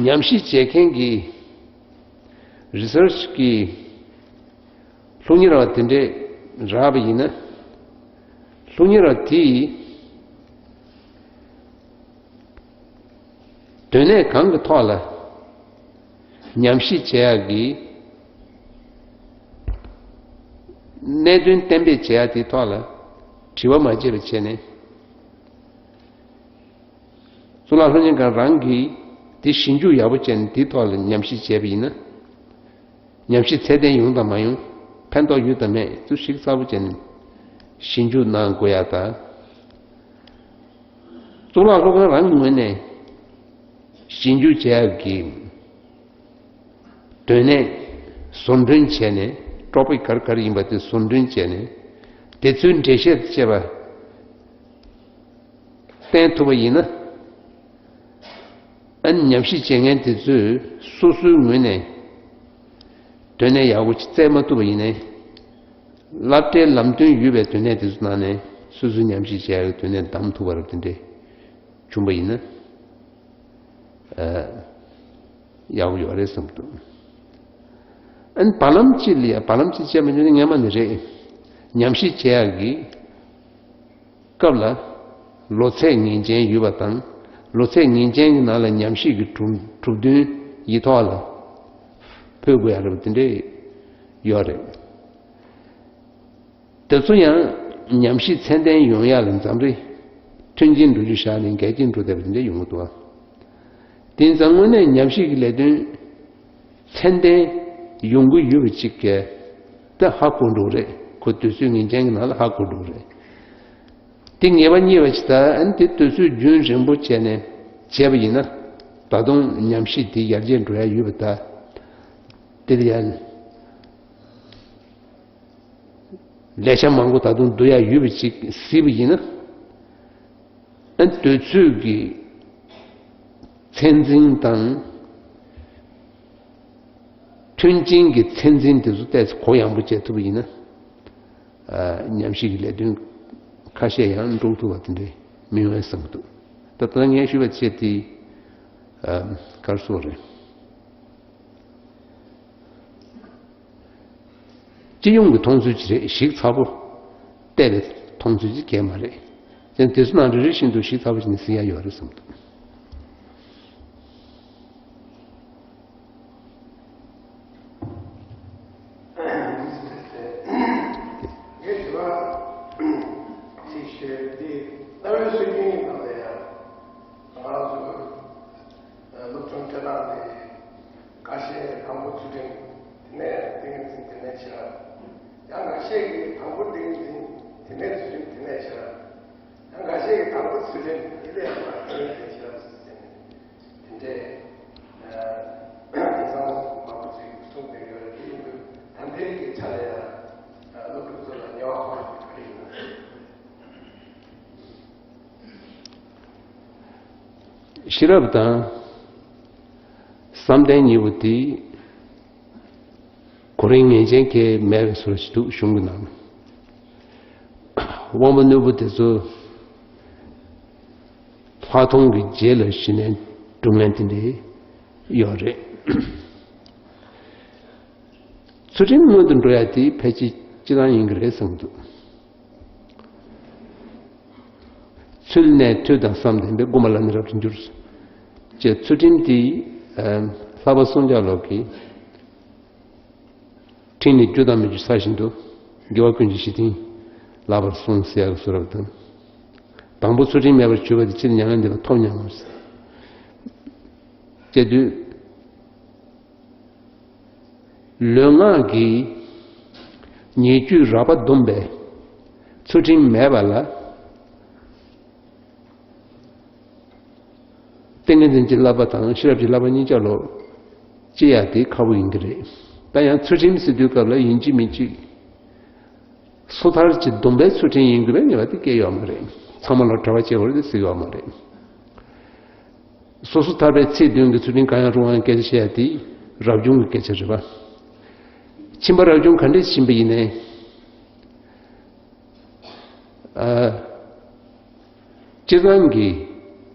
ཉམས་ཞིབ་བྱེད་མཁན་གྱི་རི་སར་ཆི་གི་སློབ་གཉེར་བ་དེ་འདྲས་རག་པ་ཡིན་ན། སློབ་གཉེར་བ་དེས་སྡོད་གནས་གང་གི་ཐོག་ལ་ཉམས་ཞིབ་བྱེད་ཡག་གི་གནད་དོན་གཏན་འབེབས་བྱེད་ཡག་དེའི་ཐོག་ལ་དྲི་བ་མ་བྱས་པ་བྱས་ནས། གཙུག་ལག་སློབ་གཉེར་ཁང་རང་གིས་དེ་ཞིབ་འཇུག་ཡག་པོ་བྱས་ནས་དེའི་ཐོག་ལ་ཉམས་ཞིབ་བྱས་པ་ཡིན་ན། ཉམས་ཞིབ་ཚད་ལྡན་ཡོང་དང་མ་ཡོང་། ཕན་ཐོགས་ཡོད་དང་མེད་ཚུལ་ཞིབ་ཚགས་པོ་བྱས་ནས་ཞིབ་འཇུག་གནང་དགོས་ཡག་དང་། གཙུག་ལག་སློབ་ཁང་རང་ངོས་ནས་ཞིབ་འཇུག་བྱས་ཡག་གི་སྡོད་གནས་བཟོ་སྐྲུན་བྱས་ནས། ཊོ་པིག་ག་རེ་ག་རེ་ཡིན་པ་དེ་བཟོ་སྐྲུན་བྱས་ནས། དེ་ཚོའི་འགྲེལ་བཤད་བྱས་པ་བསྟན་ཐུབ་པ་ཡིན་ན། ཨ་ནི་ཉམས་ཞིབ་བྱེད་མཁན་དེ་ཚོས་སོ་སོའི་ངོས་ནས་སྡོད་གནས་ཡག་པོ་ཅིག་བཙལ་མ་ཐུབ་པ་ཡིན་ནའི། སློབ་གྲྭའི་ལམ་སྟོན་ཡོད་པའི་སྡོད་གནས་དེ་ཚོ་ནང་ནས་སོ་སོའི་ཉམས་ཞིབ་བྱེད་ཡག་གི་སྡོད་གནས་བདམས་ཐུབ་པ་རབ་དེ་འདྲས་བྱུང་པ་ཡིན་ན། ཨ། ཡག་པོ་ཡོད་རེད་བསམ་འདུག་ཨ་ནི་བར་ལམ་གཅིག་ལ་ཡ། བར་ལམ་གཅིག་བྱས་མ་བྱུང་ན་སྔན་མ་ནས་རེད། ཉམས་ཞིབ་བྱེད་ཡག་གི་སྐབས་ལ་ལོ་ཚད་ངེས་ཅན་ཡོད་པ་དང་། ལོ་ཚད་ངེས་ཅན་གྱི་ནང་ལ་ཉམས་ཞིབ་ཀྱི་གྲུབ་གྲུབ་དོན་ཡིག་ཐོག་ལ་ཕུལ་དགོས་ཡག་རེད་པ་དེ་འདྲས་ཡོད་རེད། དེ་ཚོ་ཡང་ཉམས་ཞིབ་ཚད་ལྡན་ཡོང་ཡག་ལ་འཛམ་རེ་མཐུན་རྐྱེན་འགྲོ་རྒྱུ་བཞག་ནས་འགལ་རྐྱེན་འགྲོ་བསྡད་པ་དེ་འདྲ་ཡོང་གི་འདུག་ཨ། དེ་ཙང་དངོས་གནས་ཉམས་ཞིབ་ཀྱི་ལས་དོན་ཚད་ལྡན་ཡོང་གི་ཡོད་པ་ཅིག་གིས་ད་ཧ་གོ་འགྲོ་རེད། ཁོ་དུས་ཚོད་ངེས་ཅན་གྱི་ནང་ལ་ཧ་གོ་འགྲོ་རེད། དེ་ངེས་པ་རྙེད་པ་ཅིག་ད་ཨ་ནི་དེ་དུས་ཚོད་རྒྱུན་རིང་པོ་བྱས་ནས་བྱས་པ་ཡིན་ན། ད་དུང་ཉམས་ཞིབ་དེ་ཡར་རྒྱས་འགྲོ་ཡག་ཡོད་པ་ད། དེ་ལ་ཡང་ལས་བྱ་མང་པོ་ད་དུང་བསྡུ་ཡག་ཡོད་པ་ཅིག་གཟིགས་པ་ཡིན་ན། ཨ་ནི་དུས་ཚོད་ཀྱི་ཚད་འཛིན་དང་། མཐུན་རྐྱེན་གྱི་ཚད་འཛིན་དེ་ཚོ་ཏོག་ཙམ་གུ་ཡངས་པོ་བྱེད་ཐུབ་པ་ཡིན་ན། ཨ། ཉམས་ཞིབ་ཀྱི་ལས་དོན་ཁ་ཤས་ཡང་འགྲུབ་ཐུབ་པ་དེ་འདྲ་མི་ཡོང་ངེས་བསམ་གྱི་འདུག་ད་ལྟ་ངས་ཞུས་པ་བྱས་ཏེ། ཨ། ག་རེ་ཟེར་དགོས་རེད། སྤྱི་ཡོངས་ཀྱི་མཐོང་ཚུལ་ཅིག་རེད། ཞིབ་ཚགས་པོ་བལྟས་པའི་མཐོང་ཚུལ་ཅིག་གང་ཡང་མ་རེད། ཡང་དེ་ཚོ་ནང་རེ་རེ་བཞིན་དུ་ཞིབ་ཚགས་པོ་བྱས་ནས་གཟིགས་ཡག་ཡོད་རེད་བསམ་གྱི་འདུག་ངས་དྲི་བ་ཅིག་ཞུས། འདི་གནའ་བོའི་སྲོལ་རྒྱུན་ནང་ལ་ཡང་ང་རང་ཚོ་སློབ་སྦྱོང་སྤྲད་སྟངས་དེ། ཁ་ཤས་དང་པོ་ཚུལ་ཁྲིམས། དེ་ནས་ཏིང་ངེ་འཛིན། དེ་ནས་ཤེས་རབ། ཡང་ཁ་ཤས་ཀྱིས་དང་པོ་ཏིང་ངེ་འཛིན། དེ་ནས་ཚུལ་ཁྲིམས། དེ་ནས་ཤེས་རབ། ཡང་ཁ་ཤས་ཀྱིས་དང་པོ་ཚུལ་ཁྲིམས། དེ་ནས་ཏིང་ངེ་འཛིན། ཤེས་རབ་ཟེར་ནས། དེ་འདྲའི་དེང་སང་མང་པོ་ཅིག་གསུངས་བསྡད་ཡོད་རེད། དེ་ཡིན་དུས་ད་ལྟའི་གི་ཆ་ལ་ཡང་སློབ་ཕྲུག་ཚོ་ལ་ཉེ་བ་ཁོ་རང་གི་ག་རེ་ཡིན་ན། ཤེས་རབ་དང་བསམ་གཏན་གཉིས་པོ་དེ། གོ་རིམ་ངེས་ཅན་གང་ཡང་མེད་པའི་བཟོ་འདྲ་ཞིག་འདུག་གཞུང་གི་ནང་། དབང་པོ་རྣོན་པོ་དེ་ཚོ་ལྷག་མཐོང་གི་རྗེས་ལ་གཞི་ནས་སྒྲུབ་མཁན་དེ་འདྲ་ཡོད་རེད། ཚུལ་ཁྲིམས་སྔོན་དུ་འགྲོ་ཡ་དེ་ཕལ་ཆེར་སྤྱིར་བཏང་ཡིན་གྱི་རེད་བསམ་གྱི་འདུག་ཚུལ་གནས་ཐོས་དང་བསམ་ལྡན་པས། མགོན་པོ་ལ་ནི་རབ་ཏུ་འགྱུར། ཅེས་ཚུལ་ཁྲིམས་དེ། ཨ། ལྷག་པར་སངས་རྒྱས་ལུགས་ཀྱི་ཕྲིན་ལས་རྒྱུ་དང་མི་རྒྱུ་ས་བཞིན་དུ། དགེ་བ་ཀུན་གྱི་གཞི་རྟེན་ལགས་པར་གསུངས་ཟེར་ཡག་གི་བཟོ་འདྲ་དང་། དང་པོ་ཚུལ་ཁྲིམས་མེད་པར་གྱུར་པ་དེ་ཕྱིར་མྱ་ངན་འདས་པ་ཐོབ་སྙམ་མོ་ཟེར། ཅེས་དུས། ལུས་ངག་གི་ཉེས་སྤྱོད་རགས་པ་བསྡོམས་པས་ཚུལ་ཁྲིམས་མེད་པ་ལ། ཏིང་ངེ་འཛིན་གྱི་བསླབ་པ་དང་ཤེས་རབ་ཀྱི་བསླབ་པ་གཉིས་ཆ་ལོ་སྤྱད་ཡག་དེ་ཁག་པོ་ཡིན་གྱི་རེད། ད་ཡང་ཚུལ་ཁྲིམས་ཟེར་དུས་སྐབས་ལ་ཡིན་གཅིག་མིན་གཅིག་སོ་ཐར་གྱི་སྡོམ་པའི་ཚུལ་ཁྲིམས་ཡིན་དགོས་པའི་ངེས་པ་དེ་སྐྱེ་ཡོད་མ་རེད། ཚང་མ་ལ་གྲྭ་པ་བྱེད་དགོས་རེད་དེ་ཟེར་ཡོད་མ་རེད། སོ་སོ་ཐར་པའི་ཚེ་བདུན་གྱི་ཚུལ་ཁྲིམས་གང་ཡང་རུང་བའི་སྐད་ཆ་བཤད་ཡ་དེ་རབ་བྱུང་གི་སྐད་ཆ་རེད་པ། ཁྱིམ་པ་རབ་བྱུང་ག་འདྲས་ཕྱིན་པ་ཡིན་ནའི། ཨ། སྤྱིར་བཏང་གི་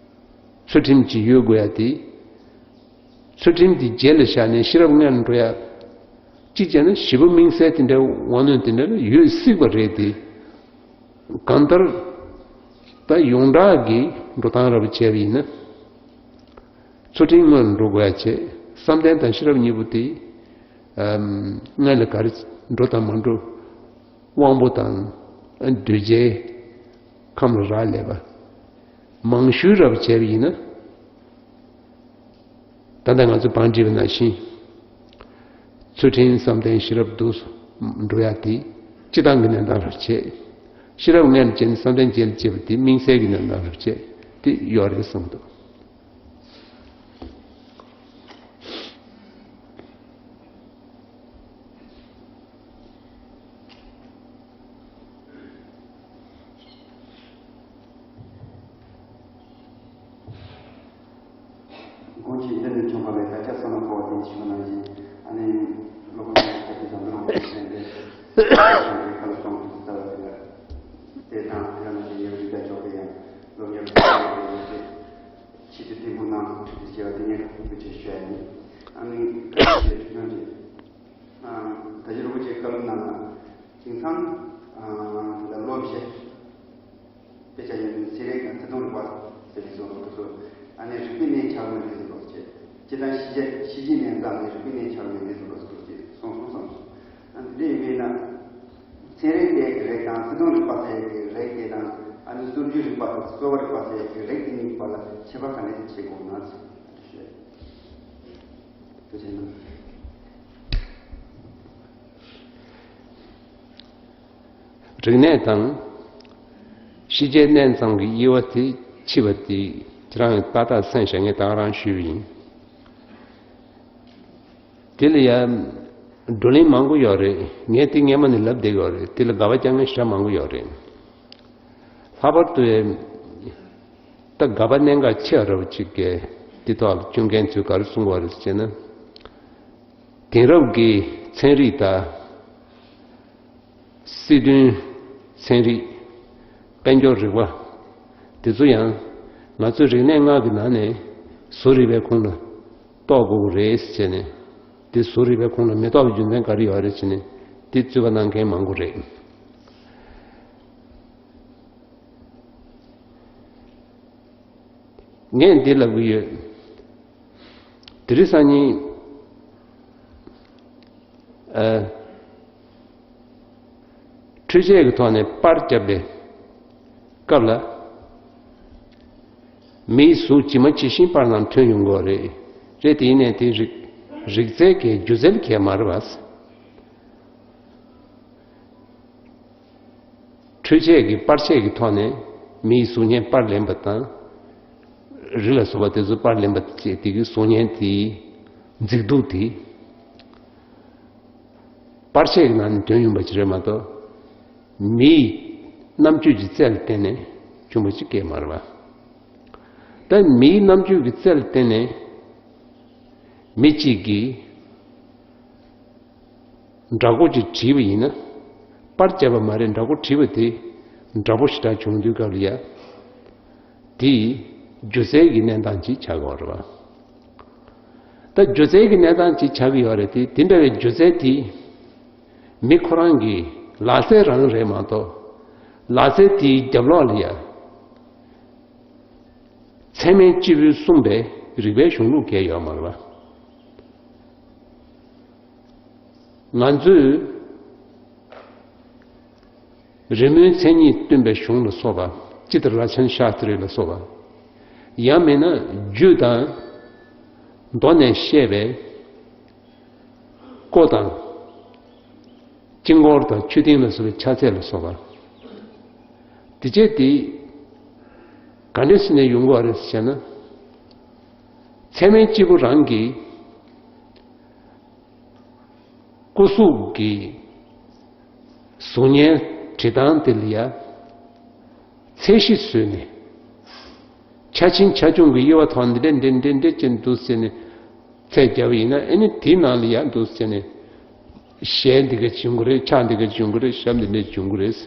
ཚུལ་ཁྲིམས་ཅིག་ཡོད་དགོས་ཡ་དེ། ཚུལ་ཁྲིམས་དེ་རྗེས་ལ་བཞག་ནས་ཤེས་རབ་སྔོན་ལ་འགྲོ་ཡ། གཅིག་བྱས་ན་ཞེ་པོ་དམིགས་བསལ་དེ་འདྲའི་དབང་རྣོན་དེ་འདྲ་ལ་ཡོད་སྲིད་པ་རེད་དེ། གང་ལྟར་ད་ཡོངས་གྲགས་ཀྱི་འགྲོ་སྟངས་རབ་བྱས་པ་ཡིན་ན། ཚུལ་ཁྲིམས་སྔོན་ལ་འགྲོ་དགོས་ཡ་བྱས། བསམ་གཏན་དང་ཤེས་རབ་གཉིས་པོ་དེ་སྔོན་ལ་ག་རེ་འགྲོ་དང་མ་འགྲོ། དབང་པོ་དང་གདུལ་བྱའི་ཁམས་ལ་རག་ལས་པ། མང་ཤོས་རབ་བྱས་པ་ཡིན་ན། ད་ལྟ་ང་ཚོ་བང་བསྒྲིགས་པ་ནང་བཞིན། ཚུལ་ཁྲིམས་བསམ་གཏན་ཤེས་རབ་ཏུ་འགྲོ་ཡ་དེ་སྤྱིར་བཏང་གི་གནས་སྟངས་རབ་བྱས། ཤེས་རབ་སྔོན་ལ་བྱས་ནས་བསམ་གཏན་རྗེས་ལ་སྐྱེས་པ་དེ་དམིགས་བསལ་གྱི་གནས་སྟངས་རབ་བྱས་དེ་ཡོད་རེད་གསུངས་འདུག་དགོངས་ཀྱིས་འདིར་ནི་བྱུང་བ་ལས་བདག་ཅག་བསོད་ནམས་འཕོ་བ་དེ་ཞུས་པ་ནང་བཞིན། ཨ་ནི་སློབ་དཔོན་ཆེན་པོ་ཁ་ཆེ་ཟམ་གདོང་རིན་པོ་ཆེ་མཚན་དེ་ཁ་ལ་གཏོང་དུ་ཟ་བ་དེ་ལ་དེ་དང་ཡང་ན་ཡབ་རི་དྭགས་འཇོག་པའི་ཡང་སློབ་གཉེར་དུ་བྱ་བ་ཡོད་ཅེས་ཆེད་དུ་ཐིམ་ཕུག་ནང་ཁྲིད་དུ་བྱས་པ་དེ་ཉིད་ཐུགས་རྗེ་ཆེ་ཞུ་ཡ་ཡིན། ཨ་ནི་བཀའ་དྲིན་ཆེ་ཐུགས་རྗེ་ཆེ། ད་ཅི་རིན་པོ་ཆེའི་བཀའ་སློབ་ནང་ལ། དེང་སང་ད་ལྟ་སློབ་བཤད་དཔེ་ཆ་ཡོད་ནི་ཚན་རིག་དང་ཚིག་དོན་རིག་པ་ཟེར་ནས་གསུངས་འདུག་སོ། ཨ་ནི་རིག་པའི་གནས་འཆར་ངོས་ནས་ཟེར་བ་བྱས། སྤྱིར་བཏང་ཤེས་བྱ་ཤེས་བྱའི་གནས་སྟངས་ནི་རིག་པའི་གནས་འཆར་ངོས་ནས་ཟེར་བ་ཟེར་བ་བྱས་གསུངས་སོང་བསམ་སོང་། ཨ་ནི་འདི་ཡིན་པས་ན། ཚན་རིག་པའི་རིགས་དང་ཚིག་དོན་རིག་པ་ཟེར་ཡག་གི་རིགས་དེ་དང་། ཨ་ནི་སྲོལ་རྒྱུན་རིག་པ་དང་གསོ་བ་རིག་པ་ཟེར་ཡག་གི་རིགས་དེ་གཉིས་བར་ལ་ཁྱད་པར་ག་འདྲ་ཞིག་བྱེད་དགོས་ན་ཟེར་ཞུ། ཐུགས་རྗེ་གནང་། རིག་གནས་དང་ཤེས་བྱའི་གནས་ཚང་གི་དབྱེ་བ་དེ་ཕྱེ་བ་དེ་ཁྱེད་རང་གིས་ཏག་ཏག་གསན་བཞག་ངས་ད་ག་རང་ཞུས་པ་ཡིན། དེ་ལ་ཡང་བགྲོ་གླེང་མང་པོ་ཡོད་རེད། ངས་དེ་སྔས་མ་ནས་ལབ་བསྡད་ཡོད་རེད། དེ་ལ་དགག་པ་རྒྱག་མཁན་ཞེ་དྲག་མང་པོ་ཡོད་རེད། ལྷག་པར་དུ་ད་དགག་པ་གནད་འགག་ཆེ་བ་རབ་ཅིག་གིས་དེ་ཐོག་ལ་སྐྱོན་མཁན་ཚོས་ག་རེ་གསུང་གི་ཡོད་རེད་ཟེར་ན། དེང་རབས་ཀྱི་ཚན་རིག་དང་། སྲིད་དོན་ཚན་རིག་དཔལ་འབྱོར་རིག་པ། དེ་ཚོ་ཡང་ང་ཚོའི་རིག་གནས་ལྔ་གི་ནང་ནས་བཟོ་རིག་པའི་ཁོངས་ལ་གཏོགས་དགོས་ཀྱི་རེད་ཟེར་ནས། དེ་བཟོ་རིག་པའི་ཁོངས་ལ་མི་གཏོགས་པའི་རྒྱུ་མཚན་ག་རེ་ཡོད་རེད་ཟེར་ནས་དེ་རྩོད་པ་གནང་མཁན་མང་པོ་རེད། ངས་འདི་ལབ་གི་ཡོད། དེ་རིང་སང་ཉིན། ཨ། འཕྲུལ་ཆས་ཀྱི་ཐོག་ནས་པར་བརྒྱབ་པའི་སྐབས་ལ། མིའི་གཟུགས་ཇི་མ་ཇི་བཞིན་པར་ནང་ཐོན་ཡོང་གི་ཡོད་རེད། རེད་དེ་ཡིན་ནའི་དེ་རིག་རིག་རྩལ་གྱི་སྒྱུ་རྩལ་གྱི་མ་རེད་པ། འཕྲུལ་ཆས་ཀྱི་པར་ཆས་ཀྱི་ཐོག་ནས་མིའི་གཟུགས་བརྙན་པར་ལེན་པ་དང་། རི་ལ་སོགས་པ་དེ་ཚོ་པར་ལེན་པ་བཅས་དེ་གི་གཟུགས་བརྙན་དེའི་མཛེས་སྡུག་དེ། པར་ཆས་ཀྱི་ནང་ནས་ཐོན་ཡོང་པ་ཅིག་རེད་མ་གཏོགས། མིའི་རྣམ་དཔྱོད་ཀྱི་རྩལ་ལ་བརྟེན་ནས་བྱུང་བ་ཅིག་སྐད་མ་རེད་པ། ད་མིའི་རྣམ་དཔྱོད་ཀྱི་རྩལ་ལ་བརྟེན་ནས་མི་གཅིག་གིས། འདྲ་སྐོར་ཅིག་བྲིས་པ་ཡིན་ན། པར་བརྒྱབ་པ་མ་རེད། འདྲ་སྐོར་བྲིས་པ་དེ་འདྲ་པོ་ཞེ་དྲག་བྱུང་དུས་སྐབས་ལ་ཡ། དེ་སྒྱུ་རྩལ་གྱི་གནས་སྟངས་ཅིག་ཆགས་ཀྱི་ཡོད་རེད་པ། ད་སྒྱུ་རྩལ་གྱི་གནས་སྟངས་ཅིག་ཆགས་ཀྱི་ཡོད་རེད་དེ། དེ་འདྲ་བའི་སྒྱུ་རྩལ་དེ་མི་ཁོ་རང་གི་ལག་རྩལ་རང་རེད་མ་གཏོགས། ལག་རྩལ་དེའི་རྒྱབ་ལོགས་ལ་ཡ། ཚད་མའི་སྐྱེས་བུས་གསུངས་པའི་རིགས་པའི་གཞུང་ལུགས་གང་ཡང་ཡོད་མ་རེད་པ། ང་ཚོས་རི་མོའི་མཚན་ཉིད་སྟོན་པའི་གཞུང་ལ་སོགས་པ། ཅི་ལྟར་ར་ཆན་ཤཱསྟྲི་ལ་སོགས་པ། ཡང་མིན་ན་རྒྱུད་དང་མདོ་ནས་བཤད་པའི་ཀོ་དང་། དཀྱིལ་འཁོར་དང་མཆོད་རྟེན་ལ་སོགས་པའི་ཕྱག་རྫས་ལ་སོགས་པ། དེ་བྱས་དེ་ག་འདྲས་ཟེར་ནས་ཡོང་གི་ཡོད་རེད་ཟེར་ན། ཚད་མའི་སྐྱེས་བུ་རང་གི་སྐུ་གཟུགས་ཀྱི་གཟུགས་བརྙན་བྲིས་སྟངས་དེ་ལ་ཡ། ཚད་གཞི་བཟོས་ནས། ཆ་ཆེན་ཆ་ཆུང་གི་དབྱེ་བ་ཐོག་འདི་འདྲས་འདྲས་འདྲས་འདྲས་ཅན་འདུག་ཟེར་ནས་ཚད་བརྒྱབ་པ་ཡིན་ན། ཨ་ནི་དེའི་ནང་ལ་ཡ་འདུག་ཟེར་ནས། ཞལ་འདི་ག་བྱུང་གི་རེད། ཕྱག་འདི་ག་བྱུང་གི་རེད། ཞབས་འདི་འདྲས་བྱུང་གི་རེད།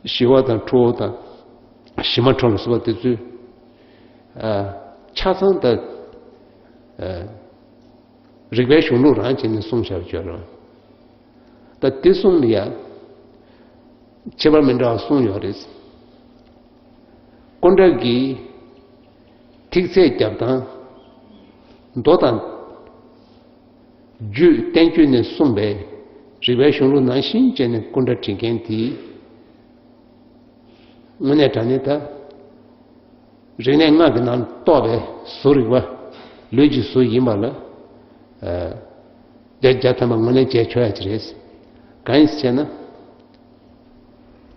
ཞི་བ་དང་ཁྲོ་བོ་དང་ཞི་མ་ཁྲོ་ལ་སོགས་པ་དེ་ཚོས་ཨ་ཆ་ཚང་ད་ཨ་རིག་པའི་གཞུང་ལུགས་རང་བྱས་ནས་གསུངས་བཞག་ཡོད་རེད། ད་དེ་གསུངས་ནས་ཡང་ཁྱད་པར་མི་འདྲ་བ་གསུངས་ཡོད་རེད། ཀུན་དགའ་གིས་ཐིག་ཚད་རྒྱབ་སྟངས་མདོ་དང་རྒྱུད་བསྟན་བཅོས་ནས་གསུངས་པའི་རིག་པའི་གཞུང་ལུགས་ནང་བཞིན་བྱས་ནས་སྐུ་འདྲ་བྲིས་མཁན་དེ། དངོས་གནས་དྲང་གནས་ད་རིག་གནས་སྔགས་ཀྱི་ནང་གཏོགས་པའི་གཟུགས་རིག་པ་ལུས་ཀྱི་གཟུགས་ཡིན་པ་ལ་བརྒྱ་བརྒྱ་ཐམ་པ་ངོས་ལེན་བྱས་ཆོག་ཡ་ཅིག་རེད། གང་ཡིན་ཟེར་ན།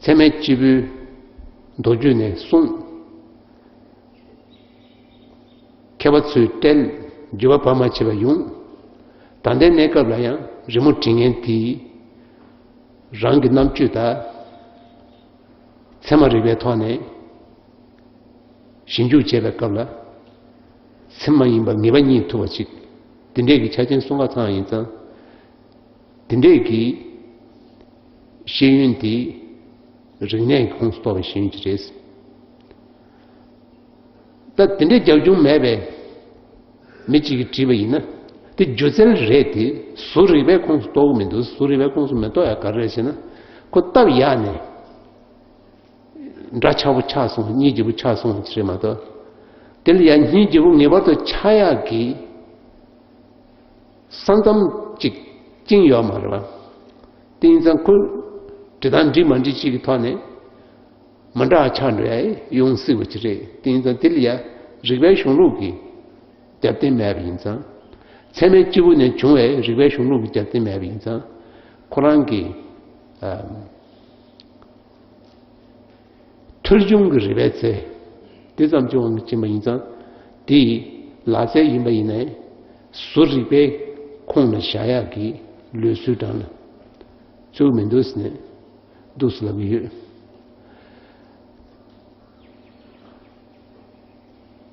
ཚད་མའི་སྤྱི་བོའི་མདོ་རྒྱུད་ནས་གསུངས། མཁས་པ་ཚོས་བཀྲལ། བརྒྱུད་པ་བར་མ་ཆད་པ་ཡོང་། ད་ལྟའི་གནས་སྐབས་ལ་ཡང་རི་མོ་འབྲི་མཁན་དེས་རང་གི་རྣམ་དཔྱོད་དང་ཚད་མ་རིག་པའི་ཐོག་ནས་ཞིབ་འཇུག་བྱེད་པའི་སྐབས་ལ་ཚད་མ་ཡིན་པ་ངེས་པ་རྙེད་ཐུབ་པ་ཅིག་དེ་འདྲས་ཀྱི་ཆ་རྐྱེན་གསུམ་ཀ་ཚང་ཡིན་ཙང་། དེ་འདྲས་ཀྱི་ཤེས་ཡོན་དེ་རིག་གནས་ཀྱི་ཁོངས་སུ་གཏོགས་པའི་ཤེས་ཡོན་ཅིག་རེད། ད་དེ་འདྲའི་རྒྱབ་ལྗོངས་མེད་པའི་མི་གཅིག་གིས་བྲིས་པ་ཡིན་ན་དེ་སྒྱུ་རྩལ་རེད་དེ། གཟུགས་རིག་པའི་ཁོངས་སུ་གཏོགས་ཀྱི་མི་འདུག་གཟུགས་རིག་པའི་ཁོངས་སུ་མི་གཏོགས་ཡ་ག་རེ་རེད་ཟེར་ན། ཁོ་སྟབས་ཡག་ནས་འདྲ་ཆགས་པོ་ཆགས་སོང་། སྙིང་རྗེ་པོ་ཆགས་སོང་ཅི་རེད་མ་གཏོགས། དེ་ལ་ཡང་སྙིང་རྗེ་པོ་ངེས་པར་དུ་ཆགས་ཡག་གི་ས་མཚམས་ཅིག་བཅིངས་ཡོད་མ་རེད་བ། དེ་ཡིན་ཙང་ཁོས་འབྲི་སྟངས་འགྲིག་མ་འགྲིག་ཅིག་གི་ཐོག་ནས་མ་འདྲ་བ་ཆགས་འགྲོ་ཡ་ཡོང་སྲིད་པ་ཅིག་རེད། དེ་ཡིན་ཙང་དེ་ལ་ཡ་རིག་པའི་གཞུང་ལུགས་ཀྱི་རྒྱབ་རྟེན་མེད་པ་ཡིན་ཙང་། ཚད་མའི་སྤྱི་བོ་ནས་བྱུང་བའི་རིག་པའི་གཞུང་ལུགས་ཀྱི་རྒྱབ་རྟེན་མེད་པ་ཡིན་ཙང་། ཁོ་རང་གི་ཨ། ཐོལ་བྱུང་གི་རིག་པའི་རྩལ་དེ་ཙམ་གྱི་དབང་གིས་ཕྱིན་པ་ཡིན་ཙང་། དེ་ལག་རྩལ་ཡིན་པ་ཡིན་ནའི་གཟུགས་རིག་པའི་ཁོངས་ལ་བཞག་ཡག་གི་ལུགས་སྲོལ་དྲང་ལ་ཚུགས་མི་འདུག་ཟེར་ནས་འདུག་སེ་ལབ་ཀྱི་ཡོད།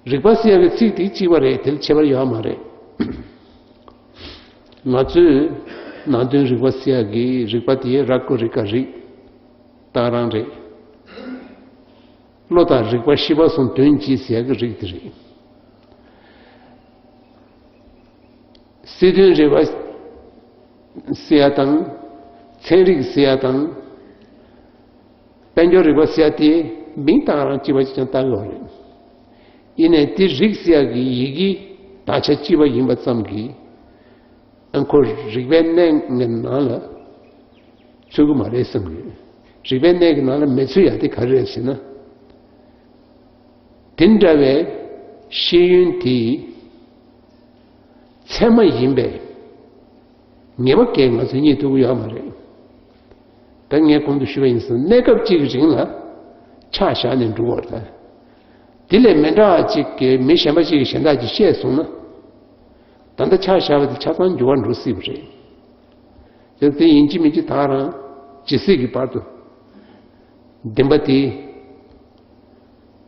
རིག་པ་ཟེར་ཡག་གི་ཚིག་དེ་གཅིག་པ་རེད། དེ་ལ་ཁྱད་པར་ཡོད་མ་རེད། ང་ཚོས་ནང་དོན་རིག་པ་ཟེར་ཡག་གི་རིག་པ་དེ་ར་ཀོ་རི་ཀ་རིག་སྟངས་རང་རེད། བློ་དང་རིག་པ་ཤེས་པ་གསུམ་དོན་གཅིག་ཟེར་ཡག་གི་རིག་དེ་རེད། སྲིད་དོན་རིག་པ་ཟེར་ཡག་དང་། ཚན་རིག་ཟེར་ཡག་དང་། དཔལ་འབྱོར་རིག་པ་ཟེར་ཡག་དེ་མིང་རྟགས་རང་གཅིག་པ་གཅིག་རྐྱང་བཏགས་ཡོད་རེད། ཡིན་ནའི་དེ་རིག་ཟེར་ཡག་གི་ཡི་གེ་དག་ཆ་གཅིག་པ་ཡིན་པ་ཙམ་གྱིས། ཨ། ཁོ་རིག་པའི་གནས་ཀྱི་ནང་ལ་ཚུད་ཀྱི་མ་རེད་བསམ་གྱི་ཡོད། རིག་པའི་གནས་ཀྱི་ནང་ལ་མི་ཚུད་ཡག་དེ་ག་རེ་རེད་ཟེར་ན། དེ་འདྲ་བའི་ཤེས་ཡོན་དེ་ཚད་མ་ཡིན་པའི་ངེས་པ་གང་ང་ཚོས་རྙེད་ཐུབ་ཀྱི་ཡོད་མ་རེད། ད་ངས་གོང་དུ་ཞུས་པ་ཡིན་ཙང་གནས་སྐབས་གཅིག་གི་རིང་ལ་ཆ་བཞག་ནས་འགྲོ་བ་རེད། དེ་ལས་མི་འདྲ་བ་གཅིག་གིས་མི་གཞན་པ་གཅིག་གིས་གཞན་དག་ཅིག་བཤད་སོང་ན། ད་ལྟ་ཆ་བཞག་པ་དེ་ཆ་ཚང་འགྱུར་བ་འགྲོ་སྲིད་པ་རེད། དེ་དེ་ཡིན་གཅིག་མིན་གཅིག་ད་ག་རང་ཇི་སྲིད་ཀྱི་བར་དུ་བདེན་པ་དེ་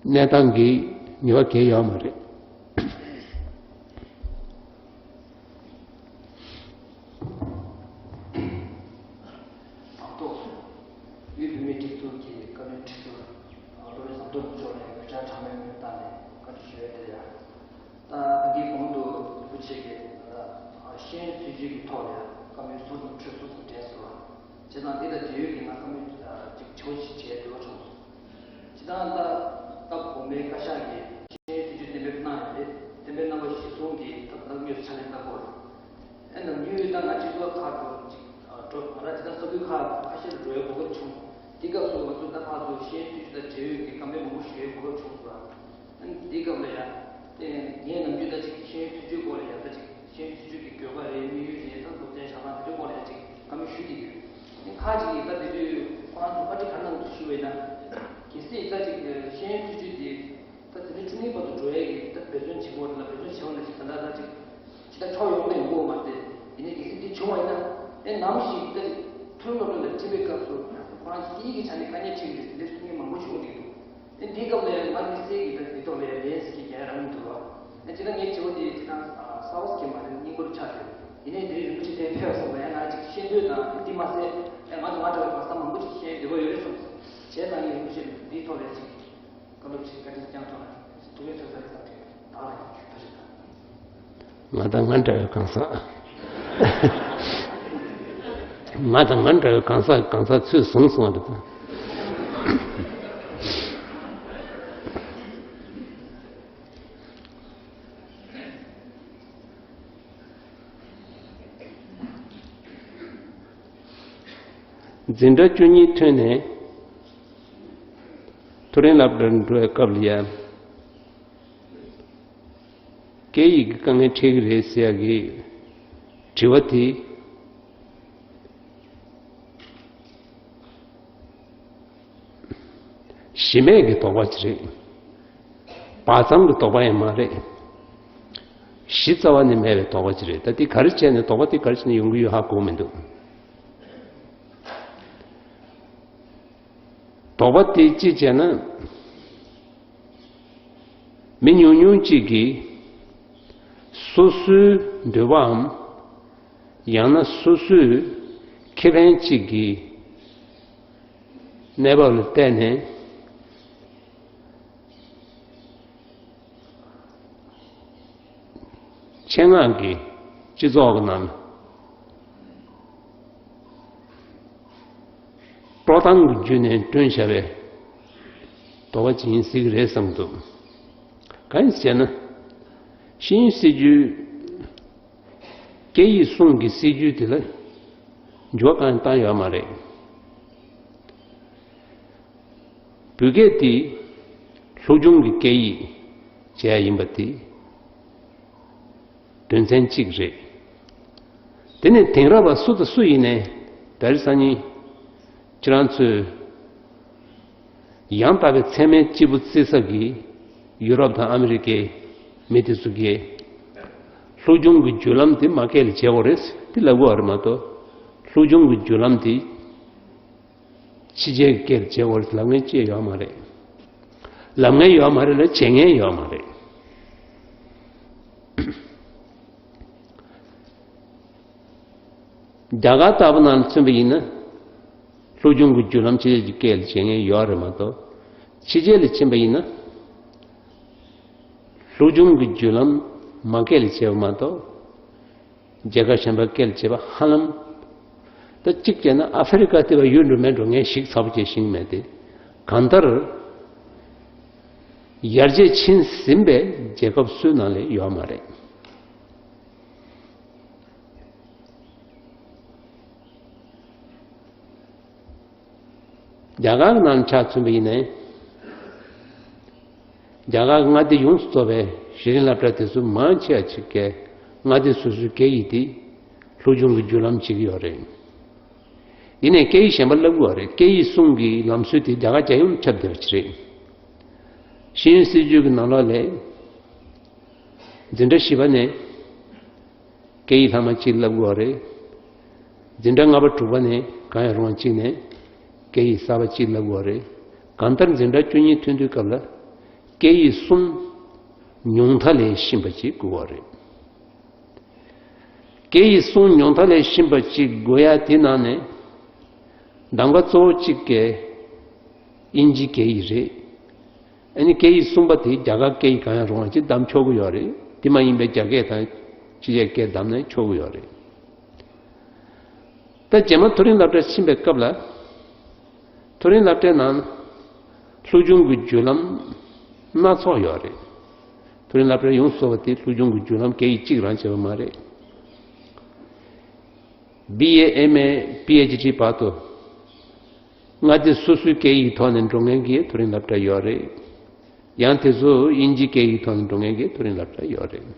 གནས་སྟངས་ཀྱི་ངེས་པ་གང་ཡང་ཡོད་མ་རེད། ཟམ་གདོང་། དབུས་བོད་མིའི་སྒྲིག་འཛུགས་ཀྱི་བཀའ་བློན་ཁྲི་ཟུར་བློ་གྲོས་ཟམ་གདོང་མཆོག་ལ་དགུ་བཅར་གྲངས་མེད་སྨོན་བཏང་ནས་བཀའ་འདྲི་ཞུ་ཡས་དེ་ཡང་། ད་འདིའི་གོང་དུ་རིན་པོ་ཆེ་གིས་ད་ཤེས་ཡོན་སྲིད་བྱུས་ཀྱི་ཐོག་ལ་བཀའ་མོལ་གསུང་གསུང་འཕྲོས་གསུངས་གསུངས་དྲན་སོང་བ། བྱས་ཙང་འདི་དང་འབྲེལ་ཡོད་ཀྱི་ང་བཀའ་མོལ་ཅིག་ཆེ་བོ་ཞིག་བྱས་འདོད་པ་བྱུང་སོང་། སྤྱིར་བཏང་ད་སྐབས་གོང་མའི་བཀའ་ཤག་གིས་ཤེས་ཡོན་སྲིད་བྱུས་གཏན་འབེབས་གནང་ཡོད་རེད། གཏན་འབེབས་གནང་བ་གཞིར་བཟུང་གིས་ད་ལྟ་དངོས་སུ་ཕྱག་ལས་གནང་དགོས་རེད། ཨེ་ནམ་རྒྱུན་ད་ང་སྤྱི་ཚོགས་ཁག་ཏུ་ཅིག་འགྲོ་ང་རང་སྤྱིར་བཏང་ས་ཁུལ་ཁག་ཁ་ཤས་ལ་འགྲོ་ཡའི་གོ་སྐབས་བྱུང་། འདི་སྐབས་སུ་ང་ཚོ་ད་ཕར་ཚུར་ཤེས་ཡོན་སྲིད་བྱུས་དང་འབྲེལ་ཡོད་ཀྱི་བཀའ་མོལ་མང་པོ་ཞུ་ཡའི་གོ་སྐབས་བྱུང་སོང་། ཨ་ནི་འདི་སྐབས་ལ་ཡང་ཏེ་ངས་ནམ་རྒྱུན་ད་ཅིག་ཤེས་ཡོན་སྲིད་བྱུས་སྐོར་ལ་ཡང་ད་ཅིག་ཤེས་ཡོན་སྲིད་བྱུས་ཀྱི་དགོས་པ་རེད། དམིགས་ཡུལ་རེད། ད་སློབ་ཚན་བྱ་སྟངས་དེ་ཚོའི་སྐོར་ལ་ཡང་ཅིག་བཀའ་མོལ་ཞུས་བསྡད་ཡོད། ཨ་ནི་ཁག་ཅིག་གིས་ད་དེ་དུས་ཁོ་རང་ཚོ་བཀའ་འདྲི་ག་རེ་གནང་འདུག་ཞུས་པ་ཡིན་ན། གལ་སྲིད་ད་ཅིག་ཤེས་ཡོན་སྲིད་བྱུས་དེ་ད་དེ་ནས་བཅུ་གཉིས་བར་དུ་འགྲོ་ཡས་ཀྱི་ད་འབད་བརྩོན་བྱེད་དགོས་རེད་ལ། འབད་བརྩོན་བྱེད་པ་ལ་ཅིག་ད་ལྟ་ད་ཅིག་ཇི་ལྟར་ཕྱོགས་ཡོངས་ནས་ཡོང་གི་ཡོད་མ་རེད། ཡིན་ནའི་གལ་སྲིད་འདི་བྱུང་བ་ཡིན་ན། ཨེ་ནམ་ཞིག་ད་ཅིག་མཐོ་རིམ་སློབ་གྲྭ་ལ་ཁྲིད་པའི་སྐབས་སུ་ང་ཚོ་ཁོ་རང་ཚོ་སྐད་ཡིག་གི་ཆ་ནས་དཀའ་ངལ་འཕྲད་ཀྱི་རེད་ཟེར་ལབ་གསུང་མཁན་མང་པོ་བྱུང་བསྡད་འདུག་ཨེ་འདིའི་སྐབས་ལ་ཡང་ང་མི་སེར་གྱི་ད་འདི་ཐོག་ལ་ཡང་ལན་ཞིག་རྒྱག་ཡ་རག་མི་འདུག་བ། ཨེ་སྤྱིར་ན་ངའི་དྲི་བ་འདི་སྤྱིར་བཏང་གསར་པ་ཞིག་མ་རེད། རྙིང་པ་རུ་ཆགས་ཡོད། ཡིན་ནའི་འདིར་རིན་པོ་ཆེ་དེ་ཕེབས་སོང་བ་ཡང་ང་ཅིག་ཤེས་འདོད་དང་འདི་མ་ཟད་ཨེ་ང་དང་ང་འདྲ་བའི་གང་ཟག་མང་པོ་ཅིག་ཤེས་འདོད་པ་ཡོད་རེད་བསམ་སོང་། གཞན་དག་གི་ལུགས་བཤད་འདིའི་ཐོག་ལས་ཅིག་བཀའ་སློབ་ཅིག་བཀའ་དྲིན་བསྐྱང་ཐུབ་ན་ཐུགས་ཕན་གསོས་ས་རེད་བསམ་སྟེ་བདག་ལ་ཡང་ཐུགས་རྗེ་ཆེ། ང་དང་ང་འདྲ་བའི་གང་ཟག་ང་དང་ང་འདྲ་བའི་གང་ཟག་གང་ཟག་ཚོས་བཟུང་སོང་བ་རེད། འཛིན་གྲྭ་བཅུ་གཉིས་ཐོན་ནས་མཐོ་རིམ་སློབ་གྲྭར་འགྲོ་བའི་སྐབས་ལ་ཡང་སྐད་ཡིག་གི་དཀའ་ངལ་འཕྲད་ཀྱི་རེད་ཟེར་ཡག་གི་དྲི་བ་དེ། གཞི་མེད་ཀྱི་དོགས་པ་ཅིག་རེད། བག་ཙམ་གྱི་དོགས་པ་ཡང་མ་རེད། གཞི་རྩ་བ་ནས་མེད་པའི་དོགས་པ་ཅིག་རེད། ད་དེ་ག་རེ་བྱས་ནས་དོགས་པ་དེ་ག་རེ་བྱས་ནས་ཡོང་གི་ཡོད་ཧ་གོ་མི་འདུག་དོགས་པ་དེ་ཅི་བྱས་ན། མི་ཉུང་ཉུང་ཅིག་གིས་སོ་སོའི་འདོད་པའམ་ཡང་ན་སོ་སོའི་ཁེ་ཕན་ཅིག་གི་གནས་བབ་ལ་བལྟས་ནས། ཆེད་མངགས་ཀྱིས་སྤྱི་ཚོགས་ཀྱི་ནང་སྤྲོ་སྟངས་ཀྱི་བརྒྱུད་ནས་བསྐྲུན་བྱ་བའི་དོགས་པ་ཅིག་ཡིན་སྲིད་ཀྱི་རེད་བསམ་འདུག་གང་ཡིན་ཟེར་ན། ཤེས་ཡོན་སྲིད་བྱུས། སྐད་ཡིག་སྲུང་གི་སྲིད་བྱུས་དེ་ལ་འགྱུར་བ་གང་ཡང་བཏང་ཡོད་མ་རེད། བོད་སྐད་དེ་སློབ་སྦྱོང་གི་སྐད་ཡིག་བྱས་ཡིན་པ་དེ་དོན་ཚན་གཅིག་རེད། དེ་ནས་དེང་རབས་པ་སུ་དང་སུ་ཡིན་ནའི་ད་རེས་སང་ཉིན་ཁྱེད་རང་ཚོས་ཡང་དག་པའི་ཚད་མའི་སྤྱིལ་བུ་བརྩི་ས་གི་ཡུ་རོབ་དང་ཨ་མི་རི་ཀའི་མི་དེ་ཚོ་གིས་སློབ་སྦྱོང་གི་བརྒྱུད་ལམ་དེ་མ་སྐད་ལ་བྱེད་དགོས་རེད་དེ་ལབ་དགོས་པ་རེད་མ་གཏོགས། སློབ་སྦྱོང་གི་བརྒྱུད་ལམ་དེ། ཕྱི་རྒྱལ་གྱི་སྐད་ལ་བྱེད་དགོས་རེད་ལབ་མཁན་ཅི་ཡང་ཡོད་མ་རེད། ལབ་མཁན་ཡོད་མ་རེད་ལ་བྱེད་མཁན་ཡོད་མ་རེད། རྒྱ་གར་ལྟ་བུ་ནང་ལ་མཚོན་པ་ཡིན་ན། སློབ་སྦྱོང་གི་བརྒྱུད་ལམ་ཕྱི་རྒྱལ་གྱི་སྐད་ལ་བྱེད་མཁན་ཡོད་རེད་མ་གཏོགས། ཕྱི་རྒྱལ་ལ་ཕྱིན་པ་ཡིན་ན། སློབ་སྦྱོང་གི་བརྒྱུད་ལམ་མ་སྐད་ལ་བྱེད་པ་མ་གཏོགས། རྒྱལ་ཁབ་གཞན་པའི་སྐད་ལ་བྱེད་པ་ཧ་ལམ། ད་གཅིག་བྱས་ན་ཨ་ཧྥེ་རི་ཀ་དེ་བ་ཡུལ་འགྲོ་མེད་འགྲོ་ངས་ཞིག་ཚ་པོ་བྱས་ཤིང་མེད་དེ། གང་ལྟར། ཡར་རྒྱས་ཕྱིན་ཟིན་པའི་རྒྱལ་ཁབ་སུའི་ནང་ལས་ཡོད་མ་རེད། རྒྱ་གར་ནང་ཆ་མཚོན་པ་ཡིན་ནའི། རྒྱ་གར་གྱི་མངའ་སྡེ་ཡོངས་སུ་རྫོགས་པའི་གཞི་རིམ་སློབ་གྲྭ་དེ་ཚོ་མང་ཆེ་བ་ཅིག་གིས་མངའ་སྡེ་སོ་སོའི་སྐད་ཡིག་དེ་སློབ་སྦྱོང་གི་བརྒྱུད་ལམ་བྱེད་ཀྱི་ཡོད་རེད། ཡིན་ནའི་སྐད་ཡིག་གཞན་པ་བསླབ་ཀྱི་ཡོད་རེད། སྐད་ཡིག་སྲུང་གི་ལམ་སྲོལ་དེ་རྒྱ་གར་རྒྱལ་ཡོངས་ཁྱབ་བསྡད་པ་ཅིག་རེད། ཤེས་ཡོན་སྲིད་བྱུས་ཀྱི་ནང་ལོགས་ལས། འཛིན་གྲྭ་བཞི་པ་ནས་སྐད་ཡིག་ལྷག་མ་གཅིག་བསླབ་དགོས་རེད། འཛིན་གྲྭ་ལྔ་པ་དྲུག་པ་ནས་གང་ཡང་རུང་བ་གཅིག་ནས་སྐད་ཡིག་གསར་པ་གཅིག་བསླབ་དགོས་རེད། གང་ལྟར་འཛིན་གྲྭ་བཅུ་གཉིས་ཐོན་དུས་སྐབས་ལ་སྐད་ཡིག་གསུམ་ཉུང་མཐའ་ལས་ཕྱིན་པ་གཅིག་དགོས་པ་རེད། སྐད་ཡིག་གསུམ་ཉུང་མཐའ་ལས་ཕྱིན་པ་གཅིག་དགོས་ཡ་དེ་ནང་ནས་གདམ་ག་གཙོ་བོ་གཅིག་གི་དབྱིན་ཇིའི་སྐད་ཡིག་རེད། ཨ་ནི་སྐད་ཡིག་གསུམ་པ་དེ་རྒྱ་གར་སྐད་ཡིག་གང་ཡང་རུང་བ་ཅིག་གདམ་ཆོག་གི་ཡོད་རེད། དེ་མ་ཡིན་པའི་རྒྱ་སྐད་དང་ཕྱི་རྒྱལ་སྐད་གདམ་ནས་ཆོག་གི་ཡོད་རེད། ད་རྗེས་མ་མཐོ་རིམ་སློབ་གྲྭར་ཕྱིན་པའི་སྐབས་ལ། མཐོ་རིམ་སློབ་གྲྭའི་ནང་སློབ་སྦྱོང་གི་བརྒྱུད་ལམ་སྣ་ཚོགས་ཡོད་རེད། མཐོ་རིམ་སློབ་གྲྭ་ཡོངས་སུ་རྫོགས་པ་དེ་སློབ་སྦྱོང་གི་བརྒྱུད་ལམ་སྐད་ཡིག་གཅིག་རང་བྱས་པ་མ་རེད། བི་ཨེ་ཨེམ་ཨེ་པི་ཨེཆ་ཌི་བར་དུ། མངའ་སྡེ་སོ་སོའི་སྐད་ཡིག་ཐོག་ནས་འགྲོ་མཁན་གྱི་མཐོ་རིམ་སློབ་གྲྭ་ཡོད་རེད། ཡང་དེ་ཚོ་དབྱིན་ཇིའི་སྐད་ཡིག་ཐོག་ནས་འགྲོ་མཁན་གྱི་མཐོ་རིམ་སློབ་གྲྭ་ཡོད་རེད།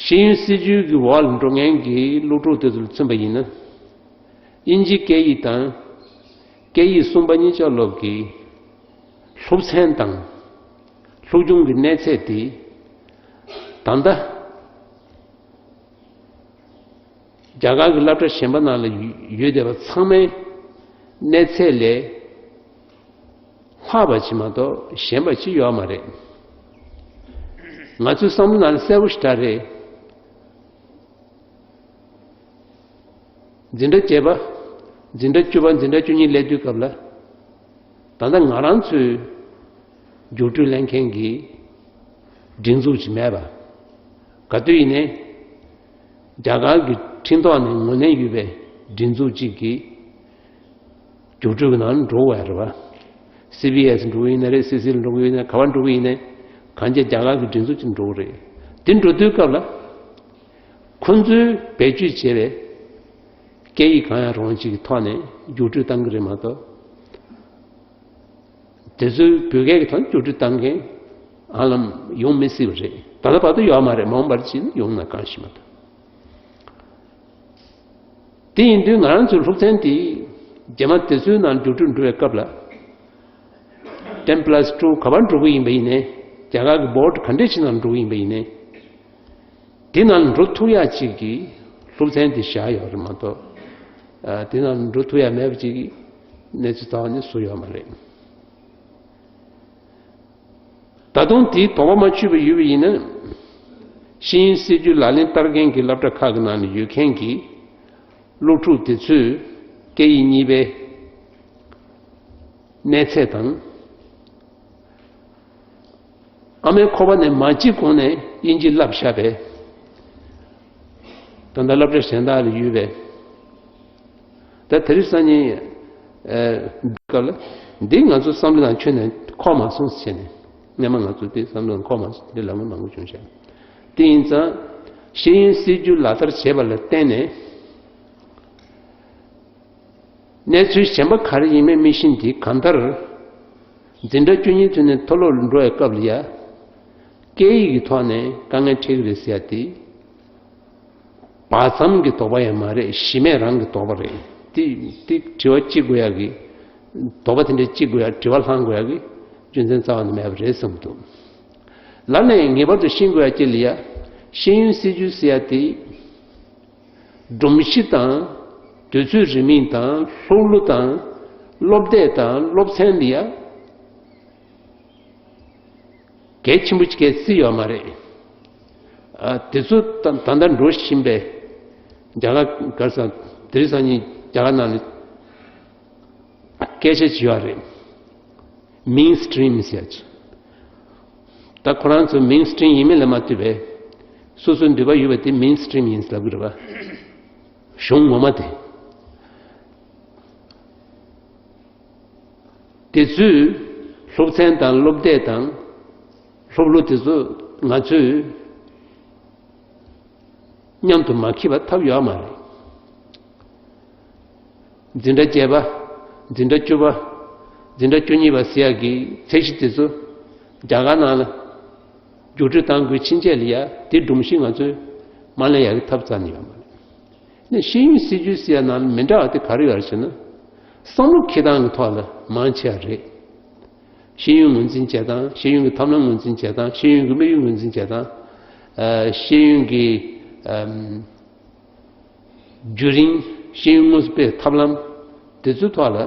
ཤེས་ཡོན་སྲིད་བྱུས་ཀྱི་འོག་ལ་འགྲོ་མཁན་གྱི་སློབ་ཕྲུག་དེ་ཚོ་ལ་མཚོན་པ་ཡིན་ན། དབྱིན་ཇིའི་སྐད་ཡིག་དང་སྐད་ཡིག་གསུམ་པ་གཉིས་ཆ་སློབ་ཀྱི་སློབ་ཚན་དང་སློབ་སྦྱོང་གི་གནས་ཚད་དེ་ད་ལྟ། རྒྱ་གར་གྱི་སློབ་གྲྭ་གཞན་པ་ནང་ལ་ཡོད་བསྡད་པ་ཚང་མའི་གནས་ཚད་ལས་ལྷག་པ་ཅིག་མ་གཏོགས་ཞན་པ་ཅིག་ཡོད་མ་རེད། ང་ཚོའི་བསམ་བློ་ནང་ལ་གསལ་པོ་ཞེ་དྲག་རེད། འཛིན་གྲྭ་བརྒྱད་པ་ འཛིན་གྲྭ་བཅུ་པ་འཛིན་གྲྭ་བཅུ་གཉིས་སླེབས་དུས་སྐབས་ལ། ད་ལྟ་ང་རང་ཚོའི་རྒྱུགས་སྤྲོད་ལེན་མཁན་གྱི་སྒྲིག་འཛུགས་ཅིག་མེད་པ། ག་དུས་ཡིན་ནའི་རྒྱ་གར་གྱི་ཁྲིམས་ཐོག་ནས་ངོས་ལེན་ཡོད་པའི་སྒྲིག་འཛུགས་གཅིག་གིས་རྒྱུགས་སྤྲོད་ཀྱི་ནང་འགྲོ་དགོས་ཡ་རེད་པ། སི་བི་ཨེ་སི་འགྲོ་གི་ཡིན་ན་རེད། སི་སི་ལ་འགྲོ་གི་ཡིན་ན་རེད། ག་པར་འགྲོ་གི་ཡིན་ནའི་གང་ཅི་རྒྱ་གར་གྱི་སྒྲིག་འཛུགས་ཅིག་འགྲོ་གི་རེད། དེ་འགྲོ་དུས་སྐབས་ལ་ཁོང་ཚོས་བེད་སྤྱོད་བྱས་པའི་སྐད་ཡིག་གང་ཡང་རུང་གཅིག་གི་ཐོག་ནས་རྒྱུགས་སྤྲོད་བཏང་གི་རེད་མ་གཏོགས། དེ་ཚོའི་བོད་སྐད་ཀྱི་ཐོག་ནས་རྒྱུགས་སྤྲོད་བཏང་མཁན་ཧ་ལམ་ཡོང་མི་སྲིད་པ་རེད། ད་ལྟ་བར་དུ་ཡོད་མ་རེད། མ་འོངས་པར་ཕྱིན་ན་ཡོང་ན་གང་ཤེས་མ་གཏོགས། དེ་ཡིན་དུས་ང་རང་ཚོའི་སློབ་ཚན་དེ་རྗེས་མ་དེ་ཚོའི་ནང་རྒྱུགས་སྤྲོད་འགྲོ་བའི་སྐབས་ལ། ten plus two ག་པར་འགྲོ་གི་ཡིན་པ་ཡིན་ནའི། རྒྱ་གར་གྱི་བོར་ཌི་ག་འདྲས་ཅིག་ནང་འགྲོ་གི་ཡིན་པ་ཡིན་ནའི། དེ་ནང་འགྲོ་ཐུབ་ཡག་ཅིག་གི་སློབ་ཚན་དེ་བཞག་ཡོད་རེད་མ་གཏོགས། ཨ། དེ་ནང་འགྲོ་ཐུབ་ཡག་མེད་པ་ཅིག་གི་གནས་ཚུལ་རྩ་བ་ནས་བཟོ་ཡོད་མ་རེད། ད་དུང་དེའི་དོགས་པ་མ་ཆོད་པ་ཡོད་པ་ཡིན་ན། ཤེས་ཡོན་སྲིད་བྱུས་ལག་ལེན་བསྟར་མཁན་གྱི་སློབ་གྲྭ་ཁག་གི་ནང་ནས་ཡོད་མཁན་གྱི་སློབ་ཕྲུག་དེ་ཚོས་སྐད་ཡིག་གཉིས་པའི་གནས་ཚད་དང་། ཨ་མའི་ཁོག་པ་ནས་མ་སྐྱེས་གོང་ནས་དབྱིན་ཇི་བསླབས་བཞག་པས། ད་ལྟ་སློབ་གྲྭ་གཞན་དག་ལ་ཡོད་པས། ད་དེ་རིང་སང་ཉིན། ཨ། སྐབས་ལ་འདི་ང་ཚོ་བསམ་བློ་ནང་ཁྱོན་ནས་འཁོར་མ་སོང་ཟེར་ནས། སྔོན་མ་ང་ཚོ་དེ་བསམ་བློ་ནང་འཁོར་མ་སོང་། འདི་ལམ་ལུགས་མང་པོ་བྱུང་ཤག་དེ་ཡིན་ཙང་ཤེས་ཡོན་སྲིད་བྱུས་ལག་བསྟར་བྱས་པ་ལ་བརྟེན་ནས། གནས་ཚུལ་གཞན་པ་ག་རེ་ཡིན་མིན་མི་ཤེས། འདི་གང་ལྟར་འཛིན་གྲྭ་བཅུ་གཉིས་ཐོན་ནས་མཐོ་སློབ་ལ་འགྲོ་བའི་སྐབས་ལ་ཡ། སྐད་ཡིག་གི་ཐོག་ནས་དཀའ་ངལ་འཕྲད་ཀྱི་རེད་ཟེར་ཡ་དེ། བར་མཚམས་ཀྱི་དོགས་པ་ཡང་མ་རེད། གཞི་མེད་རང་གི་དོགས་པ་རེད། དེ་དེ་དྲི་བ་གཅིག་དགོས་ཡག་གི། དོགས་པ་དེ་འདྲ་གཅིག་དགོས་ཡག་དྲི་བ་ལྷང་དགོས་ཡག་གི་རྒྱུ་མཚན་རྩ་བ་ནས་མེད་པ་རེད་བསམ་འདུག་ལར་ནས་ངེས་པར་དུ་ཤེས་དགོས་ཡག་གཅིག་ལ་ཡ། ཤེས་ཡོན་སྲིད་བྱུས་ཟེར་ཡ་དེ། སྒྲོམ་གཞི་དང་། དུས་ཚོད་རིང་མིན་དང་། སློབ་ལོ་དང་། སློབ་དེབ་དང་སློབ་ཚན་ལ་ཡ། གལ་ཆེན་པོ་ཅིག་གལ་སྲིད་ཡོད་མ་རེད། ཨ། དེ་ཚོ་ད་ད་ལྟ་འགྲོ་བཞིན་པའི་རྒྱ་གར་གར་ས་དེ་རིང་སང་ཉིན་རྒྱ་གར་ནང་ལ་སྐད་ཆ་ཅིག་ཡོད་རེད། མེན་སི་ཊི་རིམ་ཟེར་ཡ་ཅིག་ད་ཁོ་རང་ཚོ་མེན་སི་ཊི་རིམ་ཡིན་མིན་ལ་མ་ལྟོས་པའི་སོ་སོའི་འདོད་པ་ཡོད་པ་དེ་མེན་སི་ཊི་རིམ་ཡིན་ཟེར་ལབ་གི་རེད་པ། གཞུང་ངོ་མ་དེ། དེ་ཚོས་སློབ་ཚན་དང་སློབ་དེབ་དང་སློབ་ལོ་དེ་ཚོ་ང་ཚོས་མཉམ་དུ་མ་འཁྱེར་བ་ཐབས་ཡོད་མ་རེད། འཛིན་གྲྭ་བརྒྱད་པ། འཛིན་གྲྭ་བཅུ་པ། འཛིན་གྲྭ་བཅུ་གཉིས་པ་ཟེར་ཡག་གི་ཚད་གཞི་དེ་ཚོ་རྒྱ་གར་ནང་ལ་རྒྱུགས་སྤྲོད་བཏང་དགོས་ཕྱིན་ཆད་ལ་ཡ་དེ་སྒྲོམ་གཞི་ང་ཚོས་མ་ལེན་ཡག་གི་ཐབས་རྩ་ནས་ཡོད་མ་རེད། ནས་ཤེས་ཡོན་སྲིད་བྱུས་ཟེར་ཡ་ནང་ལ་མི་འདྲ་བ་དེ་ག་རེ་ཡོད་རེད་ཟེར་ན། བསམ་བློ་འཁྱེར་སྟངས་ཀྱི་ཐོག་ལ་མང་ཆེ་བ་རེད། ཤེས་ཡོན་ངོས་འཛིན་བྱེད་སྟངས། ཤེས་ཡོན་གྱི་ཐབས་ལམ་ངོས་འཛིན་བྱེད་སྟངས། ཤེས་ཡོན་གྱི་དམིགས་ཡུལ་ངོས་འཛིན་བྱེད་སྟངས། ཨ། ཤེས་ཡོན་གྱི། ཨམ། བརྒྱུད་རིམ། ཤེས་ཡོན་དངོས་སུ་སྤེལ་ཐབས་ལམ་དེ་ཚོའི་ཐོག་ལ།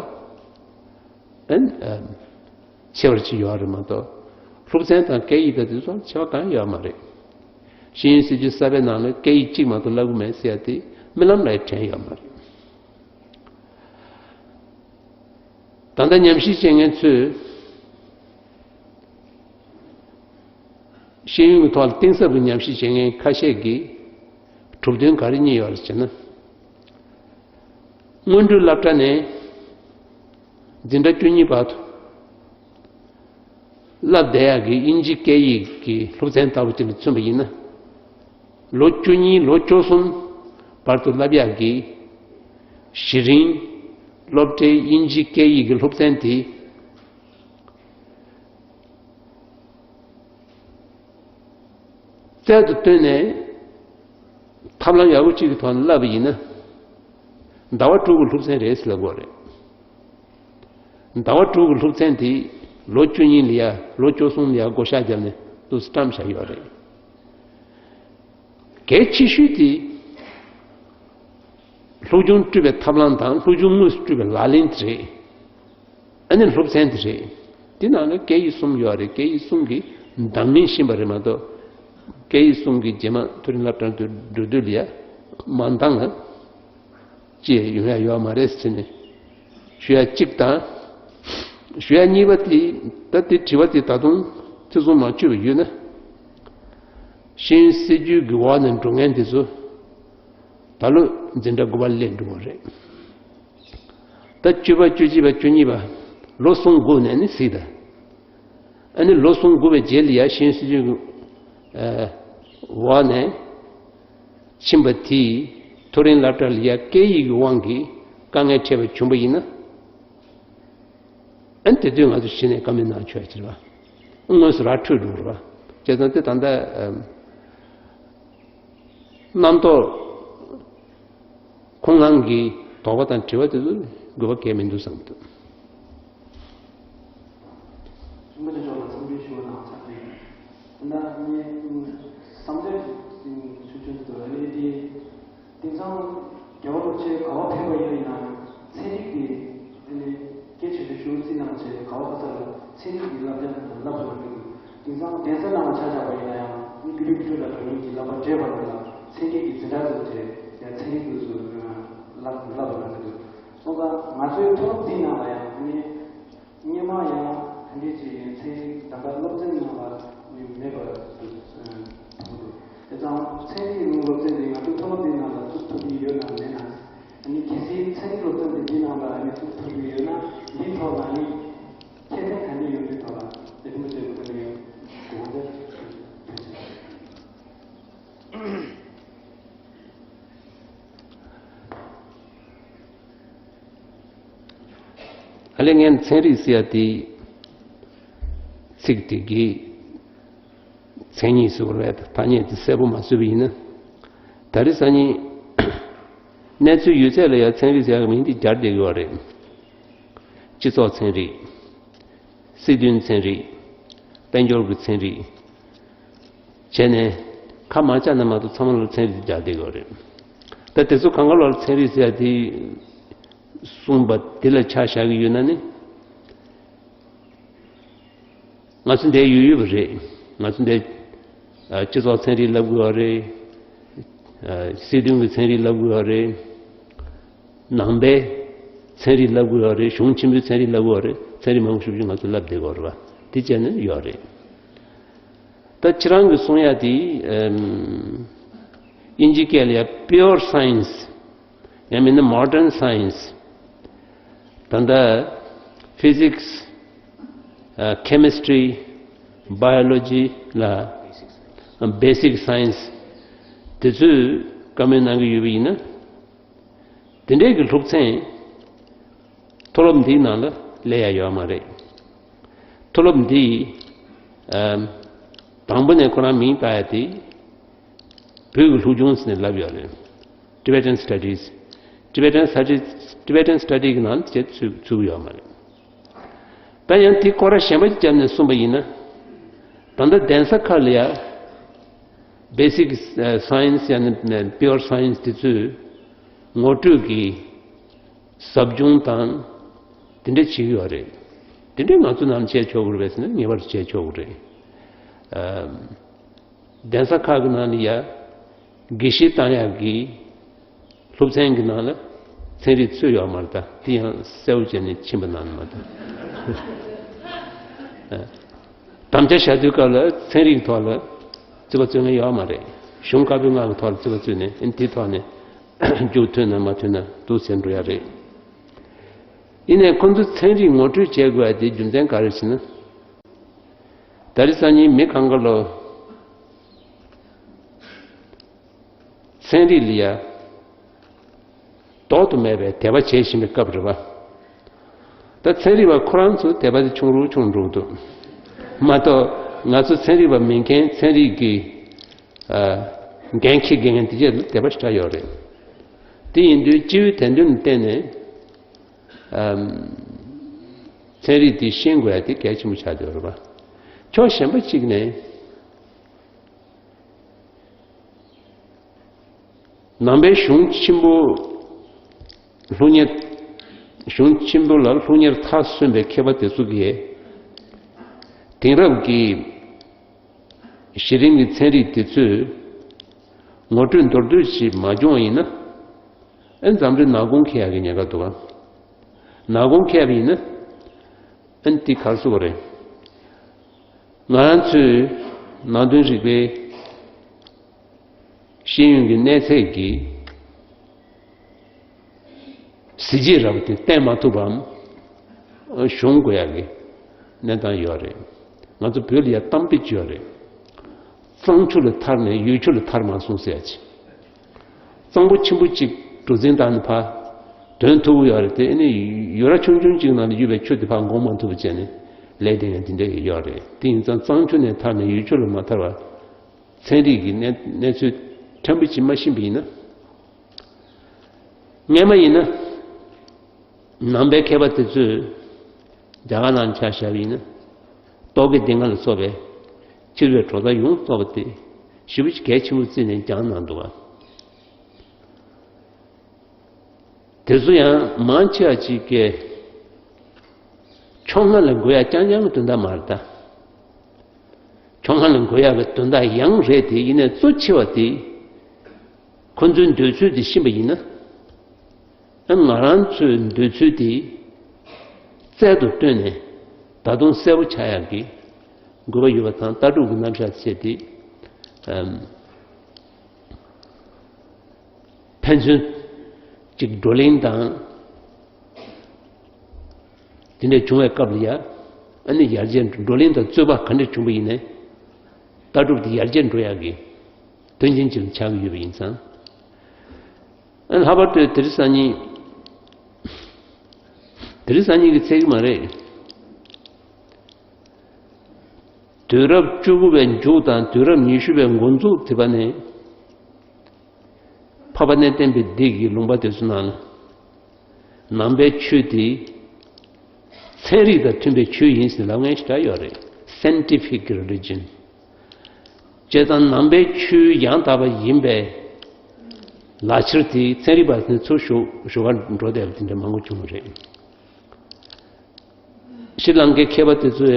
ཨན། ཨམ། ཆེ་བ་ཅིག་ཡོད་རེད་མ་གཏོགས། སློབ་ཚན་དང་སྐད་ཡིག་དང་དེ་ཚོ་ཆེ་བ་གང་ཡོད་མ་རེད། ཤེས་ཡོན་སྲིད་བྱུས་གསར་པའི་ནང་ལ་སྐད་ཡིག་གཅིག་མ་གཏོགས་བསླབ་གི་མེད་ཟེར་ཡ་དེ་རྨི་ལམ་ལ་ཡང་དྲན་ཡོད་མ་རེད། ད་ལྟ་ཉམས་ཞིབ་བྱེད་མཁན་ཚོས་ཤེས་ཡོན་གྱི་ཐོག་ལ་གཏིང་ཟབ་ཀྱི་ཉམས་ཞིབ་བྱེད་མཁན་ཁ་ཤས་ཀྱིས་གྲུབ་དོན་ག་རེ་རྙེད་ཡོད་རེད་ཟེར་ན། སྔོན་འགྲོའི་སློབ་གྲྭ་ནས་འཛིན་གྲྭ་བཅུ་གཉིས་བར་དུ་བསླབ་བསྡད་ཡག་གི་དབྱིན་ཇི་སྐད་ཡིག་གི་སློབ་ཚན་ལྟ་བུ་ཅིག་ལ་མཚོན་པ་ཡིན་ན། ལོ་བཅུ་གཉིས་ལོ་བཅུ་གསུམ་བར་དུ་བསླབ་ཡག་གི་གཞི་རིམ་སློབ་གྲྭའི་དབྱིན་ཇི་སྐད་ཡིག་གི་སློབ་ཚན་དེ། རྩལ་དུ་བཏོན་ནས་ཐབས་ལམ་ཡག་པོ་གཅིག་གི་ཐོག་ནས་བསླབ་པ་ཡིན་ན། ཟླ་བ་དྲུག་གི་སློབ་ཚན་རེད་ཟེར་ལབ་དགོས་རེད། ཟླ་བ་དྲུག་གི་སློབ་ཚན་དེ་ལོ་བཅུ་གཉིས་ལ་ཡ་ལོ་བཅུ་གསུམ་ལ་ཡ་བགོ་བཤའ་བརྒྱབ་ནས་ཏོག་ཙམ་བཀྲམ་བཞག་ཡོད་རེད། གལ་ཆེ་ཤོས་དེ་སློབ་སྦྱོང་སྤྲོད་པའི་ཐབས་ལམ་དང་སློབ་སྦྱོང་དངོས་སུ་སྤྲོད་པའི་ལག་ལེན་དེ་རེད། ཨ་ནི་སློབ་ཚན་དེ་རེད། དེ་ནང་ལ་སྐད་ཡིག་གསུམ་ཡོད་རེད། སྐད་ཡིག་གསུམ་གྱི་འདང་ངེས་ཤེས་པ་རེད་མ་གཏོགས། སྐད་ཡིག་གསུམ་གྱི་རྗེས་མ་མཐོ་རིམ་སློབ་གྲྭ་དུ་འགྲོ་དུས་ལ་ཡ་མ་འདང་ང་ཅི་ཡོང་ཡ་ཡོད་མ་རེད་ཟེར་ནས་ ཞུ་ཡ་གཅིག་དང་། ཞུ་ཡ་གཉིས་པ་དེ། ད་དེ་དྲི་བ་དེ་ད་དུང་ཐེ་ཚོམ་མ་ཆོད་པ་ཡོད་ན། ཤེས་ཡོན་སྲིད་བྱུས་ཀྱི་འོག་ནས་འགྲོ་མཁན་དེ་ཚོ་ད་ལོ་འཛིན་གྲྭ་དགུ་པ་སླེབས་འགྲོ་གི་རེད། ད་བཅུ་པ་བཅུ་གཅིག་པ་བཅུ་གཉིས་པ་ལོ་གསུམ་སྒུག་ནས་ནི་གཟིགས་དང་། ཨ་ནི་ལོ་གསུམ་སྒུག་པའི་རྗེས་ལ་ཡ་ཤེས་ཡོན་སྲིད་བྱུས་ཀྱི་ཨ་འོག་ནས་ཕྱིན་པ་དེས་མཐོ་རིམ་སློབ་གྲྭ་ལ་ཡ་སྐད་ཡིག་གི་དབང་གིས་དཀའ་ངལ་འཕྲད་པ་བྱུང་པ་ཡིན་ན། ཨ་ནི་དེ་དུས་ང་ཚོ་གཞི་ནས་བཀའ་མོལ་གནང་ཆོག་ཡ་ཅིག་རེད་པ། དངོས་སུ་ར་འཕྲོད་འགྲོ་གི་རེད་པ། བྱས་ཙང་དེ་ད་ལྟ་ཨ། རྣམ་རྟོག་ཁོང་རང་གི་དོགས་པ་དང་དྲི་བ་དེ་ཚོ་དགོས་པ་གལ་མི་འདུག་བསམ་འདུག། གསུང་མཁན་མཆོག་ལ་འཚམས་འདྲི་ཞུ་བ་དང་ཆབས་ཅིག་ད་ངས་བསམ་འཆར་ཞིག་ཞུ་རྒྱུ་འདུག་ཨ་ནི་དེ། དེང་སང་རྒྱལ་བ་རིན་པོ་ཆེ་ག་པར་ཕེབས་པ་ཡིན་ན་ཡང་ཚན་རིག་གི་ཨ་ནི་སྐད་ཆ་ཞིག་ཞུ་རྩིས་གནང་བྱས། ག་པར་ག་ས་ལ་ཚན་རིག་གི་བསླབ་བྱ་བསླབ་པ་ལ་འགྲོ་འདུག་དེང་སང་གདན་ས་ནང་ལ་ཆ་བཞག་པ་ཡིན་ན་ཡང་ནི་རྒྱུད་སྟོད་ཀློང་ཆེན་ལ་འགྲོ་མཁན་གྱི་བསླབ་པ་འདྲེས་པ་རེད་ལ། ཚན་རིག་གི་འཛིན་གྲྭ་བཙུགས་བྱས་ཡང་ཚན་རིག་དུས་སུ་བསླབ་བསླབ་པ་ལ་འགྲོ་འདུག་སོང་ཙང་ང་ཚོའི་མཐོ་སློབ་འདིའི་ནང་ལ་ཡང་ནི། སྔོན་མ་ཡང་ད་འདི་ཅིག་ཡིན་ཚེ་རིང་ད་ལྟ་སློབ་ཚན་ནང་ལ་མེད་པ་ཐུག་འདུག་དེ་ཙང་ཚན་རིག་ལུང་སློབ་ཚན་འདི་ང་ཚོའི་མཐོ་སློབ་འདིའི་ནང་ལ་བཙུགས་ཐུབ་ཀྱི་ཡོད་ནམ་མེད་ན། ཨ་ནི་གལ་སྲིད་ཚན་རིག་སློབ་ཚན་འདི་འདིའི་ནང་ལ་ཨ་ནི་བཙུགས་ཐུབ་ཀྱི་ཡོད་ན་འདིའི་ཐོག་ལ་ཨ་ནི་ཁྱད་ཚན་ག་འདྲ་ཡོད་མེད་ཐོག་ལ་དེ་ཐུགས་མ་བཅད་པ་ག་འདྲ་ཡོད་དགོངས་འཆར་ཐུགས་རྗེ་ཆེ། ཨ་ལས་ངས་ཚན་རིག་ཟེར་ཡ་དེ་ཚིག་དེ་གི་མཚན་ཉིད་ཟེར་བ་རེད། ཐ་སྙད་དེ་གསལ་པོ་མ་བཟོས་པ་ཡིན་ན། ད་རེས་སང་ཉིན་གནས་ཚུལ་ཡོད་ཚད་ལ་ཡ་ཚན་རིག་ཟེར་ཡ་གི་མིང་དེ་སྦྱར་བསྡད་ཡོད་རེད། སྤྱི་ཚོགས་ཚན་རིག་སྲིད་དོན་ཚན་རིག་དཔལ་འབྱོར་གྱི་ཚན་རིག་བྱས་ནས་ཁ་མ་བཅག་ན་མ་གཏོགས་ཚང་མ་ལ་ཚན་རིག་སྦྱར་བསྡད་ཡོད་རེད། ད་དེ་ཚོ་གང་ག་ལ་ཚན་རིག་ཟེར་ཡ་དེ་གསུངས་པ་དེ་ལ་ཆ་བཞག་གི་ཡོད་ན་ནི། ང་ཚོ་འདིར་ཡོད་ཡོད་པ་རེད། ང་ཚོ་འདིར་ཨ་སྤྱི་ཚོགས་ཚན་རིག་བསླབ་དགོས་པ་རེད། ཨ་སྲིད་དོན་གྱི་ཚན་རིག་བསླབ་དགོས་པ་རེད། ནང་པའི་ཚན་རིག་བསླབ་དགོས་པ་རེད། གཞུང་ཆེན་པོའི་ཚན་རིག་བསླབ་དགོས་པ་རེད། ཚན་རིག་མང་པོ་ཞེ་པོ་ཅིག་ང་ཚོ་བསླབ་བསྡད་ཡོད་རེད་པ། དེ་བྱས་ནས་ཡོད་རེད། ད་ཁྱེད་རང་གིས་གསུང་ཡ་དེ་ཨམ་དབྱིན་ཇི་སྐད་ལ་ཡ་pure science ཡང་མིན་ན་modern science ད་ལྟ་physics ཨ་chemistry biology ལ་basic science དེ་ཚོས་བཀའ་མོལ་གནང་གི་ཡོད་པ་ཡིན་ན། དེ་འདྲའི་གི་སློབ་ཚན་མཐོ་སློབ་འདིའི་ནང་ལ་སླེབས་ཡ་ཡོད་མ་རེད། མཐོ་སློབ་འདི་ཨམ་དང་པོ་ནས་ཁོ་རང་མིང་བཏགས་ཡ་དེ་བོད་ཀྱི་སློབ་སྦྱོང་ཟེར་ནས་ལབ་ཡོད་རེད། Tibetan Studies Tibetan Studies Tibetan Study གི་ནང་དེ་ཚུད་ཚུད་ཡོད་མ་རེད། ད་ཡང་དེ་སྐོར་ར་གཞན་པ་ཅིག་བརྒྱབ་ནས་གསུངས་པ་ཡིན་ན། ད་ལྟ་གདན་ས་ཁག་ལ་ཡ་basic science ཡང་ན་pure science དེ་ཚོས་ངོ་སྤྲོད་ཀྱི་ཟབ་སྦྱོང་དང་དེ་འདྲ་བྱེད་ཀྱི་ཡོད་རེད། དེ་འདྲ་ང་ཚོ་ནང་བྱས་ཆོག་གི་རེད་པས་ཟེར་ན་ངེས་པར་དུ་བྱས་ཆོག་གི་རེད། ཨ་གདན་ས་ཁག་གི་ནང་ལ་ཡ་དགེ་བཤེས་བཏང་ཡག་གི་སློབ་ཚན་གྱི་ནང་ལ་ཚན་རིག་ཚུད་ཡོད་མ་རེད། ད་དེ་ཡང་གསལ་པོ་བྱས་ནས་ཕྱིན་པ་གནང་མ་ད། དམ་བཅའ་བཞག་དུས་སྐབས་ལ་ཚན་རིག་ཐོག་ལ་རྩིས་པ་རྩོད་མཁན་ཡོད་མ་རེད། གཞུང་བཀའ་པོད་ལྔ་གི་ཐོག་ལ་རྩིས་པ་རྩོད་ནས་ཨ་ནི་དེ་ཐོག་ནས་མཇུག་ཐོན་ན་མ་ཐོན་ན་འདུག་ཟེར་འགྲོ་ཡ་རེད། ཡིན་ནའི་ཁོ་ཚོ་ཚན་རིག་ངོ་སྤྲོད་བྱེད་དགོས་པ་དེ་རྒྱུ་མཚན་ག་རེ་ཟེར་ན། ད་རེས་སང་ཉིན་མི་གང་ག་ལོ་ཚན་རིག་ལ་ཡ་ལྡོག་ཏུ་མེད་པའི་དད་པ་བྱེད་བཞིན་པའི་སྐབས་རེད་པ། ད་ཚན་རིག་པ་ཁོ་རང་ཚོ་དད་པ་དེ་ཆུང་རུ་ཆུང་རུ་འགྲོ་གི་འདུག་མ་གཏོགས་ང་ཚོ་ཚན་རིག་པ་མིན་མཁན་ཚན་རིག་གི་ཨ་འགན་འཁྱེར་དགོས་མཁན་དེ་གས་ལ་དད་པ་ཞེ་དྲག་ཡོད་རེད། དེ་ཡིན་དུས་སྤྱི་བོའི་དད་འདུན་ལ་བརྟེན་ནས་ཨམ་ཚན་རིག་འདི་ཤེས་དགོས་ཡ་དེ་གལ་ཆེན་པོ་ཆགས་བསྡད་ཡོད་རེད་པ། ཕྱོགས་གཞན་པ་གཅིག་ནས། ནང་པའི་གཞུང་ཆེན་པོ་སློབ་གཉེར། གཞུང་ཆེན་པོ་ལ་སློབ་གཉེར་མཐར་སོན་པའི་མཁས་པ་དེ་ཚོ་གིས་དེང་རབས་ཀྱི་གཞི་རིམ་གྱི་ཚན་རིག་དེ་ཚོས་ངོ་སྤྲོད་མདོར་བསྡུས་ཤིག་མ་སྦྱོང་བ་ཡིན་ན། ཨེ་འཛམ་གླིང་ནག་ཁུང་འཁེལ་ཡག་གི་ཉེན་ཁ་འདུག་ག་ནག་གོང་ཁེལ་བ་ཡིན་ན། ཨ་ནི་དེ་ག་རེ་ཟེར་དགོས་རེད། ང་རང་ཚོའི་ནང་དོན་རིག་པའི་ཤེས་ཡོན་གྱི་གནས་ཚད་ཀྱི་གཟི་བརྗིད་ར་བ་དེ་བསྟན་མ་ཐུབ་པའམ་གཞོང་དགོས་ཡག་གི་གནས་སྟངས་ཡོད་རེད། ང་ཚོ་བོད་ལ་ཡ་གཏམ་དཔེ་ཅིག་ཡོད་རེད། གཙང་ཆུ་ལ་ཐར་ནས་ཡུལ་ཆུ་ལ་ཐར་མ་སོང་ཟེར་ཡ་ཅིག་གཙང་པོ་ཆེན་པོ་གཅིག་གྲུ་འཛིན་བཏང་ནས་ཕར་དོན་ཐུབ་ཀྱི་ཡོད་རེད་དེ། ཨ་ནི་ཡུ་ར་ཆུང་ཆུང་གཅིག་ནང་ལ་ཡོད་པའི་ཆུ་དེ་ཕར་འགོག་མ་ཐུབ་པ་བྱས་ནས་ལས་དེ་ཡང་དེ་འདྲ་ཡོད་རེད། དེ་ཡིན་ཙང་གཙང་ཆུ་ནས་ཐར་ནས་ཡུལ་ཆུ་ལ་མ་ཐར་བར་ཚན་རིག་གི་གནས་གནས་ཚུལ་ཕྲན་བུ་ཅིག་མ་ཤེས་པ་ཡིན་ན། སྔས་མ་ཡིན་ན་ནང་པའི་མཁས་པ་དེ་ཚོས་རྒྱ་གར་ནང་ཆ་བཞག་པ་ཡིན་ན་རྟོག་གེ་སྡེ་ལྔ་ལ་སོགས་པའི་འཆི་བའི་གྲོགས་མཐའ་ཡོངས་རྫོགས་པ་དེ་ཞེ་པོ་ཅིག་གལ་ཆེན་པོ་བརྩིས་ནས་སྦྱངས་གནང་འདུག་བ། དེ་ཚོ་ཡང་མང་ཆེ་བ་ཅིག་གིས་ཕྱོགས་སྔ་ལ་འགྲོ་ཡ་རྐྱང་རྐྱང་གི་དོན་དག་མ་རེད་ད། ཕྱོགས་སྔ་ལ་འགྲོ་ཡ་གི་དོན་དག་ཡང་རེད་དེ། ཡིན་ནའི་གཙོ་ཆེ་བ་དེ་ཁོ་ཚོའི་འདོད་ཚུལ་དེ་ཤེས་པ་ཡིན་ན། ཨ་ང་རང་ཚོའི་འདོད་ཚུལ་དེ་རྩལ་དུ་བཏོན་ནས་ད་དུང་གསལ་པོ་ཆགས་ཡག་གི་དགོས་པ་ཡོད་པ་དང་། ལྟ་གྲུབ་ཀྱི་རྣམ་གཞག་བྱས་ཏེ། ཨམ། ཕན་ཚུན་གཅིག་བགྲོ་གླེང་དང་དེ་འདྲ་བྱུང་བའི་སྐབས་ལ་ཡ། ཨ་ནི་ཡར་རྒྱས་བགྲོ་གླེང་དང་རྩོད་པ་ག་འདྲ་བྱུང་བ་ཡིན་ནའི་ལྟ་གྲུབ་དེ་ཡར་རྒྱས་འགྲོ་ཡག་གི་མཐུན་རྐྱེན་ཅིག་ཆགས་ཀྱི་ཡོད་པ་ཡིན་ཙང་། ཨ་ནི་ལྷག་པར་དུ་དེ་རིང་སང་ཉིན། དེ་རིང་སང་ཉིན་གྱི་ཚད་ཀྱི་མ་རེད། དུས་རབས་བཅུ་དགུ་པའི་མཇུག་དང་དུས་རབས་ཉི་ཤུ་པའི་འགོ་འཛུགས་དེ་བར་ནས། འཕགས་པ་གནས་བརྟན་པའི་སྡེ་གི་ལུང་པ་དེ་ཚོ་ནང་ལ་ནང་པའི་ཆོས་དེ་ཚན་རིག་དང་མཐུན་པའི་ཆོས་ཡིན་ཟེར་ལབ་མཁན་ཞིག་འདྲ་ཡོད་རེད། Scientific religion། བྱས་ཙང་ནང་པའི་ཆོས་ཡང་དག་པ་ཡིན་པའི་ལག་ཁྱེར་དེ་ཚན་རིག་པ་ཚོས་ཚུར་ཞུ་ཞུ་བར་འགྲོ་བསྡད་པ་དེ་འདྲ་མང་པོ་བྱུང་བ་རེད། ཤྲི་ལང་ཀའི་མཁས་པ་དེ་ཚོས་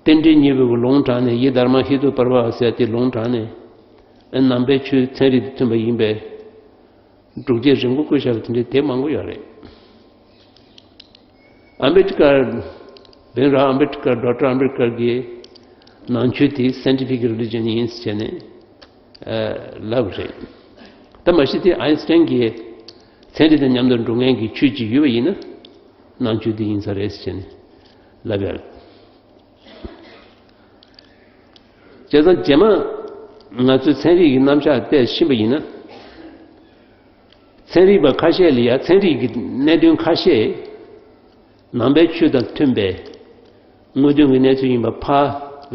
རྟེན་འབྲེལ་གཉིས་པོའི་ལུང་དྲངས་ནས། ཡེ་དྷརྨ་ཧེ་ཏུ་པར་བྷ་ཟེར་དེ་ལུང་དྲངས་ནས། ཨ་ནང་པའི་ཆོས་ཚན་རིག་དང་མཐུན་པ་ཡིན་པའི་སྒྲུབ་བྱེད་རིང་པོ་བཀོད་བཞག་པ་དེ་འདྲའི་དེབ་མང་པོ་ཡོད་རེད། ཨམ་བེ་ཏི་ཀར། དཔོན་རབས་ཨམ་བེ་ཏི་ཀར། ཌོག་ཊར་ཨམ་བེ་ཏི་ཀར་གྱིས་ནང་ཆོས་དེ་Scientific religion ཡིན་ཟེར་ནས་ལབ་རེད། ད་མ་གཞི་དེ་ཨའིན་སི་ཊན་གྱིས་ཚན་རིག་དང་མཉམ་དུ་འགྲོ་མཁན་གྱི་ཆོས་ཅིག་ཡོད་པ་ཡིན་ན་ནང་ཆོས་དེ་ཡིན་ས་རེད་ཟེར་ནས་ལབ་ཡ་རེད། བྱས་ཙང་རྗེས་མ་ང་ཚོས་ཚན་རིག་གི་རྣམ་གཞག་བལྟས་ཕྱིན་པ་ཡིན་ན། ཚན་རིག་པ་ཁ་ཤས་ལ་ཡང་ཚན་རིག་གི་གནད་དོན་ཁ་ཤས་ནང་པའི་ཆོས་དང་མཐུན་པའི་དངོས་དོན་གྱི་གནས་ཚུལ་ཡིན་པ་ཕར་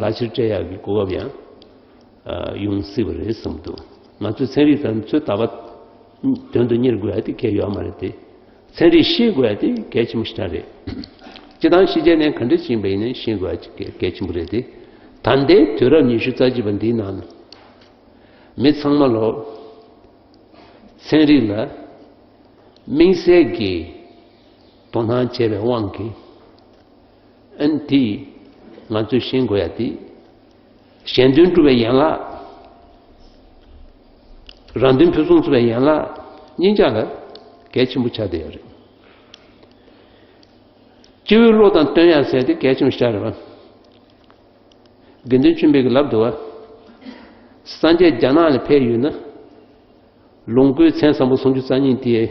ལག་ཁྱེར་སྤྲད་ཡག་གི་གོ་སྐབས་ཡང་ཡོང་སྲིད་པ་རེད་བསམ་འདུག་ང་ཚོས་ཚན་རིག་དང་ཚོད་ལྟ་བ་དོན་དུ་གཉེར་དགོས་ཡ་དེ་གལ་ཡོད་མ་རེད་དེ། ཚན་རིག་ཤེས་དགོས་ཡ་དེ་གལ་ཆེན་པོ་ཞིག་རེད། སྤྱིར་བཏང་ཤེས་བྱའི་གནས་ག་འདྲ་ཞིག་ཡིན་པ་ཡིན་ནའི་ཤེས་དགོས་ཡ་གལ་ཆེན་པོ་རེད་དེ། ད་ལྟའི་དུས་རབས་ཉི་ཤུ་རྩ་གཅིག་པ་འདིའི་ནང་ན་མི་ཚང་མ་ལོ། ཚན་རིག་ལ་དམིགས་བསལ་གྱི་དོ་སྣང་བྱས་པའི་དབང་གིས། ཨ་ནི་དེ་ང་ཚོས་ཤེས་དགོས་ཡ་དེ། གཞན་དོན་སྒྲུབ་པའི་ཡན་ལག་རང་དོན་ཕུན་སུམ་ཚོགས་པའི་ཡན་ལག་གཉིས་ཆ་ལ་གལ་ཆེན་པོ་ཆགས་བསྡད་ཡོད་རེད། སྤྱི་བོའི་བློ་དང་བསྟུན་ཡ་ཟེར་དེ་གལ་ཆེན་པོ་ཞིག་རེད་བ། དགེ་འདུན་ཆོས་འཕེལ་གྱིས་ལབ་འདུག་བ། སངས་རྒྱས་རྒྱ་ནག་ལ་ཕེབས་ཡོད་ན། ལོངས་སྐུའི་མཚན་བཟང་པོ་སུམ་ཅུ་རྩ་གཉིས་དེ།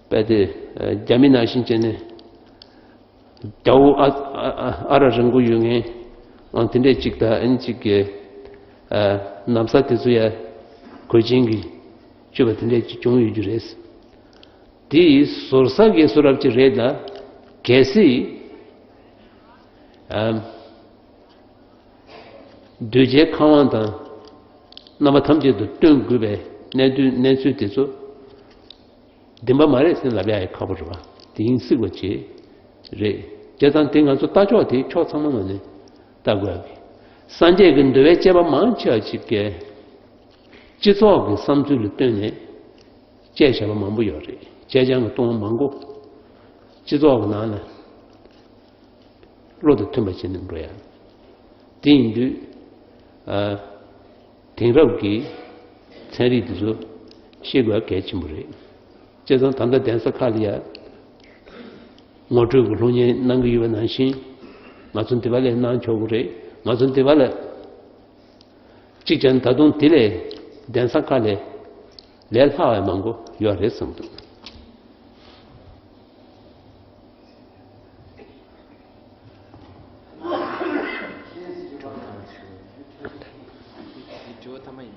དཔེ་དེ་རྒྱ་མི་ནང་བཞིན་བྱས་ནས། རྒྱ་བོ་ཨ་ཨ་ཨ་ཨ་ར་རིང་པོ་ཡོད་མཁན། ཨང་དེ་འདྲས་ཅིག་དང་ཨ་ནི་ཅིག་གི་ཨ་ན་བཟའ་དེ་ཚོ་ཡ་གོས་ཆེན་གྱི་སྤྱོད་པ་དེ་འདྲས་ཅིག་བྱུང་ཡོད་རྒྱུ་རེད། དེ་ཟོར་ཟ་གི་བཟོ་འདྲ་ཅིག་རེད་ལ། གལ་སྲིད་ཨ་གདུལ་བྱའི་ཁམས་དབང་དང་རྣམ་པ་ཐམས་ཅད་དུ་སྟོན་དགོས་པའི་གནད་དོན་གནས་ཚུལ་དེ་ཚོ་བདེན་པ་མ་རེད་ཟེར་ལབ་ཡ་ཡི་ཁག་པོ་རེད་བ། དེ་ཡིན་སྲིད་པ་ཅིག་རེད། བྱས་ཙང་དེ་ང་ཚོ་ལྟ་ཕྱོགས་དེ་ཕྱོགས་ཚང་མ་ནས་ལྟ་དགོས་ཡ་གི། སངས་རྒྱས་ཀྱི་འདུལ་བའི་བཅས་པ་མང་ཆེ་བ་ཅིག་གིས་སྤྱི་ཚོགས་ཀྱི་བསམ་ཚུལ་ལ་བསྟུན་ནས་བཅས་བཞག་པ་མང་པོ་ཡོད་རེད། བཅས་རྐྱང་གི་གཏོང་བ་མང་པོ་སྤྱི་ཚོགས་ཀྱི་ནང་ལ། བློ་དང་མཐུན་པ་བྱས་ནས་འགྲོ་ཡ། དེ་ཡིན་དུས། ཨ། དེང་རབས་ཀྱི་ཚན་རིག་འདི་ཚོ་ཤེས་དགོས་གལ་ཆེན་པོ་རེད། བྱས་ཙང་ད་ལྟ་གདན་ས་ཁག་ལ་ཡ་ངོ་སྤྲོད་ཀྱི་སློབ་གཉེར་གནང་གི་ཡོད་པ་ནང་བཞིན། ང་ཚོ་འདི་པ་ལ་གནང་ཆོག་གི་རེད། ང་ཚོ་འདི་པ་ལ་གཅིག་བྱས་ན་ད་དུང་དེ་ལས་གདན་ས་ཁག་ལས་ལས་སླ་བ་མང་པོ་ཡོད་རེད་བསམ་འདུག་དྲི་བ་ཐ་མ་ཡིན་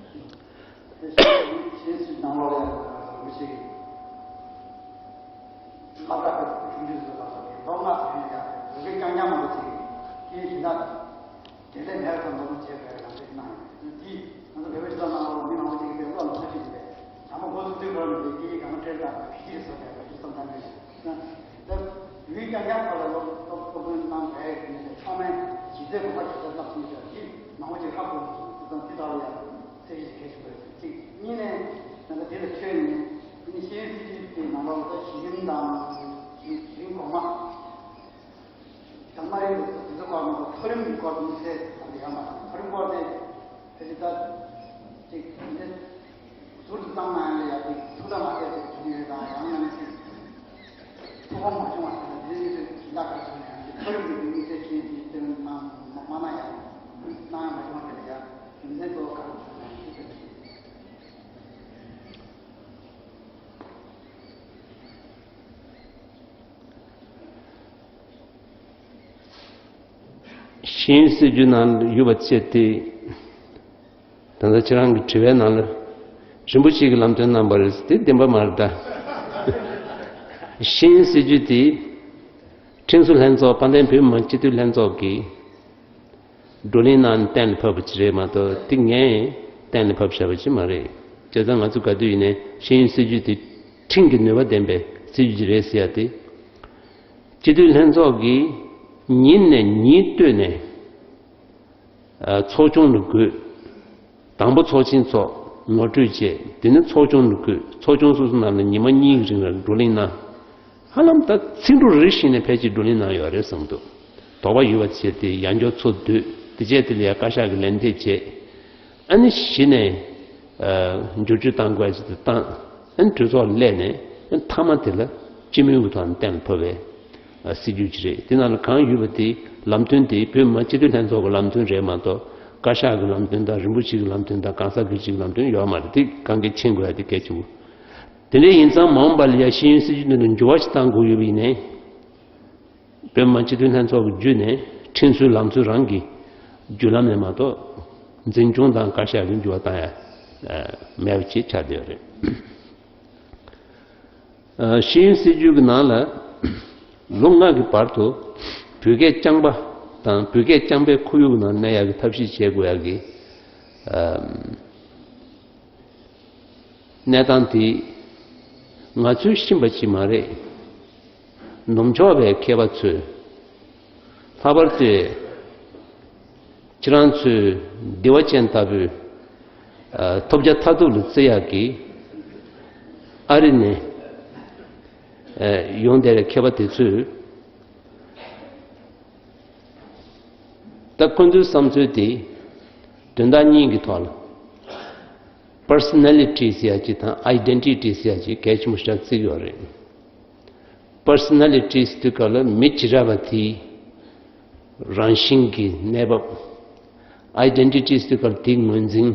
ན། ད་ཡུལ་རྐྱང་རྐྱང་ཁག་ལ་སློབ་སློབ་སློབ་དཔོན་གནང་བའི་ཚོགས་མའི་གཞི་རྩའི་དགོངས་པ་ཞིག་ཚབ་ཚུན་ཆད་ཀྱི་མང་པོ་ཅིག་ཧ་གོ་མི་སོང་། དེ་ཙམ་དེ་ལྟ་བུ་ཡང་གསལ་བཤད་གལ་ཆེན་པོ་རེད། གཅིག་གཉིས་ནས་ད་ལྟ་དེ་ལ་ཐོན་ནས་ཨ་ནི་ཤེས་ཡོན་སྲིད་བྱུས་དེའི་ནང་ལོགས་ལ་གཞི་རིམ་དང་གཞི་རིམ་གོང་མ། དང་མ་ཡིན་པའི་དེ་ཚོ་སྐོར་ནང་མཐོ་རིམ་གྱི་སྐོར་དུ་དམིགས་བསལ་དང་དེ་ཡང་མ་དང་མཐོ་རིམ་སྐོར་དེ་ཕལ་ཆེར་ད་ཅིག་འདི་ཟུར་དུ་བཏང་ན་ཡང་ཡག་ཅིག་ཐུགས་ལ་མ་བསྡད་པའི་རྒྱུ་མཚན་དང་ཡང་ན་ནི་ཅིག་ཐུགས་ཕམ་མ་བྱུང་བ་དང་དེ་ནི་ཅིག་ལ་ཁ་བྱུང་ན་ཡང་ཅིག་མཐོ་རིམ་གྱི་དམིགས་བསལ་ཤེས་ཡོན་དེ་སྟོན་གནང་མ་གནང་ཡང་གནང་ཡང་མ་བྱུང་བ་དེ་ལ་ཡང་རྒྱུ་མཚན་གཙོ་བོ་ག་རེ་བྱུང་ན་ཅིག་དེ་རེད། ཤེས་ཡོན་སྲིད་བྱུས་ནང་ཡོད་པ་བྱས་ཏེ། ད་ལྟ་ཁྱེད་རང་གི་དྲི་བའི་ནང་ལ་རིན་པོ་ཆེ་གི་ལམ་སྟོན་གནང་པ་རེད་དེ་བདེན་པ་མ་རེད་ད། ཤེས་ཡོན་སྲིད་བྱུས་དེ་ཁྲིམས་བཟོ་ལྷན་ཚོགས་དཔལ་ལྡན་བོད་མི་མང་སྤྱི་འཐུས་ལྷན་ཚོགས་ཀྱིས་བགྲོ་གླེང་གནང་ནས་གཏན་ལ་ཕབ་པ་ཅིག་རེད་མ་གཏོགས་དེ་ངས་གཏན་ལ་ཕབ་བཞག་པ་ཅིག་མ་རེད། བྱས་ཙང་ང་ཚོ་ག་དུས་ཡིན་ནའི་ཤེས་ཡོན་སྲིད་བྱུས་དེ་ཁྲིམས་ཀྱི་ནུས་པ་ལྡན་པའི་སྲིད་བྱུས་ཅིག་རེད་ཟེར་ཡ་དེ། སྤྱི་འཐུས་ལྷན་ཚོགས་ཀྱིས་ཉིན་ནས་ཉིན་བསྟུད་ནས་ཚོགས་ཆུང་ལ་བགོས། དང་པོ་ཚོགས་ཆེན་ཚོགས་ངོ་སྤྲོད་བྱས། དེ་ནས་ཚོགས་ཆུང་ལ་བགོས། ཚོགས་ཆུང་སོ་སོ་ནང་ལ་ཉི་མ་གཉིས་ཀྱི་རིང་ལ་བགྲོ་གླེང་གནང་། ཧ་ལམ་ད་ཚིག་འབྲུ་རེ་བཞིན་ནས་ཕལ་ཆེར་བགྲོ་གླེང་གནང་ཡོད་རེད་བསམ་འདུག་དོགས་པ་ཡོད་པ་བྱས་ཏེ་ཡང་བསྐྱར་ཚུར་བསྡུས། དེ་རྗེས་དེ་ལ་ཡང་བཀའ་ཤག་གིས་ལན་འདེབས་བྱས། ཨ་ནི་གཞི་ནས་བསྒྱུར་བཅོས་གཏང་དགོས་ཅིག་ཏུ་བཏང་། ཨ་ནི་གྲོས་ཚོགས་ལ་སླེབས་ནས་ཨ་ནི་མཐའ་མ་དེ་ལ་སྤྱི་མོས་ཀྱི་ཐོག་ནས་གཏན་ལ་ཕབ་པའི་སྲིད་ཇུས་ཅིག་རེད། དེ་ནང་ལ་གང་ཡོད་པ་དེ་ལམ་སྟོན་དེ་བོད་མི་མང་སྤྱི་འཐུས་ལྷན་ཚོགས་ཀྱི་ལམ་སྟོན་རེད་མ་གཏོགས་བཀའ་ཤག་གི་ལམ་སྟོན་དང་རིན་པོ་ཆེ་གི་ལམ་སྟོན་དང་གང་ཟག་སྒེར་གཅིག་གི་ལམ་སྟོན་ཡོད་མ་རེད། དེ་གང་གས་མཁྱེན་དགོས་ཡ་དེ་གལ་ཆེན་པོ། དེ་འདྲ་ཡིན་ཙང་མ་འོངས་པ་ལ་ཡ་ཤེས་ཡོན་སྲིད་ཇུས་འདི་ལ་འགྱུར་བ་ཞིག་གཏང་དགོས་ཡོད་པ་ཡིན་ནའི། བོད་མི་མང་སྤྱི་འཐུས་ལྷན་ཚོགས་ཀྱི་བརྒྱུད་ནས་ཁྲིམས་སྲོལ་ལམ་སྲོལ་རང་གི་བརྒྱུད་ལམ་ནས་མ་གཏོགས་འཛིན་སྐྱོང་དང་བཀའ་ཤག་གི་འགྱུར་བ་བཏང་ཡ་མེད་པ་ཅིག་ཆགས་བསྡད་ཡོད་རེད། ཤེས་ཡོན་སྲིད་བྱུས་ཀྱི་ནང་ལ་ལོ་ལྔ་གི་བར་དུ་བོད་སྐད་རྐྱང་པ་དང་བོད་སྐད་རྐྱང་པའི་ཁོར་ཡུག་ནང་གནས་ཡག་གི་ཐབས་ཤེས་བྱེད་དགོས་ཡག་གི་གནས་སྟངས་དེ་ང་ཚོས་ཤེས་པ་ཅིག་མ་རེད། ནུབ་ཕྱོགས་པའི་མཁས་པ་ཚོས། ལྷག་པར་དུ་ཁྱེད་རང་ཚོའི་བདེ་བ་ཅན་ལྟ་བུའི་ཐོབ་བྱ་མཐར་ཐུག་ལ་བརྩི་ཡག་གི་ཨ་རི་ནས་ཡོང་བསྡད་པའི་མཁས་པ་དེ་ཚོས། ད་ཁོ་ཚོའི་བསམ་ཚུལ་དེ་དོན་དག་གཉིས་ཀྱི་ཐོག་ལ། པར་སོ་ན་ལི་ཊི་ཟེར་ཡ་ཅིག་དང་ཨའི་ཌེན་ཊི་ཊི་ཟེར་ཡ་ཅིག་གལ་ཆེན་པོ་ཞིག་བརྩི་གི་ཡོད་རེད། པར་སོ་ན་ལི་ཊི་ཟེར་དུས་སྐབས་ལ་མི་བྱེ་བྲག་པ་དེའི་རང་བཞིན་གྱི་གནས་བབ། ཨའི་ཌེན་ཊི་ཊི་ཟེར་དུས་སྐབས་ལ་དེའི་ངོས་འཛིན།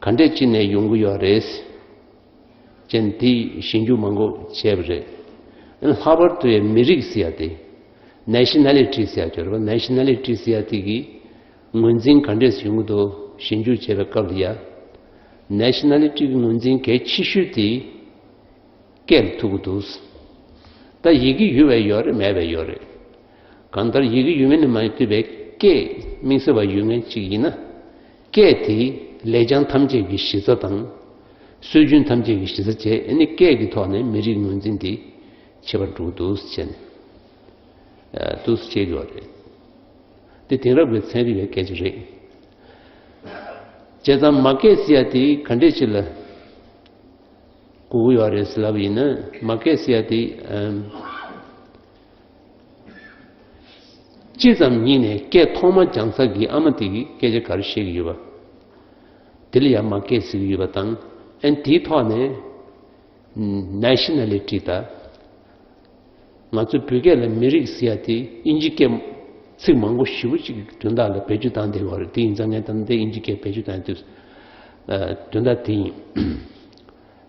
ག་འདྲས་ཅིག་ནས་ཡོང་གི་ཡོད་རེད། ཅན་དེའི་ཞིབ་འཇུག་མང་པོ་བྱས་པ་རེད། ལྷག་པར་དུ་ཡང་མི་རིགས་ཟེར་ཡ་དེ། ནེ་ཤི་ན་ལི་ཊི་ཟེར་ཡ་ཅིག་ཡོད་རེད་པ། ནེ་ཤི་ན་ལི་ཊི་ཟེར་ཡ་དེ་གི་ངོས་འཛིན་ག་འདྲས་ཡོང་གི་འདུག་ཞིབ་འཇུག་བྱས་པའི་སྐབས་ལ་ཡ། ནེ་ཤི་ན་ལི་ཊི་གི་ངོས་འཛིན་གལ་ཆེ་ཤོས་དེ། སྐད་ལ་ཐུག་གི་འདུག་ད་ཡི་གེ་ཡོད་པའི་ཡོད་རེད། མེད་པའི་ཡོད་རེད། གང་ལྟར་ཡི་གེ་ཡོད་མེད་ནས་མ་ཡིན་པའི་སྐད་དམིགས་བསལ་བ་ཡོད་མཁན་ཅིག་ཡིན་ན། སྐད་དེ་ལེགས་བྱང་ཐམས་ཅད་ཀྱི་གཞི་རྩ་དང་། སྲོལ་རྒྱུན་ཐམས་ཅད་ཀྱི་གཞི་རྩ་བྱས། ཨ་ནི་སྐད་ཀྱི་ཐོག་ནས་མི་རིགས་ངོས་འཛིན་དེ་བྱེད་པར་འགྲོ་གི་འདུག་ཟེར་ནས་འདུག་ཟེར་བྱེད་ཀྱི་ཡོད་རེད། དེ་དེང་རབས་ཀྱི་ཚན་རིག་པའི་སྐད་ཆ་རེད། བྱས་ཙང་མ་སྐད་ཟེར་ཡ་དེ་ག་འདྲས་ཅིག་ལ་གོ་གི་ཡོད་རེད་ཟེར་ལབ་པ་ཡིན་ན། མ་སྐད་ཟེར་ཡ་དེ་ཨམ། ཅི་ཙམ་ཉིད་ནས་སྐད་ཐོག་མ་སྦྱང་ས་གི་ཨ་མ་དེ་གིས་སྐད་ཆ་ག་རེ་བཤད་ཀྱི་ཡོད་པ། དེ་ལ་ཡང་མ་སྐད་ཟེར་གྱི་ཡོད་པ་དང་། ཨན་དེའི་ཐོག་ནས་ ནེ་ཤ་ན་ལི་ཊི་དང་། ང་ཚོའི་བོད་སྐད་ལ་མི་རིགས་ཟེར་ཡ་དེ་དབྱིན་ཇི་སྐད་ཚིག་མང་པོ་ཞེ་པོ་ཅིག་གི་དོན་དག་ལ་བེད་སྤྱོད་བཏང་བསྡད་ཡོད་རེད། དེ་ཡིན་ཙང་ངས་ད་ལྟ་དབྱིན་ཇི་སྐད་བེད་སྤྱོད་བཏང་དུས་དོན་དག་དེ་ཡིན།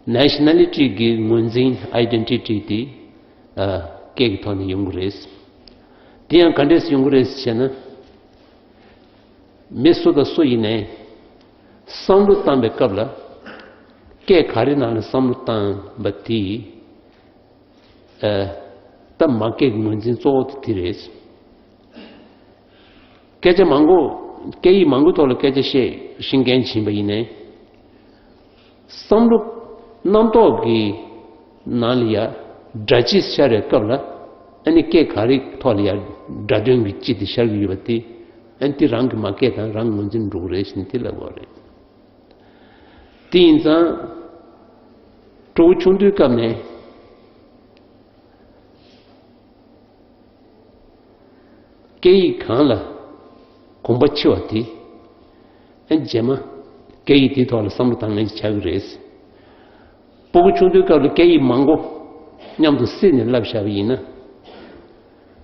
ནེ་ཤ་ན་ལི་ཊི་གི་ངོས་འཛིན་ཨའི་ཌེན་ཊི་ཊི་དེ་སྐད་ཀྱི་ཐོག་ནས་ཡོང་གི་རེད། དེ་ཡང་ག་འདྲས་ཡོང་གི་རེད་ཟེར་ན། མི་སུ་དང་སུ་ཡིན་ནའི་བསམ་བློ་བཏང་པའི་སྐབས་ལ་སྐད་ག་རེ་ནང་ལ་བསམ་བློ་བཏང་པ་དེ། ཨ། ད་མ་སྐད་ཀྱི་ངོས་འཛིན་གཙོ་བོ་དེ་དེ་རེད། སྐད་ཆ་མང་པོ། སྐད་ཡིག་མང་པོའི་ཐོག་ལ་སྐད་ཆ་བཤད་ཤེས་མཁན་ཞིག་ཡིན་པ་ཡིན་ནའི། བསམ་བློ་རྣམ་རྟོག་གི་ནང་ལ་ཡ་སྒྲ་སྤྱི་ཤར་བའི་སྐབས་ལ། ཨ་ནི་སྐད་ག་རེ་ཐོག་ལ་ཡ་སྒྲ་དོན་གྱི་སྤྱི་དེ་ཤར་གྱི་ཡོད་པ་དེ། ཨ་ནི་དེ་རང་གི་མ་སྐད་དང་རང་ངོས་འཛིན་འགྲོ་གི་རེད་ཟེར་ནས་དེ་ལབ་དགོས་རེད། དེ་ཡིན་ཙང་ཕྲུ་གུ་ཆུང་དུས་སྐབས་ནས། སྐད་ཡིག་སྒང་ལ་གོམ་པ་ཕྱེ་བ་དེ། ཨ། རྗེས་མ་སྐད་ཡིག་དེའི་ཐོག་ལ་བསམ་བློ་བཏང་མཁན་ཞིག་ཆགས་ཀྱི་རེད། སྤུ་གུ་ཆུང་དུས་སྐབས་ལ་སྐད་ཡིག་མང་པོ་མཉམ་དུ་བསྲེས་ནས་བསླབས་བཞག་པ་ཡིན་ན།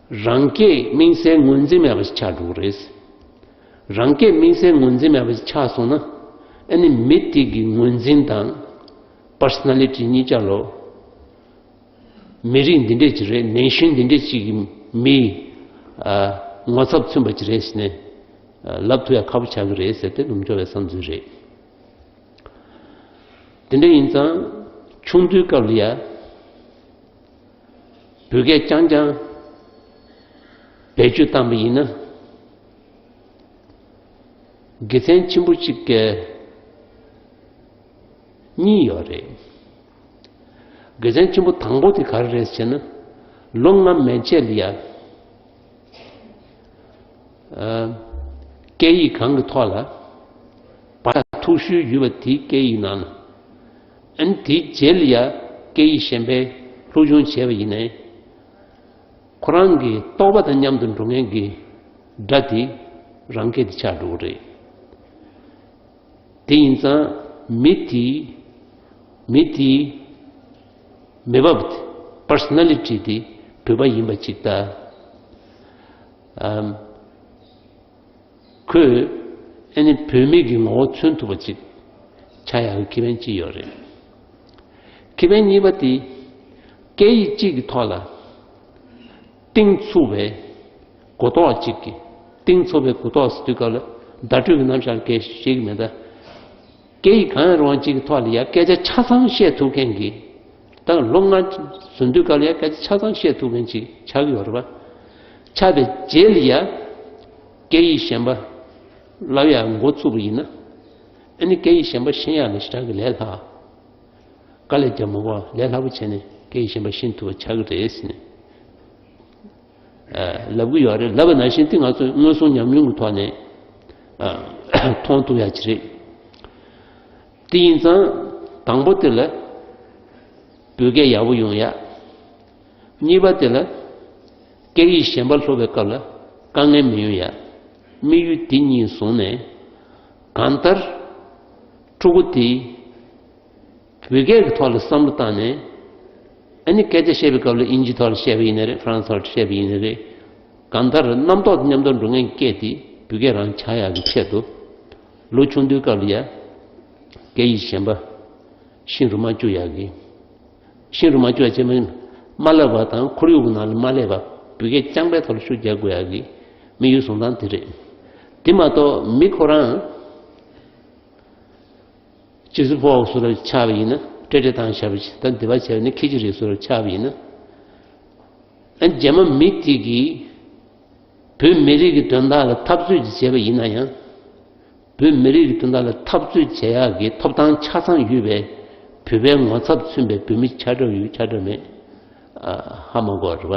རང་སྐད་དམིགས་བསལ་ངོས་འཛིན་མེད་པ་ཞིག་ཆགས་འགྲོ་གི་རེད། རང་སྐད་དམིགས་བསལ་ངོས་འཛིན་མེད་པ་ཞིག་ཆགས་སོང་ན། ཨ་ནི་མི་དེ་གི་ངོས་འཛིན་དང་པར་སོ་ན་ལི་ཊི་གཉིས་ཆ་ལོ། མི་རིགས་འདི་འདྲས་ཅིག་རེད། ནེ་ཤན་འདི་འདྲས་ཅིག་གི་མིའི། ཨ། ངོ་ཚབ་མཚོན་པ་ཅིག་རེད་ཟེར་ནས། ཨ། ལབ་ཐུབ་ཡ་ཁག་པོ་ཆགས་ཀྱི་རེད་ཟེར་ཏེ་ལུང་ཕྱོགས་པའི་བསམ་ཚུལ་རེད། དེ་འདྲ་ཡིན་ཙང་ཆུང་དུས་སྐབས་ལ་ཡ་བོད་སྐད་རྐྱང་རྐྱང་བེད་སྤྱོད་བཏང་པ་ཡིན་ན། དགེ་མཚན་ཆེན་པོ་གཅིག་གི་གཉིས་ཡོད་རེད། དགེ་མཚན་ཆེན་པོ་དང་པོ་དེ་ག་རེ་རེད་ཟེར་ན། ལོ་ལྔ་མན་ཆད་ལ་ཡ། ཨ། སྐད་ཡིག་སྒང་གི་ཐོག་ལ་བར་ཐུག་ཤུལ་ཡོད་པ་དེའི་སྐད་ཡིག་ནང་ལ། ཨ་ནི་དེའི་རྗེས་ལ་ཡ་སྐད་ཡིག་གཞན་པའི་སློབ་སྦྱོང་བྱས་པ་ཡིན་ནའི། ཁོ་རང་གི་རྟོགས་པ་དང་མཉམ་དུ་འགྲོ་མཁན་གྱི་སྒྲ་དེ་རང་སྐད་དེ་ཆགས་འགྲོ་གི་རེད། དེ་ཡིན་ཙང་མི་དེའི། མི་དེའི་མི་བབ་དེ། པར་སོ་ན་ལི་ཊི་དེ་བོད་པ་ཡིན་པ་ཅིག་དང་། ཨམ། ཁོས་ཨ་ནི་བོད་མི་གི་ངོ་བོ་མཚོན་ཐུབ་པ་ཅིག་ཆགས་ཡག་གི་ཁེ་ཕན་ཅིག་ཡོད་རེད། ཁེ་ཕན་གཉིས་པ་དེ། སྐད་ཡིག་གཅིག་གི་ཐོག་ལ་གཏིང་ཚུགས་པའི་གོ་རྟོགས་གཅིག་གི། གཏིང་ཚུགས་པའི་གོ་རྟོགས་ཟེར་དུས་སྐབས་ལ་བརྡ་སྤྲོད་ཀྱི་རྣམ་གཞག་སྐད་ཤེས་ཀྱི་མེད་ད། སྐད་ཡིག་གང་ཡང་རུང་བ་གཅིག་གི་ཐོག་ལ་ཡ་སྐད་ཆ་ཆ་ཚང་བཤད་ཐུབ་མཁན་གྱི། ད་ལོ་ལྔ་ཟིན་དུས་སྐབས་ལ་ཡ་སྐད་ཆ་ཆ་ཚང་བཤད་ཐུབ་མཁན་ཅིག་ཆགས་ཀྱི་ཡོད་རེད་པ། ཆགས་པའི་རྗེས་ལ་ཡ་སྐད་ཡིག་གཞན་པ་བསླབ་ཡ་འགོ་ཚུགས་པ་ཡིན་ན། ཨ་ནི་སྐད་ཡིག་གཞན་པ་ཤེས་ཡག་ལ་ཞེ་དྲག་གི་ལས་སླ། དཀའ་ལས་རྒྱག་མ་དགོས་པ་ལས་སླ་པོ་བྱས་ནས་སྐད་ཡིག་གཞན་པ་ཤེས་ཐུབ་པ་ཆགས་ཀྱི་རེད་ཟེར་ནས། ཨ། ལབ་ཀྱི་ཡོད་རེད། ལབ་པ་ནང་བཞིན་དེ་ང་ཚོས་མངོན་སུམ་ཉམས་མྱོང་གི་ཐོག་ནས། ཨ། མཐོང་ཐུབ་ཡ་ཅིག་རེད། དེ་ཡིན་ཙང་དང་པོ་དེ་ལ་བོད་སྐད་ཡག་པོ་ཡོང་ཡ། གཉིས་པ་དེ་ལ་སྐད་ཡིག་གཞན་པ་སློབ་པའི་སྐབས་ལ་དཀའ་ངལ་མི་ཡོང་ཡ། དམིགས་ཡུལ་དེ་གཉིས་བཟུང་ནས་གང་ལྟར་ཕྲུ་གུ་དེ་བོད་སྐད་ཀྱི་ཐོག་ལ་བསམ་བློ་བཏང་ནས། ཨ་ནི་སྐད་ཆ་བཤད་པའི་སྐབས་ལ་དབྱིན་ཇིའི་ཐོག་ལ་བཤད་པ་ཡིན་ནའི་རེད། ཧྥ་རན་སི་ཐོག་ལ་བཤད་པ་ཡིན་ནའི་རེད། གང་ལྟར་རྣམ་རྟོག་དང་མཉམ་དུ་འགྲོ་མཁན་གྱི་སྐད་དེ་བོད་སྐད་རང་ཆགས་ཡག་གི་ཆེད་དུ། ལོ་ཆུང་དུས་སྐབས་ལ་ཡ་སྐད་ཡིག་གཞན་པ་ཤེས་རུ་མ་བཅུག་ཡག་གི། ཤེས་རུ་མ་བཅུག་ཡ་བྱས་མ་ཡིན། མ་བསླབས་པ་དང་ཁོར་ཡུག་གི་ནང་ལ་མ་སླེབས་པ། བོད་སྐད་རྐྱང་པའི་ཐོག་ལ་ཤུགས་རྒྱག་དགོས་ཡག་གི་དམིགས་ཡུལ་བཟུང་སྟངས་དེ་རེད། དེ་མ་གཏོགས་མི་ཁོ་རང་ཇི་སི་ཕོག་སུ་ར་ཆགས་པ་ཡིན་ན། ཏྲེ་ཏྲེ་བཏང་བཞག་པ་ཞིག་ད་འདི་པ་བྱས་པ་ནི་ཁི་ཅི་རེད་སུ་ར་ཆགས་པ་ཡིན་ན། ཨ། རྗེས་མ་མི་དེ་གིས་བོད་མི་རིགས་ཀྱི་དོན་དག་ལ་འཐབ་རྩོད་ཅིག་བྱས་པ་ཡིན་ན་ཡང་། བོད་མི་རིགས་ཀྱི་དོན་དག་ལ་འཐབ་རྩོད་བྱེད་ཡག་གི་ཐོབ་ཐང་ཆ་ཚང་ཡོད་པའི་བོད་པའི་ངོ་ཚབ་མཚོན་པའི་བོད་མི་ཆགས་གྲབས་ཡོད་ཆགས་གྲབས་མེད། ཨ། ཧ་མ་གོ་རེད་པ།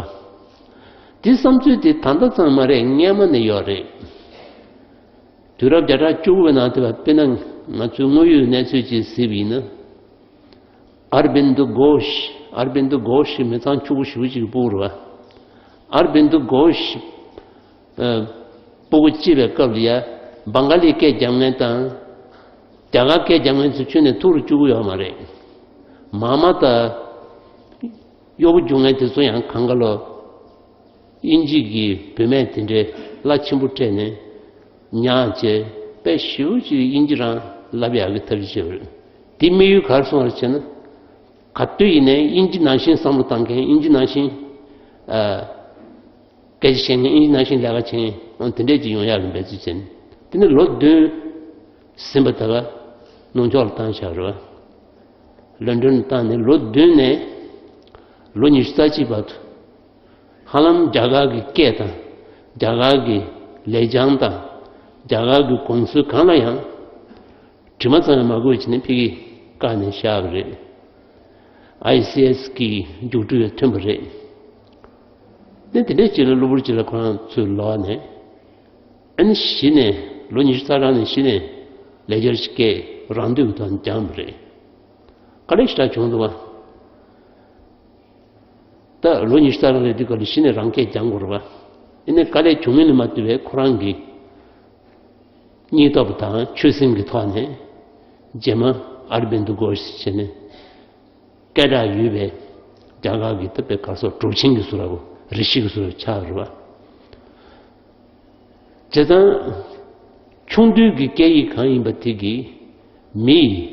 དེ་བསམ་ཚུལ་དེ་ད་ལྟ་ཙམ་མ་རེད། སྔན་མ་ནས་ཡོད་རེད། དུས་རབས་བརྒྱ་ཕྲག་བཅུ་དགུ་པའི་ནང་དུ་དཔེར་ན་ང་ཚོའི་དངོས་ཡོད་གནས་ཚུལ་ཅིག་གཟིགས་པ་ཡིན་ན། ཨར་བིན་དུ་གྷོཤ། ཨར་བིན་དུ་གྷོཤ་མི་ཚང་ཕྲུ་གུ་ཞེ་པོ་ཅིག་གི་སྤུ་གུ་རེད་པ། ཨར་བིན་དུ་གྷོཤ། ཨ། སྤུ་གུ་སྐྱེས་པའི་སྐབས་ལ་ཡ་བང་ག་ལི་སྐད་རྒྱག་མཁན་དང་རྒྱ་གར་སྐད་རྒྱག་མཁན་ཚོ་ཁྱོན་ནས་ཐུག་རུ་བཅུག་གི་ཡོད་མ་རེད། མ་མ་ད་གཡོག་པོ་རྒྱུག་མཁན་དེ་ཚོ་ཡང་གང་ག་ལོ། དབྱིན་ཇི་གི་བུད་མེད་དེ་འདྲའི་བླ་ཆེན་པོ་སྤྲད་ནས་ཉག་བྱས་དཔེ་ཞེ་པོ་ཅིག་དབྱིན་ཇི་རང་བསླབ་ཡག་གི་ཐབས་ཤེས་བྱས་པ་རེད། དེ་དམིགས་ཡུལ་ག་རེ་སོང་བ་རེད་ཟེར་ན། ག་དུས་ཡིན་ནའི་དབྱིན་ཇི་ནང་བཞིན་བསམ་བློ་བཏང་མཁན། དབྱིན་ཇི་ནང་བཞིན་ཨ། སྐད་ཆ་བཤད་མཁན། དབྱིན་ཇི་ནང་བཞིན་ལས་ཀ་བྱེད་མཁན། འོ་དེ་འདྲས་ཅིག་ཡོང་ཡག་གི་འབད་བརྩོན་བྱས་ནས། དེ་ནས་ལོ་བདུན་ཟིན་པ་ད་ག་ནུབ་ཕྱོགས་ལ་བཏང་བཞག་རེད་བ། ལོན་ཌོན་བཏང་ནས་ལོ་བདུན་ནས་ལོ་ཉི་ཤུ་རྩ་གཅིག་བར་དུ། ཧ་ལམ་རྒྱ་གར་གྱི་སྐད་དང་། རྒྱ་གར་གྱི་ལེགས་བྱང་དང་། རྒྱ་གར་གྱི་གོམས་སྲོལ་གང་ལ་ཡང་དྲི་མ་ཙམ་ཡང་མ་གོས་བྱས་ནས་ཕ་གིར་བཀག་ནས་བཞག་པ་རེད། ཨའི་སི་ཨེ་སི་གི་མཇུག་སྒྲིལ་ཐོན་པ་རེད། དེ་དེ་འདྲས་ཅིག་ལ་གློ་བུར་ཅིག་ལ་ཁོ་རང་ཚུར་ལོག་ནས། ཨ་ནི་གཞི་ནས་ལོ་ཉི་ཤུ་རྩ་གྲངས་ནས་གཞི་ནས་ལེགས་སྦྱར་སྐད་རང་འདོད་ཀྱི་ཐོག་ནས་སྦྱངས་པ་རེད། དཀའ་ལས་ཞེ་དྲག་བྱུང་འདུག་བ། ད་ལོ་ཉི་ཤུ་རྩ་གྲངས་རེད། དེ་ག་ལ་གཞི་ནས་རང་སྐད་སྦྱང་དགོས་རེད་བ། ཨ་ནི་དཀའ་ལས་བྱུང་མིན་ལ་མ་ལྟོས་པའི་ཁོ་རང་གི་སྙིང་སྟོབས་དང་ཆོད་སེམས་ཀྱི་ཐོག་ནས། རྗེས་མ་ཨ་ར་བིན་དུ་གྷོ་ཤ་ཟེར་བྱས་ནས། སྐད་གྲགས་ཡོད་པའི་རྒྱ་གར་གྱི་ད་དཔེ་ག་རེ་ཟེར། གྲུབ་ཆེན་གྱི་བཟོ་འདྲ་པོ། རི་ཤི་གི་བཟོ་འདྲ་ཆགས་རེད་བ། བྱས་ཙང་ཆུང་དུས་ཀྱི་སྐད་ཡིག་གང་ཡིན་པ་དེ་གིས་མི་ཡི་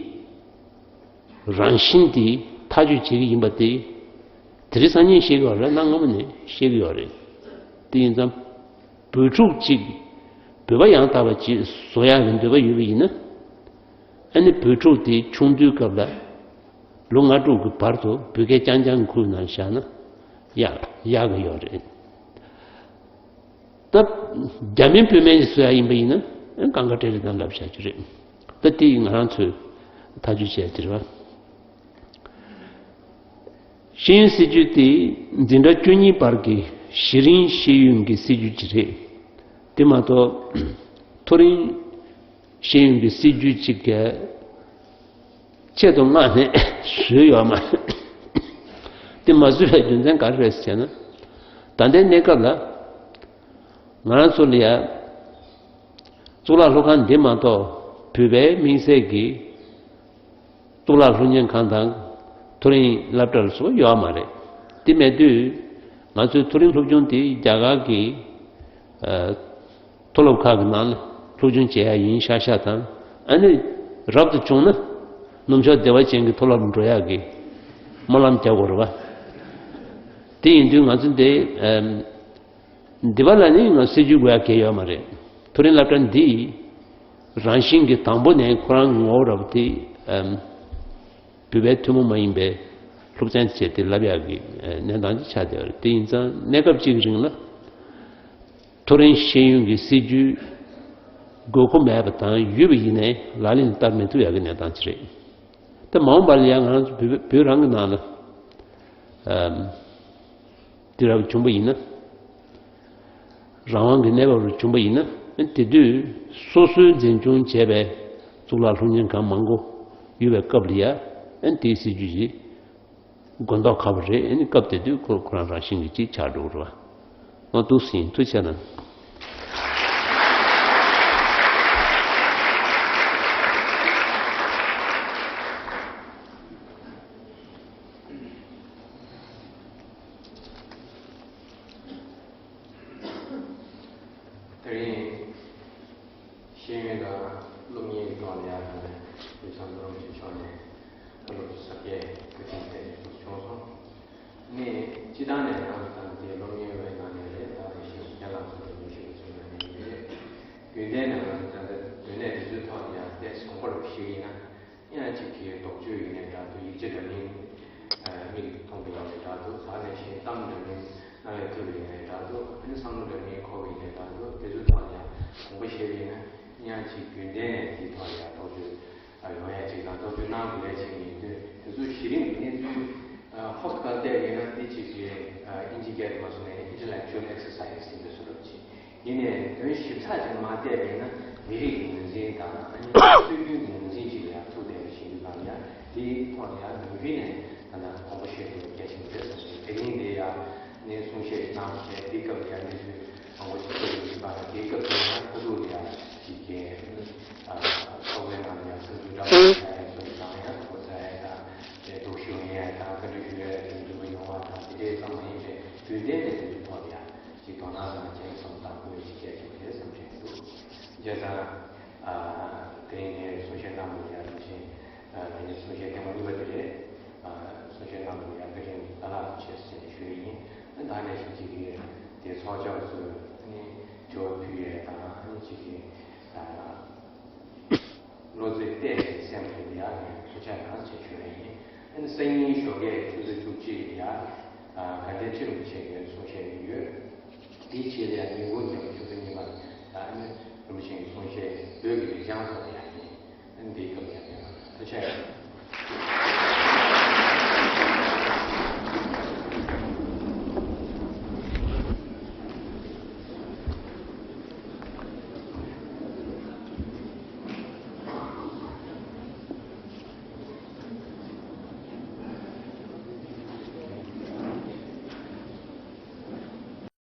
རང་བཞིན་དེ་ཐག་གཅོད་བྱེད་ཀྱི་ཡིན་པ་དེ། དེ་རིང་སང་ཉིན་ཤེས་ཀྱི་ཡོད་རེད། གནའ་སྔ་མོ་ནས་ཤེས་ཀྱི་ཡོད་རེད། དེ་ཡིན་ཙང་། བོད་ཕྲུག་ཅིག་བོད་པ་ཡང་དག་པ་ཅིག་བཟོ་ཡག་གི་འདོད་པ་ཡོད་པ་ཡིན་ན། ཨ་ནི་བོད་ཕྲུག་དེ་ཆུང་དུས་སྐབས་ལ་ལོ་ལྔ་དྲུག་གི་བར་དུ་བོད་སྐད་རྐྱང་རྐྱང་ཁུར་ནང་བཞག་ན་ཡག་ཡག་གི་ཡོད་རེད། ད་རྒྱ་མིན་བོད་མིན་ཞིག་བཟོ་ཡག་ཡིན་པ་ཡིན་ན། ཨ་ནི་གང་ག་སྤྲད་རེད་དང་ལབ་བཞག་རྒྱུ་རེད། ད་དེ་ང་རང་ཚོས་ཐག་གཅོད་བྱས་དེ་རེད་བ། ཤེས་ཡོན་སྲིད་བྱུས་དེ་འཛིན་གྲྭ་བཅུ་གཉིས་བར་གྱི་གཞི་རིམ་ཤེས་ཡོན་གྱི་སྲིད་བྱུས་ཅིག་རེད། དེ་མ་གཏོགས་མཐོ་རིམ་ཤེས་ཡོན་གྱི་སྲིད་བྱུས་ཅིག་གི་ཆེད་དུ་མངགས་ནས་བཟོས་ཡོད་མ་རེད། དེ་མ་བཟོས་པའི་རྒྱུ་མཚན་ག་རེ་རེད་ཟེར་ན། ད་ལྟའི་གནས་སྐབས་ལ་ང་རང་ཚོ་ལ་ཡ་གཙུག་ལག་སློབ་ཁང་འདི་མ་གཏོགས་བོད་པའི་དམིགས་བསལ་གྱི་གཙུག་ལག་སློབ་གཉེར་ཁང་དང་མཐོ་རིམ་སློབ་གྲྭ་ལ་སོགས་ཡོད་མ་རེད། དེ་མེད་དུས་ང་ཚོའི་མཐོ་རིམ་སློབ་སྦྱོང་དེ་རྒྱ་གར་གྱི་ཨ་མཐོ་སློབ་ཁག་གི་ནང་ལ་སློབ་སྦྱོང་བྱེད་ཡག་ཡིན་ཤག་ཤག་དང་། ཨ་ནི་རབ་ཏུ་བྱུང་ན་ནུབ་ཕྱོགས་བདེ་བ་ཅན་གྱི་མཐོ་སློབ་འགྲོ་ཡག་གི་སྨོན་ལམ་རྒྱག་དགོས་རེད་བ། དེ་ཡིན་དུས་ང་ཚོ་འདི་ཨ། འདི་པ་ལ་ནི་ང་སྲིད་ཇུས་དགོས་ཡ་གལ་ཡོད་མ་རེད། མཐོ་རིམ་སློབ་གྲྭ་འདི་རང་བཞིན་གྱི་དང་པོ་ནས་ཁོ་རང་ངོ་བོ་རབ་དེ་ཨམ། བོད་པའི་ཐུན་མོང་མ་ཡིན་པའི་སློབ་ཚན་བྱས་ཏེ་བསླབ་ཡག་གི་གནས་སྟངས་ཅིག་ཆགས་བསྡད་པ་རེད། དེ་ཡིན་ཙང་གནས་སྐབས་གཅིག་གི་རིང་ལ་མཐོ་རིམ་ཤེས་ཡོན་གྱི་སྲིད་ཇུས་དགོས་མཁོ་མེད་པ་དང་། ཡོད་པ་ཡིན་ནའི་ལག་ལེན་བསྟར་མི་ཐུབ་ཡག་གི་གནས་སྟངས་ཅིག་རེད། ད་མ་འོངས་པ་ལ་ཡང་ང་རང་ཚོ་བོད་བོད་རང་གི་ནང་ལ་ཨམ། དེ་རབ་བྱུང་པ་ཡིན་ན། རང་དབང་གི་གནས་བབ་རུ་བྱུང་པ་ཡིན་ན། དེ་དུས་སོ་སོའི་འཛིན་སྐྱོང་བྱས་པའི་གཙུག་ལག་སློབ་གཉེར་ཁང་མང་པོ་ཡོད་པའི་སྐབས་ལ་ཡ། དེའི་སྲིད་ཇུས་ཞིག་དགོས་མདོག་ཁ་པོ་རེད། སྐབས་དེ་དུས་ཁོ་ཁོ་རང་རང་བཞིན་གྱིས་ཅིག་ཆགས་འགྲོ་གི་རེད་བ། ང་འདུག་ཟིན། ཐུགས་རྗེ་གནང་། དེ་རིང་ཤེས་ཡོན་དང་སློབ་གཉེར་གྱི་ཐོག་ལ་ཡང་དབུས་གཙང་རྡོ་རིང་གི་ཕྱོགས་ནས་བློ་གྲོས་ཟབ་རྒྱས་བོད་ཁྱིམ་ཐད་ནས་ཞུགས་བྱུང་སོང་། ནས་སྤྱི་བཏང་ནས་ང་ཚོ་ད་ལྟའི་སློབ་གཉེར་བའི་ནང་ནས་རེད། ད་རེས་ཤེས་ཡོན་སྤྱན་ལམ་ཚོགས་པའི་ཉམས་ཞིབ་ཚོགས་པའི་ནང་ནས་རེད། རྒྱུན་ལྡན་ནས་ང་ཚོ་ད་ལྟ་སྡོད་གནས་དེ་ཚོའི་ཐོག་ནས་ཡང་ཏོག་ཙམ་གོང་མ་རུ་ཞུས་ཡིན་ན། ཡང་གཅིག་གིས་དོགས་གཅོད་ཡིན་ནའི་འདྲ་འདུག། ཡིག་ཆ་འདྲ་མིན་མིག་གིས་མཐོང་གི་ཡོད་ནའི་འདྲ་འདུག། ད་ནང་བཞིན་གཏམ་འདྲ་མིན་རྣ་བས་ཐོས་པ་ཡིན་ནའི་འདྲ་འདུག། ཨ་ནི་བསམ་བློ་འདྲ་མིན་འཁོར་བ་ཡིན་ནའི་འདྲ་འདུག། དེ་ཚོའི་ཐོག་ནས་ཡང་དགོངས་པ་བཞེས་པ་ཡིན་ན། ཡང་གཅིག་རྒྱུན་ལྡན་ནས་དེའི་ཐོག་ནས་ཡང་དོགས་གཅོད་ཡོང་ཡ་གཅིག་དང་། དོགས་གཅོད་གནང་དགོས་ཡ་གཅིག་ཡིན་དུས། དེ་ཚོ་གཞི་རིམ་གྱི་གནས་ཚུལ་ཧོབ་ཏེ་བལྟས་པ་ཡིན་ན། དེ་གཅིག་གི་ཨིན་ཇི་སྐད་དུ་མ་སོང་ནས་intellectual exercise ཡིན་པའི་བཟོ་འདྲ་ཅིག། ཡིན་ནའི་དོན་ཞིབ་ཚགས་ཅིག་མ་བལྟས་པ་ཡིན་ན། མི་རིགས་ཀྱི་ངོས་འཛིན་དང་། ཨ་ནི་སྲོལ་རྒྱུན་གྱི་ངོས་འཛིན་ཅིག་ལ་ཡང་ཐུག་བསྡད་པ་ཞིག་ཡིན་པ་ཡང་། དེའི་ཐོག་ནས་ཡང་ནམ་རྒྱུན་ནས་ད་ལྟ་དགོངས་པ་བཞེས་དགོས་གལ་ཆེན་པོ་རེད་བསམ་གྱི་འདུག། དེ་རིང་འདི་ཡང་ནས་གསུང་བཤད་ཅིག་གནང་བྱས། དེའི་སྐབས་ལ་ཡང་གནས་ཚུལ་མང་པོ་ཞིག་ཐོན་ཡོད་པ་དང་། དེའི་སྐབས་ལ་ཡང་ཁོ་ཚོ་ལ་ཡང་ཅིག་གི་ཚོགས་པའི་ནང་ལ་ཡང་སེམས་ཚོར་འདྲ་པོ་ཞིག་ཡང་ཚོར་ཡོད་ཙང་། ཡང་ཁོ་ཚོ་ཡང་ད་དེ་སྡུག་ཤོས་ དོ་སྣང་གནང་བྱས་སོང་དང་པོའི་ཅིག་བྱས་ཆོག་རེད་བསམ་བྱས་འདུག་བྱས་ཙང་། ཨ། དེ་ནས་གསུང་བཤད་གནང་བ་ཡ་རིན་ཆེན། ཨ། ངས་གསུང་བཤད་ཐེངས་མ་གཉིས་པ་དེ་རེད། ཨ། གསུང་བཤད་གནང་བ་ཡ་བཀའ་དྲིན་བདེ་ལེགས་ཆེ་ཟེར་ནས་ཞུ་ཡི་ཡིན། ཨ། ད་ནས་བཟུང་ཅིག་གིས་དེ་ཚོགས་བཅར་ཚོས་ནི་དྲི་བ་ཕུལ་ཡས་དང་ཨ་ནི་ཅིག་གིས། ཨ། བློ་རྩེ་གཏད་དེ་སེམས་ཁྲལ་ཡག་ནས་ཐུགས་ཆ་གནང་ཞེས་ཞུ་བ་ཡིན། ཨ་ནི་སང་ཉིན་ཞོགས་ཀས་ཆུ་ཚོད་བཅུ་གཅིག་ལ་ཡ། ཨ། དགའ་ལྡན་ཁྲི་རིན་པོ་ཆེ་གི་གསུང་བཤད་ཡོད། དེའི་རྗེས་ལ་ཡ་ཉིན་གུང་ཉིན་མོ་ཆུ་ཚོད་གཉིས་པ་ལ་ཨ་ནི་རིན་པོ་ཆེ་གི་གསུང་བཤད་བོད་ཀྱི་ལེགས་བྱང་ཐོག་ལ་ཡ།